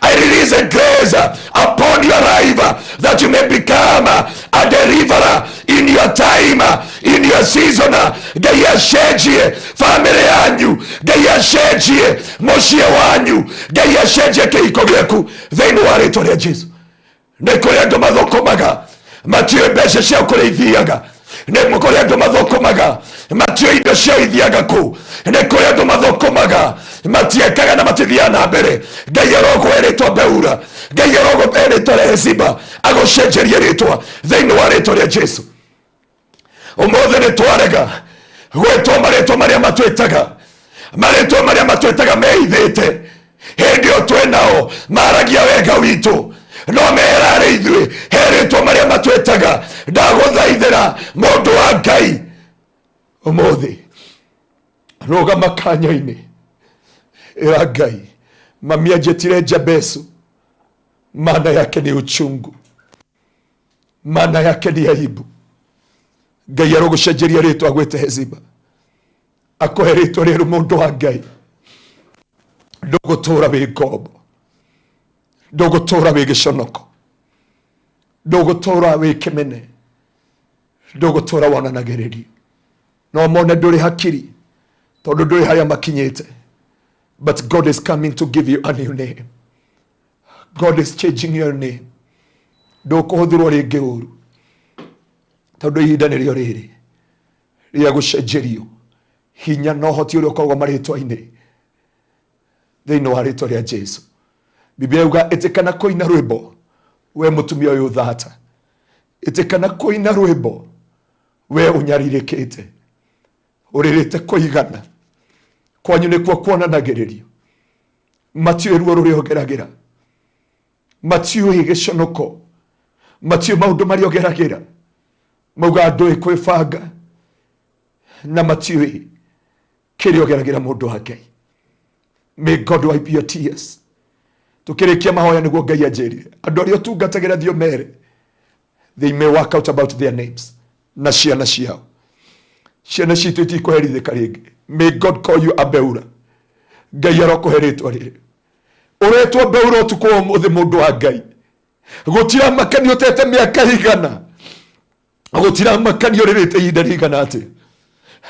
I release a grace upon your life that you may become a deliverer in your time, in your season. Ngai acenjie family yanyu, Ngai acenjie mũciĩ wanyu, Ngai acenjie kĩhiko gĩaku thĩinĩ wa rĩtwa rĩa Jesu. Nĩ kũrĩ andũ mathũkũmaga matiũĩ mbeca ciao kũrĩa ithiaga. Nĩ kũrĩ andũ mathũkũmaga matiũĩ indo ciao ithiaga kũ. Nĩ kũrĩ andũ mathũkũmaga matiekaga na matithiaga na mbere. Ngai arogũhe rĩtwa Beura, Ngai arogũhe rĩtwa rĩa Heziba, agũcenjerie rĩtwa thĩinĩ wa rĩtwa rĩa Jesu. Ũmũthĩ nĩ twarega gwĩtwo marĩtwa marĩa matwĩtaga, marĩtwa marĩa matwĩtaga mehithĩte. Hĩndĩ ĩyo twĩ nao maragia wega witũ, no merarĩ ithuĩ he rĩtwa marĩa matwĩtaga. Ndagũthaithĩra mũndũ wa Ngai ũmũthĩ, rũgama kanya-inĩ, ĩra Ngai, mami anjĩtire Jabesu, maana yake ni uchungu, maana yake ni aibu. Ngai arogũcenjeria rĩtwa agwĩte Heziba, akũhe rĩtwa rĩerũ. Mũndũ wa Ngai, ndũgũtũra wĩ ngombo, ndũgũtũra wĩ gĩconoko, ndũgũtũra wĩ kĩmene, ndũgũtũra wonanagĩrĩrio. No mone ndũrĩ hakiri tondũ ndũrĩ harĩa makinyĩte, but God is coming to give you a new name. God is changing your name. Ndũkũhũthĩrwo rĩngĩ ũru, tondũ ihinda nĩrĩo rĩrĩ rĩa gũcenjerio hinya na ũhoti ũrĩa ũkoragwo marĩtwa-inĩ thĩinĩ wa rĩtwa rĩa Jesu. Biblia yuga ĩtĩkana kũina rwĩmbo, we mũtumia ũyũ thata, ĩtĩkana kũina rwĩmbo, we ũnyarirĩkĩte, ũrĩrĩte kũigana, kwanyu nĩkuo kuonanagĩrĩrio. Matiũĩ ruo rũrĩa ũgeragĩra, matiũĩ gĩconoko, matiũĩ maũndũ marĩa ũgeragĩra, mauga ndũĩ kwĩbanga, na matiũĩ kĩrĩa ũgeragĩra. Mũndũ wa Ngai, may God wipe your tears. Tukĩrĩkia mahoya nĩguo Ngai anjĩrire andũ arĩa ũtungatagĩra thiĩ ũmere they may work out about their names na ciana ciao. Ciana citũ itikũherithĩka rĩngĩ. May God call you a Beura. Ngai arokũhe rĩtwa rĩrĩ, ũretwo Beura ũtukũ wa ũmũthĩ. Mũndũ wa Ngai, gũtiramakania ũtete mĩaka igana, gũtiramakania ũrĩrĩte ihinda rĩigana atĩa,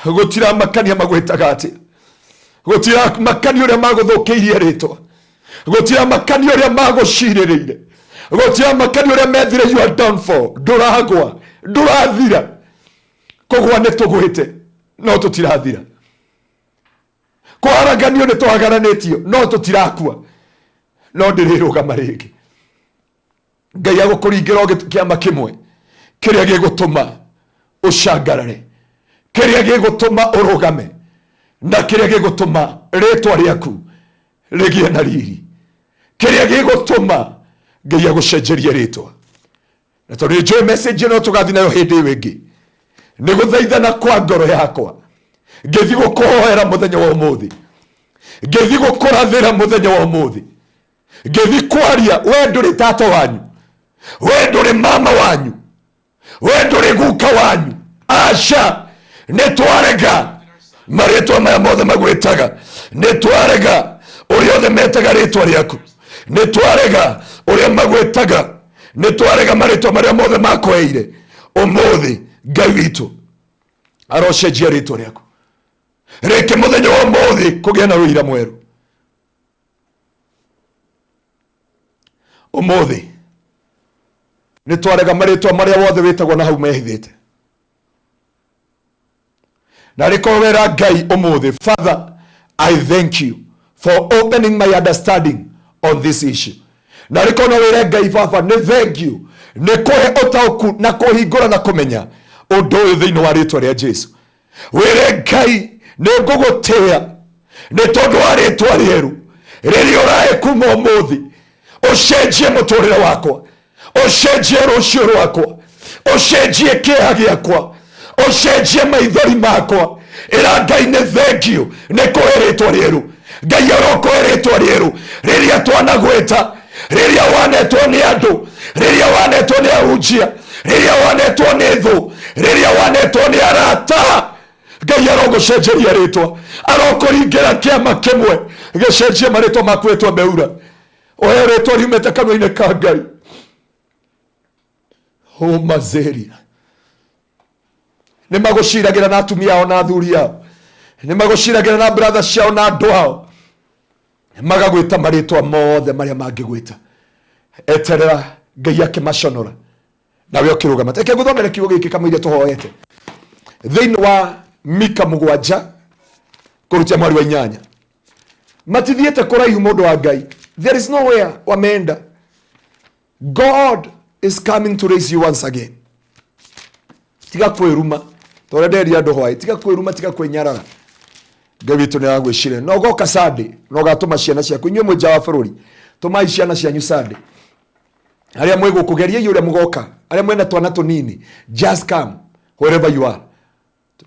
gũtiramakania magwĩtaga atĩa, gũtiramakania ũrĩa magũthũkĩirie rĩtwa, gũtiramakania ũrĩa magũcirĩrĩire, gũtiramakania ũrĩa methire your downfall. Ndũragwa, ndũrathira. Kũgwa nĩ tũgwĩte, no tũtirathira. Kũharaganio nĩ tũhagaranĩtio, no tũtirakua. No ndĩrĩrũgama rĩngĩ. Ngai agũkũringĩra o kĩama kĩmwe kĩrĩa gĩgũtũma ũcangarare, kĩrĩa gĩgũtũma ũrũgame, na kĩrĩa gĩgũtũma rĩtwa rĩaku rĩgĩe na riri, kĩrĩa gĩgũtũma Ngai agũcenjerie rĩtwa. Na tondũ nĩ njũĩ message ĩno tũgathiĩ nayo hĩndĩ ĩyo ĩngĩ, nĩ gũthaithana kwa ngoro yakwa ngĩthiĩ gũkũhoera mũthenya wa ũmũthĩ, ngĩthiĩ gũkũrathĩra mũthenya wa ũmũthĩ, ngĩthiĩ kwaria. We ndũrĩ tata wanyu, we ndũrĩ mama wanyu, we ndũrĩ guka wanyu. Aca, nĩ twarega marĩtwa maya mothe magwĩtaga, nĩ twarega ũrĩa othe metaga rĩtwa rĩaku, nĩ twarega ũrĩa magwĩtaga, nĩ twarega marĩtwa marĩa mothe makweire. Ũmũthĩ Ngai witũ arocenjia rĩtwa rĩaku rĩke mũthenya wa ũmũthĩ kũgĩa na ũira mwerũ. Ũmũthĩ nĩ twarega marĩtwa marĩa wothe wĩtagwo na hau mehithĩte. Na rĩkorwo wera Ngai ũmũthĩ, Father, I thank you for opening my understanding on this issue. Na rĩkorwo no wĩre Ngai, Baba, nĩ thank you nĩ kũhe ũtaũku na kũhingũra na kũmenya ũndũ ũyũ thĩinĩ wa rĩtwa rĩa Jesu. Wĩre Ngai, nĩ ngũgũtĩĩa nĩ tondũ wa rĩtwa rĩerũ rĩrĩa ũrahe kuma ũmũthĩ, ũcenjie mũtũrĩre wakwa, ũcenjie rũciũ rwakwa, ũcenjie kĩeha gĩakwa, ũcenjie maithori makwa. Ĩra Ngai nĩ thank you nĩ kũhe rĩtwa rĩerũ. Ngai arokũhe rĩtwa rĩerũ rĩrĩa twanagwĩta, rĩrĩa wanetwo nĩ andũ, rĩrĩa wanetwo nĩ ahunjia, rĩrĩa wanetwo nĩ thũ. Rĩrĩa wanetwo nĩ arata, Ngai arogũcenjeria rĩtwa, arokũringĩra kĩama kĩmwe gĩcenjie marĩtwa maku wĩtwo Meura, ũheo rĩtwa riumĩte kanua-inĩ ka Ngai. Hũmazeria nĩ magũciragĩra na atumia ao na athuri ao, nĩ magũciragĩra na brother ciao na andũ ao, magagwĩta marĩtwa mothe marĩa mangĩgwĩta. Eterera Ngai akĩmaconora nawe ũkĩrũgama. Reke ngũthomere kiugo gĩkĩ kamũira tũhoete thĩinĩ wa Mika 7 kũrutia mweri wa 8. Matithiĩte kũraihu mũndũ wa Ngai, there is nowhere wameenda. God is coming to raise you once again. Tiga kwĩruma tondũ nderia andũ hwaĩ, tiga kwĩruma, tiga kwĩnyarara. Ngai witũ nĩ aragwĩciria na ũgoka Sunday na ũgatũma ciana ciaku. Inyuĩ mwĩ nja wa bũrũri, tũmai ciana cianyu Sunday. Arĩa mwĩ gũkũ geriai ũrĩa mũgoka, arĩa mwĩna twana tũnini, just come wherever you are.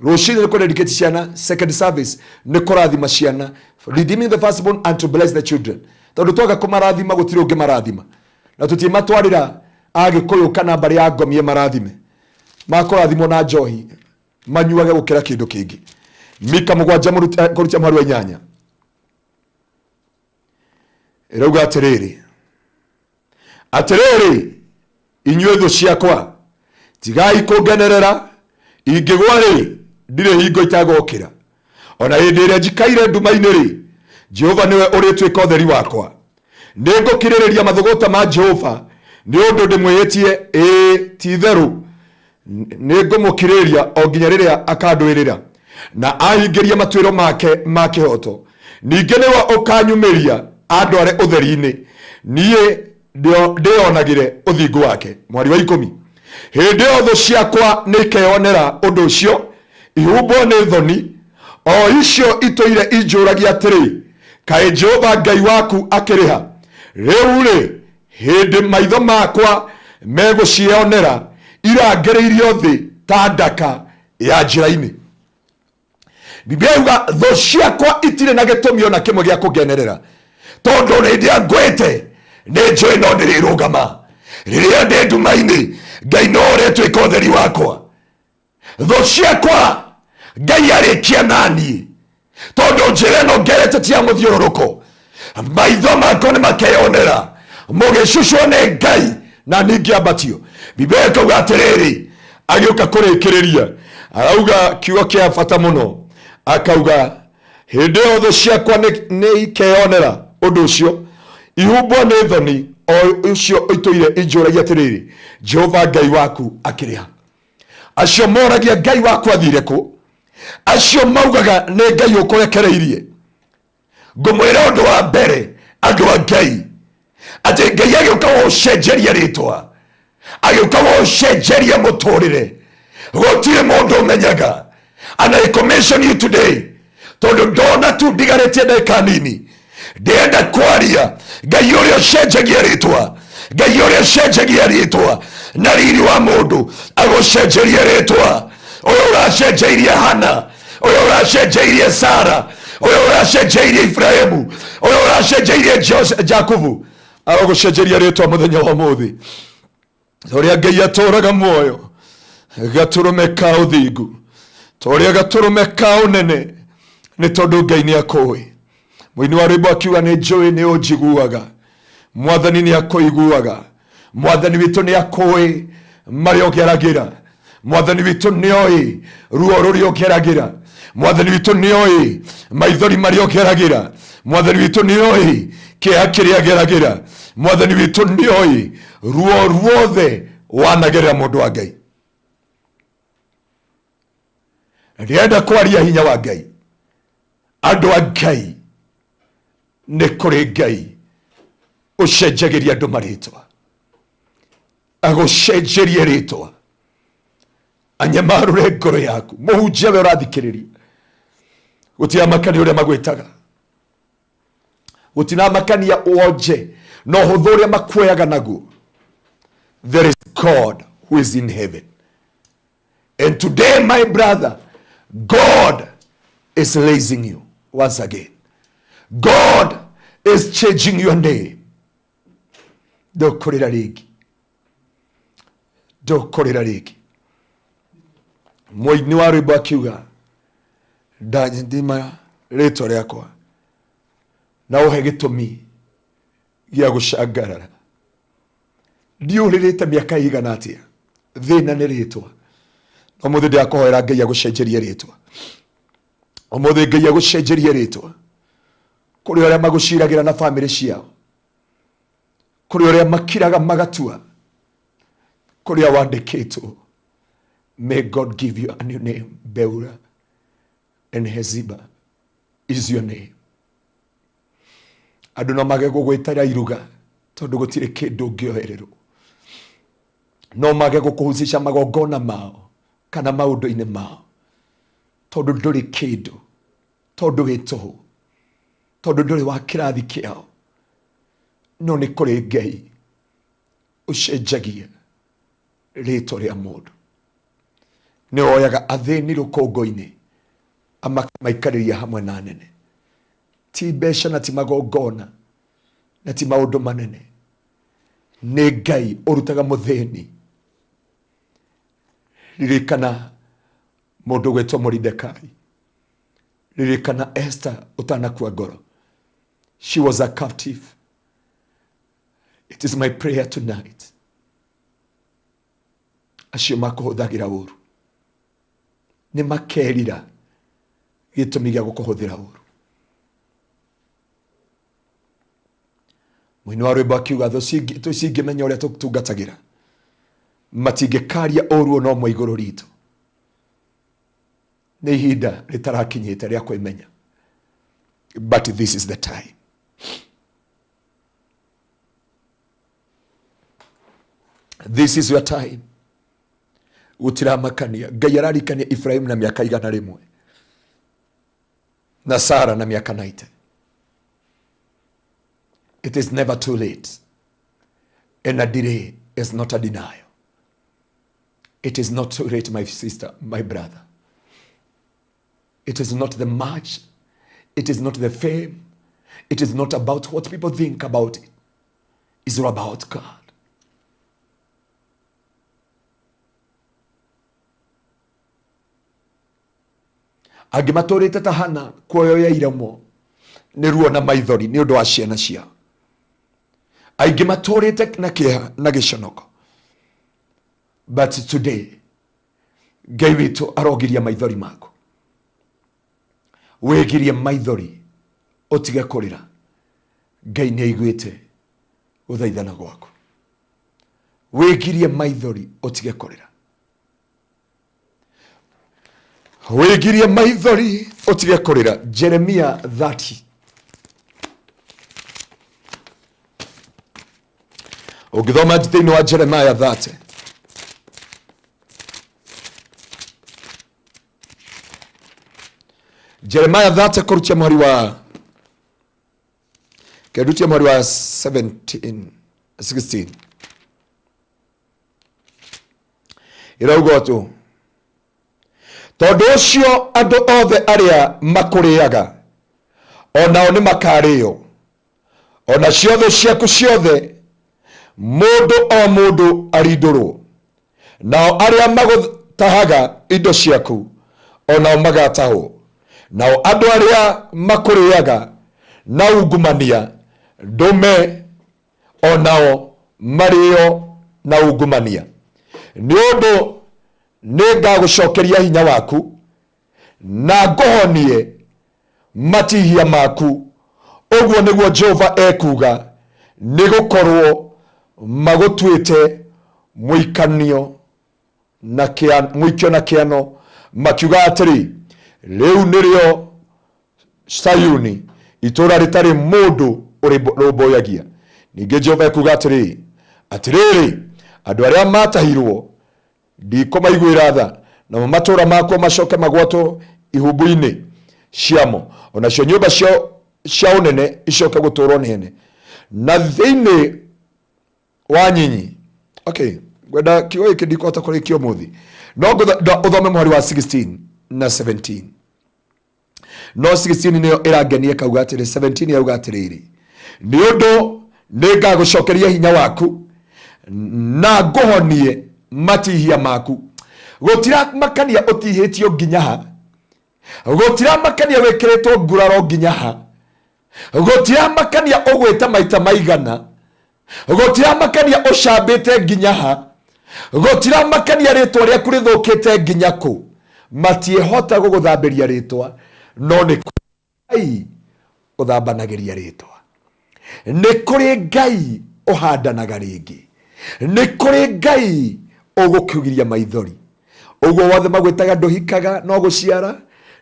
Rũcinĩ nĩ kũdedicate ciana, second service nĩ kũrathima ciana, redeeming the firstborn and to bless the children. Tondũ twaga kũmarathima gũtirĩ ũngĩ marathima, na tũtimatwarĩra Agĩkũyũ kana mbarĩ ya ngomie marathime, makũrathimwo na njohi manyuage gũkĩra kĩndũ kĩngĩ. Mika 7 kũrutia mũhari wa 8 ĩrauga atĩrĩrĩ, atĩrĩrĩ inyuĩ thũ ciakwa, tigai kũngenerera, ingĩgwa rĩ ndirĩ hingo itagokĩra, ona hĩndĩ ĩrĩa njikaire nduma-inĩ rĩ, Jehova nĩwe ũrĩtuĩka ũtheri wakwa. Nĩngũkirĩrĩria mathũgũta ma Jehova nĩ ũndũ ndĩmwĩhĩtie, ĩĩ ti-itherũ nĩngũmũkirĩrĩria o nginya rĩrĩa akandũĩrĩra na ahingĩrie matuĩro make ma kĩhooto. Ningĩ nĩwe ũkanyumĩria andware ũtheri-inĩ, niĩ ndĩonagĩre ũthingu wake. Mwari wa 10, hĩndĩ ĩyo thũ ciakwa nĩikeyonera ũndũ ũcio, ihumbwo nĩ thoni, o icio itũire injũragia atĩrĩ, kaĩ Jehova Ngai waku akĩrĩha? Rĩu rĩ, hĩndĩ maitho makwa megũcionera, irangĩrĩirio thĩ ta ndaka ya njĩra-inĩ. Biblia yuga thũ ciakwa itirĩ na gĩtũmi ona kĩmwe gĩa kũngenerera, tondũ rĩrĩa ngwĩte nĩ njũĩ no ndĩrĩrũgama, rĩrĩa ndĩ nduma-inĩ Ngai no ũrĩtuĩka ũtheri wakwa. Thũ ciakwa Ngai arĩkia naniĩ, tondũ njĩra ĩno ngerete ti ya mũthiũrũrũko. Maitho makwa nĩ makeyonera mũgĩcucwo nĩ Ngai na ningĩambatio. Biblia ĩkauga atĩrĩrĩ, agĩũka kũrĩkĩrĩria arauga kiugo kĩa bata mũno, akauga hĩndĩ ĩyo thũ ciakwa nĩ ikeyonera ũndũ ũcio, ihumbwo nĩ thoni, o ũcio itũire injũragia atĩrĩrĩ, Jehova Ngai waku akĩrĩ ha? Acio moragia Ngai waku athire kũ? Acio maugaga nĩ Ngai ũkũrekereirie. Ngũmwĩra ũndũ wa mbere, andũ a Ngai, atĩ Ngai agĩũka gũcenjeria rĩtwa, agĩũka gũcenjeria mũtũrĩre, gũtirĩ mũndũ ũmenyaga. And I commission you today, tondũ ndona tu ndigarĩtie ndagĩka nini, ndĩrenda kwaria Ngai ũrĩa ũcenjagia rĩtwa, Ngai ũrĩa ũcenjagia rĩtwa na riri wa mũndũ agũcenjerie rĩtwa. Ũyũ ũracenjeirie Hana, ũyũ ũracenjeirie Sara, ũyũ ũracenjeirie Ibrahimu, ũyũ ũracenjeirie Jakubu, arogũcenjeria rĩtwa mũthenya wa ũmũthĩ. Ũrĩa Ngai atũraga muoyo, gatũrũme ka ũthingu, ta ũrĩa gatũrũme ka ũnene, nĩ tondũ Ngai nĩ akũĩ. Mũini wa rwĩmbo akiuga nĩ njũĩ nĩ ũnjiguaga, Mwathani nĩ akũiguaga, Mwathani witũ nĩ akũĩ marĩa ũgeragĩra, Mwathani witũ nĩ oĩ ruo rũrĩa ũgeragĩra, Mwathani witũ nĩ oĩ maithori marĩa ũgeragĩra, Mwathani witũ nĩ oĩ kĩeha kĩrĩa ageragĩra, Mwathani witũ nĩ oĩ ruo ruothe wanagerera mũndũ wa Ngai. Ndĩrenda kwaria hinya wa Ngai. Andũ a Ngai, nĩ kũrĩ Ngai ũcenjagĩria andũ marĩtwa, agũcenjerie rĩtwa, anyamarũre ngoro yaku. Mũhunjia we ũrathikĩrĩria, gũtiramakania ũrĩa magwĩtaga, gũtiramakania wonje na ũhũthũ ũrĩa makuoyaga naguo. There is God who is in heaven, and today my brother, God is raising you once again. God is changing your name. Ndũkũrĩra rĩngĩ, ndũkũrĩra rĩngĩ. Mũini wa rwĩmbo akiuga ndanyithima rĩtwa rĩakwa na ũhe gĩtũmi gĩa gũcangarara. Ndiũrĩrĩte mĩaka ĩigana atĩa, thĩna nĩ rĩtwa. Ũmũthĩ ndĩrakũhoera Ngai agũcenjerie rĩtwa. Ũmũthĩ Ngai agũcenjerie rĩtwa. Kũrĩ arĩa magũciragĩra na bamĩrĩ ciao, kũrĩ arĩa makiraga magatua kũrĩa wandĩkĩtwo. May God give you a new name. Beura and Heziba is your name. Andũ no mage gũgwĩtara iruga tondũ gũtirĩ kĩndũ ũngĩoererwo. No mage gũkũhusisha magongona mao kana maũndũ-inĩ mao tondũ ndũrĩ kĩndũ, tondũ wĩ tũhũ, tondũ ndũrĩ wa kĩrathi kĩao. No nĩ kũrĩ Ngai ũcenjagia rĩtwa rĩa mũndũ. Nĩ oyaga athĩni rũkũngũ-inĩ amakamaikarĩria hamwe na anene. Ti mbeca na ti magongona na ti maũndũ manene, nĩ Ngai ũrutaga mũthĩni. Ririkana mũndũ gwĩtwo Moridekai, ririkana Esther ũtanakua ngoro. She was a captive. It is my prayer tonight, acio makũhũthagĩra ũru nĩ makerira gĩtũmi gĩa gũkũhũthĩra ũru. Mũini wa rwĩmbo akiuga thũ cingĩmenya ũrĩa tũtungatagĩra matingĩkaria ũru ona ũmwe igũrũ ritũ. Nĩ ihinda rĩtarakinyĩte rĩa kwĩmenya, but this is the time. This is your time. Gũtiramakania Ngai ararikania Ibrahim na mĩaka 100 na Sara na mĩaka 90. It is never too late, and a delay is not a denial. It is not too late, my sister, my brother. It is not the much, it is not the fame, it is not about what people think about it. It's all about God. Angĩ matũrĩte ta Hana kuoyoya iromo nĩ ruo na maithori nĩ ũndũ wa ciana ciao. Aingĩ matũrĩte na kĩeha na gĩconoko, but today Ngai witũ arogiria maithori maku. Wĩgirie maithori ũtige kũrĩra. Ngai nĩ aiguĩte gũthaithana gwaku. Wĩgirie maithori ũtige kũrĩra. Wĩgirie maithori ũtige kũrĩra. Jeremia 30 ũngĩthoma thĩinĩ wa Jeremiah 30, Jeremiah 30 kũrutia mweri wa kendutie mweri wa 17 16 ĩrauga ũũ: tondũ ũcio andũ othe arĩa makũrĩaga o nao nĩ makarĩo, o nacio thũ ciaku ciothe mũndũ o mũndũ arindũrwo, nao arĩa magũtahaga indo ciaku o nao magatahwo, nao andũ arĩa makũrĩaga na ungumania ndũme o nao marĩo na ungumania. Nĩ ũndũ nĩ ngagũcokeria hinya waku na ngũhonie matihia maku, ũguo nĩguo Jehova ekuuga, nĩ gũkorwo magũtuĩte mũikanio na mũikio na kĩano, makiuga atĩrĩ, 'Rĩu nĩrĩo Sayuni, itũũra rĩtarĩ mũndũ ũrĩrũmbũyagia.' Ningĩ Jehova ekuuga atĩrĩ, 'Atĩrĩrĩ, andũ arĩa maatahirwo ndikũmaiguĩra tha, namo matũũra makuo macoke magwatwo ihumbu-inĩ ciamo, o nacio nyũmba cia ũnene icoke gũtũũrwo nĩ hene na thĩinĩ wa nyinyi." Okay, ngwenda kiugo gĩkĩ ndikũhota kũrĩkia ũmũthĩ, no ũthome mũhari wa 16 na 17. No 16 nĩyo ĩrangenia, ĩkauga atĩrĩ, 17 yauga atĩrĩrĩ, "Nĩ ũndũ nĩ ngagũcokeria hinya waku na ngũhonie matihia maku." Gũtiramakania ũtihĩtio nginya ha, gũtiramakania wĩkĩrĩtwo nguraro nginya ha, gũtiramakania ũgwĩte maita maigana, gũtiramakania ũcambĩte nginya ha, gũtiramakania rĩtwa rĩaku rĩthũkĩte nginya kũ, matiĩhota gũgũthambĩria rĩtwa, no nĩ Ngai ũthambanagĩria rĩtwa, nĩ kũrĩ Ngai ũhandanaga rĩngĩ, nĩ kũrĩ Ngai ũgũkiugiria maithori. Ũguo wothe magwĩtaga ndũhikaga no gũciara,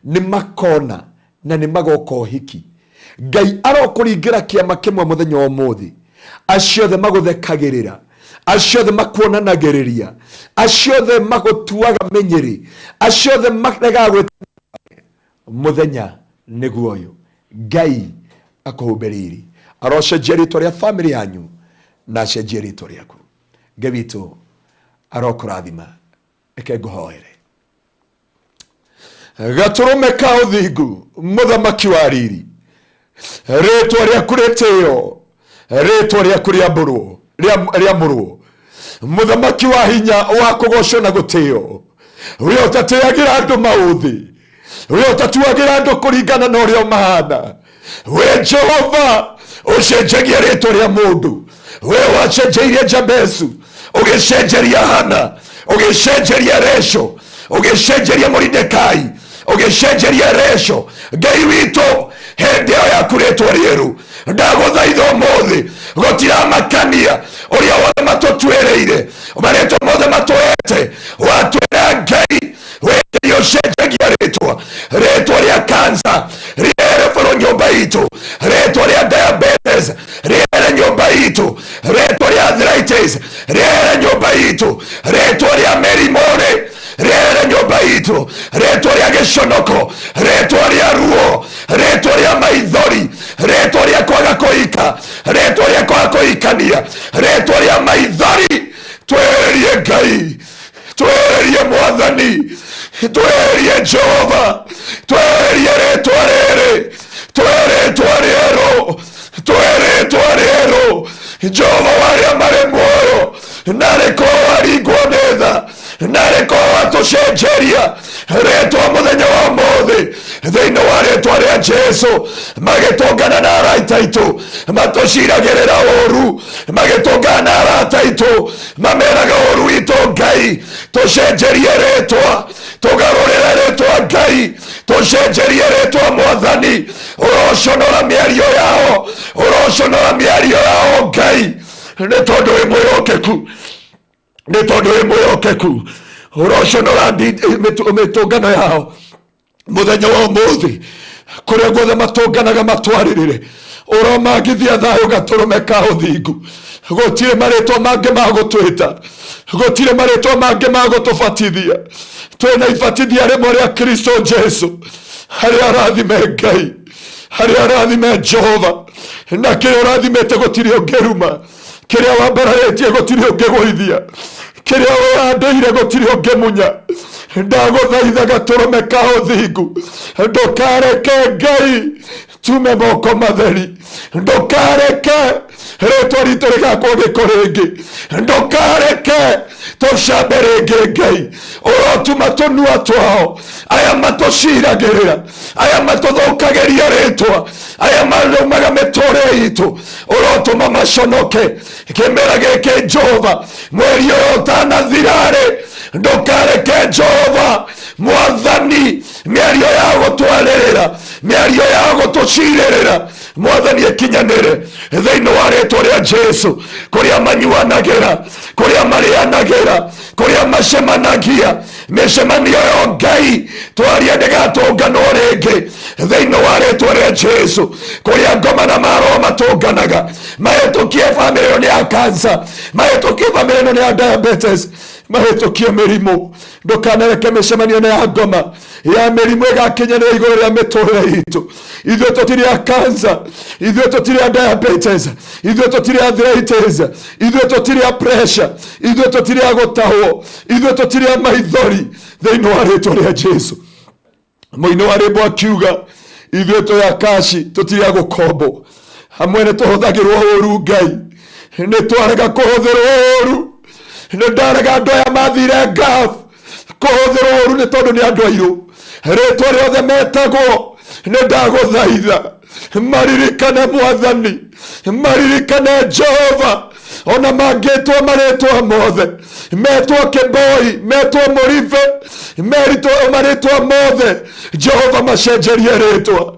nĩ makona na nĩ magoka ũhiki. Ngai arokũringĩra kĩama kĩmwe mũthenya wa ũmũthĩ. Acio othe magũthekagĩrĩra, acio othe makuonanagĩrĩria, acio othe magũtuaga mĩnyĩrĩ, acio othe maregaga gwĩta mũthenya nĩguo ũyũ. Ngai akũhumbe riri, arocenjia rĩtwa rĩa famĩlĩ yanyu na acenjie rĩtwa rĩaku. Ngai witũ arokũrathima. Reke ngũhoere. Gatũrũme ka ũthingu, mũthamaki wa riri, rĩtwa rĩaku rĩtĩo, rĩtwa rĩaku rĩambũrwo, rĩamũrwo, mũthamaki wa hinya wa kũgocwo na gũtĩo, ũrĩa ũtatĩagĩra andũ maũthĩ, ũrĩa ũtatuagĩra andũ kũringana na ũrĩa mahana. We Jehova ũcenjagia rĩtwa rĩa mũndũ, we wacenjeirie Jabezu, ũgĩcenjeria Hana, ũgĩcenjeria Resho, ũgĩcenjeria Moridekai, ũgĩcenjeria Resho. Ngai witũ, hĩndĩ ĩyo yaku rĩtwa rĩerũ, ndagũthaitha ũmũthĩ, gũtiramakania ũrĩa wothe matũtuĩrĩire, marĩtwa mothe matũhete, watwĩra Ngai, we Ngai ũcenjagia rĩtwa, rĩtwa rĩa kansa rĩere bũrũ nyũmba itũ, rĩtwa rĩa diabetes rĩere nyũmba itũ, rĩtwa rĩa arthritis rĩere nyũmba itũ, rĩtwa rĩa mĩrimũ rĩere nyũmba itũ, rĩtwa rĩa gĩconoko, rĩtwa rĩa ruo, rĩtwa rĩa maithori, rĩtwa rĩa kwaga kũhika, rĩtwa rĩa kwaga kũhikania, rĩtwa rĩa maithori. Tweherie Ngai, tweherie Mwathani, tweherie Jehova, tweherie rĩtwa rĩrĩ, twe rĩtwa rĩerũ, twe rĩtwa rĩerũ. Jehova warĩa marĩ muoyo, narĩ korwo waringwo nĩ tha, narĩ korwo watũcenjeria rĩtwa mũthenya wa ũmũthĩ, thĩinĩ wa rĩtwa rĩa Jesu. Magĩtũngana na arata aitũ matũciragĩrĩra ũru, magĩtũngana na arata aitũ mameraga ũru witũ, Ngai tũcenjerie rĩtwa, tũgarũrĩre rĩtwa Ngai, tũcenjerie rĩtwa Mwathani. Ũroconora mĩario yao, ũroconora mĩario yao Ngai, nĩ tondũ wĩ mwĩhokeku, nĩ tondũ wĩ mwĩhokeku. Ũroconora mĩtũngano yao mũthenya wa ũmũthĩ, kũrĩa guothe matũnganaga matwarĩrĩre, ũromagithia thayũ gatũrũme ka ũthingu. Gũtirĩ marĩtwa mangĩ ma gũtwĩta, gũtirĩ marĩtwa mangĩ ma gũtũbatithia. Twĩna ibatithia rĩmwe rĩa Kristo Jesu, harĩa arathime Ngai, harĩa arathime Jehova, na kĩrĩa ũrathimĩte gũtirĩ ũngĩruma, kĩrĩa wambararĩtie gũtirĩ ũngĩgũithia, kĩrĩa wĩhandĩire gũtirĩ ũngĩmunya. Ndagũthaitha gatũrũme ka ũthingu, ndũkareke Ngai tume moko matheri, ndũkareke rĩtwa ritũ rĩgakwo gĩko rĩngĩ, ndũkareke tũcambe rĩngĩ. Ngai ũrotuma tũnua twao, aya matũciragĩrĩra, aya matũthũkagĩria rĩtwa, aya marumaga mĩtũrĩre itũ, ũrotũma maconoke kĩmera gĩkĩ. Jehova, mweri ũyũ ũtanathira-rĩ, ndũkareke Jehova Mwathani mĩario ya gũtwarĩrĩra, mĩario ya gũtũcirĩrĩra, Mwathani ĩkinyanĩre thĩinĩ wa rĩtwa rĩa Jesu. Kũrĩa manyuanagĩra, kũrĩa marĩanagĩra, kũrĩa macemanagia, mĩcemanio yo Ngai twaria ndĩgatũnganwo rĩngĩ thĩinĩ wa rĩtwa rĩa Jesu. Kũrĩa ngoma na maroho matũnganaga, mahĩtũkie bamĩrĩ ĩno nĩ ya kansa, mahĩtũkie bamĩrĩ ĩno nĩ ya diabetes, mahĩtũkie mĩrimũ. Ndũkanareke mĩcemanio ĩno ya ngoma ya mĩrimũ ĩgakinyanĩra igũrũ rĩa mĩtũrĩre itũ. Ithuĩ tũtirĩ a kansa, ithuĩ tũtirĩ a diabetes, ithuĩ tũtirĩ a arthritis, ithuĩ tũtirĩ a pressure, ithuĩ tũtirĩ a gũtahwo, ithuĩ tũtirĩ a maithori thĩinĩ wa rĩtwa rĩa Jesu. Mũini wa rĩmbo akiuga, ithuĩ twĩ akaci, tũtirĩ a gũkombwo, hamwe nĩ tũhũthagĩrwo ũru. Ngai, nĩ twarega kũhũthĩrwo ũru, nĩ ndarega andũ aya mathire ngaf Kũhũthĩrwo ũru nĩ tondũ nĩ andũ airũ. Rĩtwa rĩothe metagwo nĩ ndagũthaitha maririkane Mwathani, maririkane Jehova. Ona mangĩtwo marĩtwa mothe, metwo Kĩboi, metwo Mũribe, meritwo marĩtwa mothe, Jehova macenjerie rĩtwa,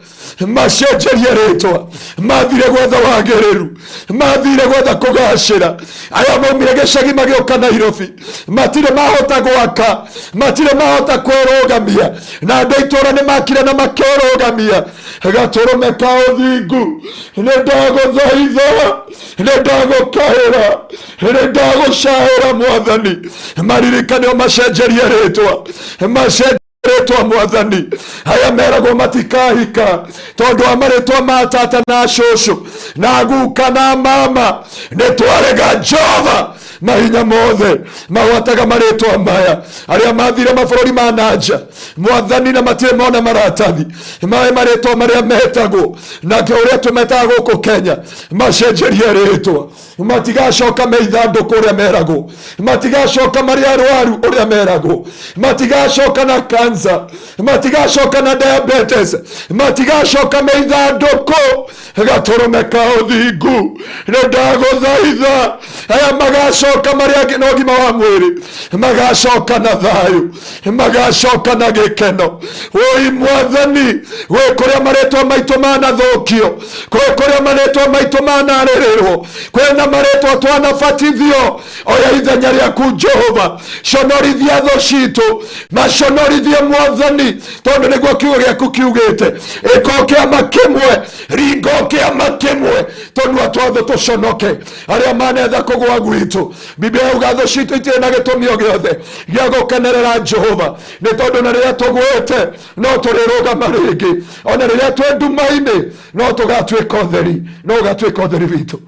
macenjerie rĩtwa. Mathire gwetha wagĩrĩru, mathire gwetha kũgacĩra. Aya maumire gĩcagi magĩũka Nairobi, matirĩ mahota gwaka, matirĩ mahota kwĩrũgamia, na andũ a itũũra nĩ makire na makerũgamia. Gatũrũme ka ũthingu, nĩ ndagũthaitha, nĩ ndagũkaĩra, nĩ ndagũcaĩra Mwathani. Maririkane o macenjerie rĩtwa, macenjerie rĩtwa Mwathani. Aya meragwo matikahika tondũ wa marĩtwa ma tata na cũcũ na guka na mama, nĩ twarega Jehova mahinya mothe magwataga marĩtwa maya. Arĩa mathire mabũrũri ma nanja Mwathani na matirĩ mona maratathi maĩ marĩtwa marĩa metagwo nake ũrĩa tũmetaga gũkũ Kenya, macenjerie rĩtwa. Matigacoka me ithandũkũ ũrĩa meragwo, matigacoka marĩ arwaru ũrĩa meragwo, matigacoka na cancer, matigacoka na diabetes, matigacoka me ithandũkũ. Gatũrũme ka ũthingu, nĩ ndagũthaitha. Aya magacoka marĩ na ũgima wa mwĩrĩ, magacoka na thayũ, magacoka na gĩkeno. Woi Mwathani, gwĩ kũrĩa marĩtwa maitũ manathũkio, gwĩ kũrĩa marĩtwa maitũ manarĩrĩrwo, kwĩna marĩtwa twanabatithio. Oya ithenya rĩaku Jehova, conorithia thũ citũ, maconorithie Mwathani, tondũ nĩguo kiugo gĩaku kiugĩte. Ĩko kĩama kĩmwe, ringo kĩama kĩmwe, tũnua twatho tũconoke arĩa manetha kũgwa gwitũ. Biblia yauga thũ citũ itirĩ na gĩtũmi o gĩothe gĩa gũkenerera Jehova, nĩ tondũ na rĩrĩa tũgwĩte no tũrĩrũgama rĩngĩ, ona rĩrĩa twĩ nduma-inĩ no tũgatuĩka ũtheri, no ũgatuĩka ũtheri witũ.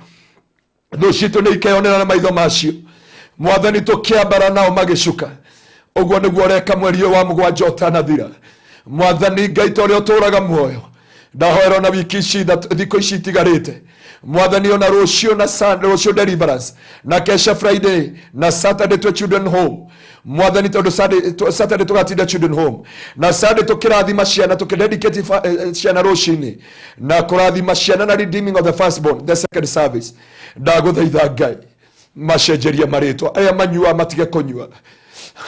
Thũ citũ nĩ ikeyonera na maitho macio Mwathani, tũkĩambara nao magĩcuka. Ũguo nĩguo ũreka mweri ũyũ wa mũgwanja ũtanathira. Mwathani Ngai, ta ũrĩa ũtũraga muoyo, ndahoera ona wiki ici thikũ ici itigarĩte Mwathani, ona rũciũ na rũciũ deliverance, na kesha Friday na Saturday twĩ children home Mwathani, tondũ Saturday tũgatinda children home na Sunday tũkĩrathima ciana, tũkĩdedicate ciana rũcinĩ na kũrathima ciana na redeeming of the firstborn, the second service. Ndagũthaitha Ngai, macenjerie marĩtwa. Arĩa manyua matige kũnyua,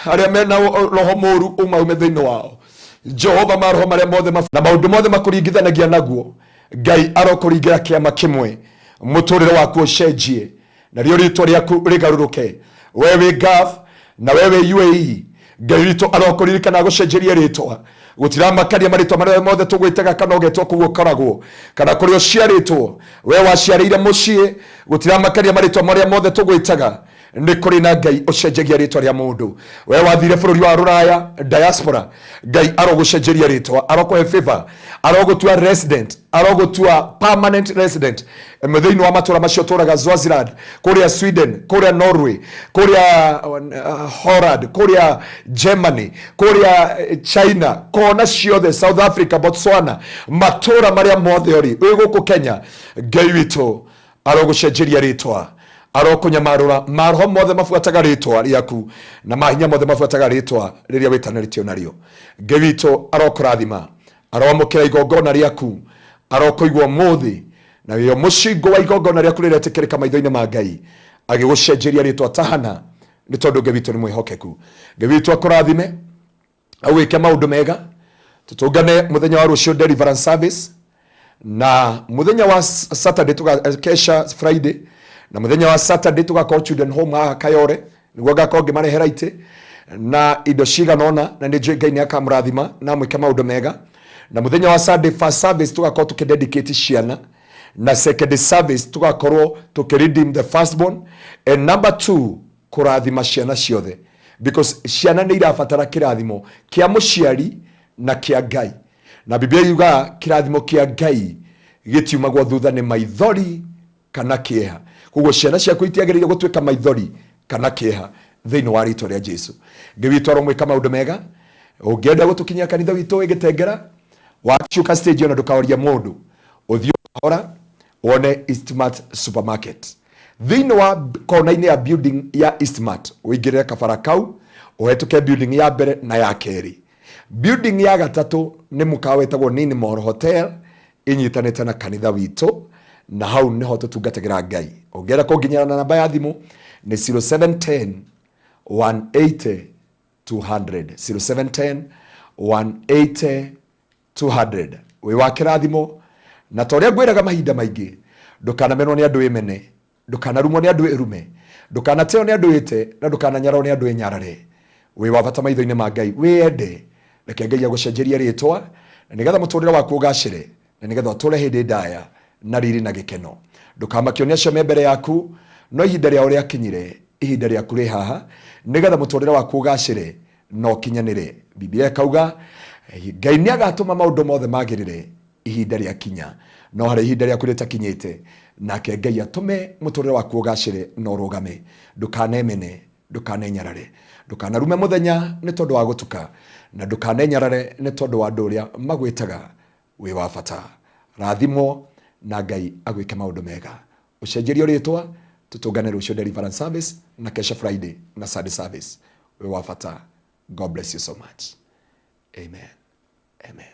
arĩa mena roho mũru umaume thĩinĩ wao Jehova. Maroho marĩa mothe na maũndũ mothe makũringithanagia naguo, Ngai arokũringĩra kĩama kĩmwe, mũtũrĩre waku ũcenjie narĩo rĩtwa rĩaku rĩgarũrũke. We wĩ Gulf na we wĩ UAE, Ngai witũ arokũririkana agũcenjerie rĩtwa. Gũtiramakania marĩtwa marĩa mothe tũgwĩtaga, kana ũgetwo kũu ũkoragwo, kana kũrĩa ũciarĩtwo, we waciarĩire mũciĩ, gũtiramakania marĩtwa marĩa mothe tũgwĩtaga, nĩ kũrĩ na Ngai ũcenjagia rĩtwa rĩa mũndũ. We wathire bũrũri wa rũraya, diaspora, Ngai arogũcenjeria rĩtwa, arokũhe favor, arogũtua resident, arogũtua permanent resident thĩinĩ wa matũra macio tũraga, Swaziland, kũrĩa Sweden, kũrĩa Norway, kũrĩa Holland, kũrĩa Germany, kũrĩa China, kona ciothe, South Africa, Botswana, matũra marĩa mothe ũrĩ, wĩ gũkũ Kenya, Ngai witũ arogũcenjeria rĩtwa, arokũnyamarũra maroho mothe mabuataga rĩtwa rĩaku na mahinya mothe mabuataga rĩtwa rĩrĩa wĩtanĩrĩtio narĩo. Ngai witũ arokũrathima, aroamũkĩra igongona rĩaku, arokũigua ũmũthĩ, na wĩyo mũcingo wa igongona rĩaku rĩretĩkĩrĩka maitho-inĩ ma Ngai, agĩgũcenjeria rĩtwa tahana, nĩ tondũ Ngai witũ nĩ mwĩhokeku. Ngai witũ akũrathime, agwĩke maũndũ mega. Tũtũngane mũthenya wa rũciũ deliverance service, na mũthenya wa Saturday tuga kesha Friday, na mũthenya wa Saturday tugakorwo children home haha Kayore, nĩguo ngakorwo ngĩmarehera itĩ na indo cigana ũna, na nĩ njũĩ Ngai nĩ akamũrathima na amwĩke maũndũ mega. Na mũthenya wa Sunday first service tugakorwo tũkĩdedicate ciana, na second service tugakorwo tũkĩredeem the firstborn, and number 2 kũrathima ciana ciothe, because ciana nĩ irabatara kĩrathimo kĩa mũciari na kĩa Ngai. Na Biblia yugaga kĩrathimo kĩa Ngai gĩtiumagwo thutha nĩ maithori kana kĩeha. Koguo ciana ciaku itiagĩrĩire gũtuĩka maithori kana kĩeha thĩinĩ wa rĩtwa rĩa Jesu. Ngai witũ aromwĩka maũndũ mega. Ũngĩenda gũtũkinyia kanitha witũ wĩ Gĩtengera, wacuka stage ona ndũkaorie mũndũ, ũthiĩ kahora wone Eastmart supermarket thĩinĩ wa kona-inĩ ya building ya Eastmart, ũingĩrĩre kabara kau. Ũhetũke building ya mbere na ya kerĩ. Building ya gatatũ nĩ mũkawa wĩtagwo Ninmore Hotel, inyitanĩte na kanitha witũ, na hau nĩho tũtungatagĩra Ngai. Ũngĩenda kũnginyĩra na namba ya thimũ nĩ 0710 180 200, 0710 180 200. Wĩ wa kĩrathimo, na ta ũrĩa ngwĩraga mahinda maingĩ, ndũkanamenwo nĩ andũ ĩmene, ndũkanarumwo nĩ andũ ĩrume, ndũkanateo nĩ andũ ĩte, na ndũkananyararwo nĩ andũ ĩnyarare. Wĩ wa bata maitho-inĩ ma Ngai, wĩyende, reke Ngai agũcenjerie rĩtwa, na nĩgetha mũtũrĩre waku ũgacĩre, na nĩgetha ũtũre hĩndĩ ndaya na riri na gĩkeno. Ndũkamakio nĩ acio me mbere yaku, no ihinda rĩao rĩakinyire, ihinda rĩaku rĩ haha, nĩgetha mũtũrĩre waku ũgacĩre na ũkinyanĩre. Biblia ĩkauga Ngai nĩ agatũma maũndũ mothe magĩrĩre ihinda rĩakinya, no harĩ ihinda rĩaku rĩtakinyĩte, nake Ngai atũme mũtũrĩre waku ũgacĩre na ũrũgame. Ndũkanemene, ndũkanenyarare, ndũkanarume mũthenya nĩ tondũ wa gũtuka, na ndũkanenyarare nĩ tondũ wa andũ ũrĩa magwĩtaga. Wĩ wa bata, rathimwo na Ngai agwĩke maũndũ mega. Ũcenjerio rĩtwa, tũtũngane rũciũ deliverance service, na kesha Friday na Sunday service. Wĩ wa bata. God bless you so much. Amen. Amen.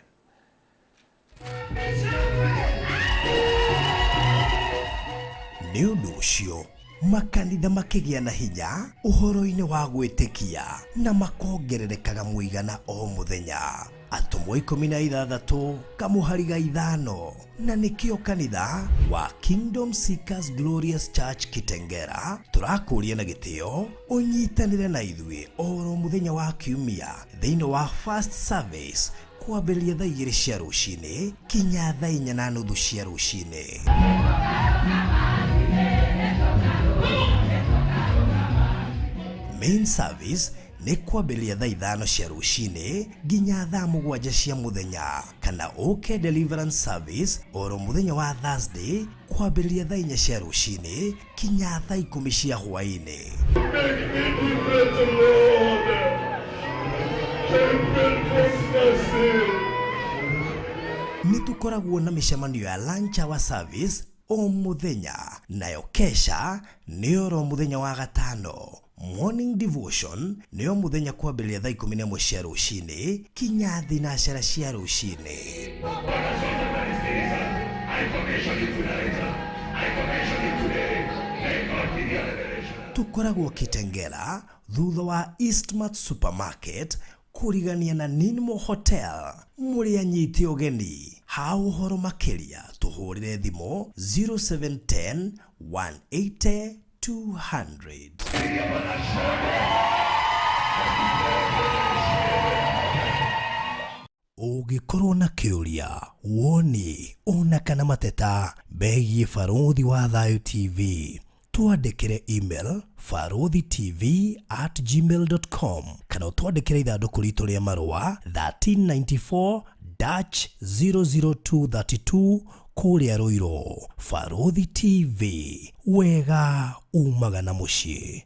Nĩ ũndũ ũcio makanitha makĩgĩa na hinya ũhoro-inĩ wa gwĩtĩkia na makongererekaga mũigana o mũthenya. Atũmwo 16 kamũhari ga 5, na nĩkĩo kanitha wa Kingdom Seekers Glorious Church Kitengera tũrakũria na gĩtĩo ũnyitanĩre na ithuĩ oro mũthenya wa kiumia thĩinĩ wa first service kwambĩrĩria thaa 2 cia rũcinĩ kinya thaa 4:30 cia rũcinĩ. Main service nĩ kwambĩrĩria thaa 5 cia rũcinĩ nginya thaa 7 cia mũthenya, kana ũke deliverance service oro mũthenya wa Thursday kwambĩrĩria thaa 4 cia rũcinĩ kinya thaa 10 cia hwaĩ-inĩ. Nĩ tũkoragwo na mĩcemanio ya lunch hour service o mũthenya, nayo kesha nĩ oro mũthenya wa gatano. Morning devotion nĩyo mũthenya kwambĩrĩria thaa 11 cia rũcinĩ kinya 12 cia rũcinĩ. Tũkoragwo Kitengela thutha wa Eastmart Supermarket kũrigania na Ninmo Hotel. Mũrĩ anyite ũgeni. Ha ũhoro makĩria tũhũrĩre thimũ 0710 180 200. Ũngĩkorwo na kĩũria, woni, ona kana mateta megiĩ Barũthi wa Thayũ TV, twandĩkĩre email barothitv@gmail.com kana ũtwandĩkĩre ithandũkũ ritũ rĩa marũa 1394 dash 00232 kũrĩa Ruiru. Barũthi TV, wega umaga na mũciĩ.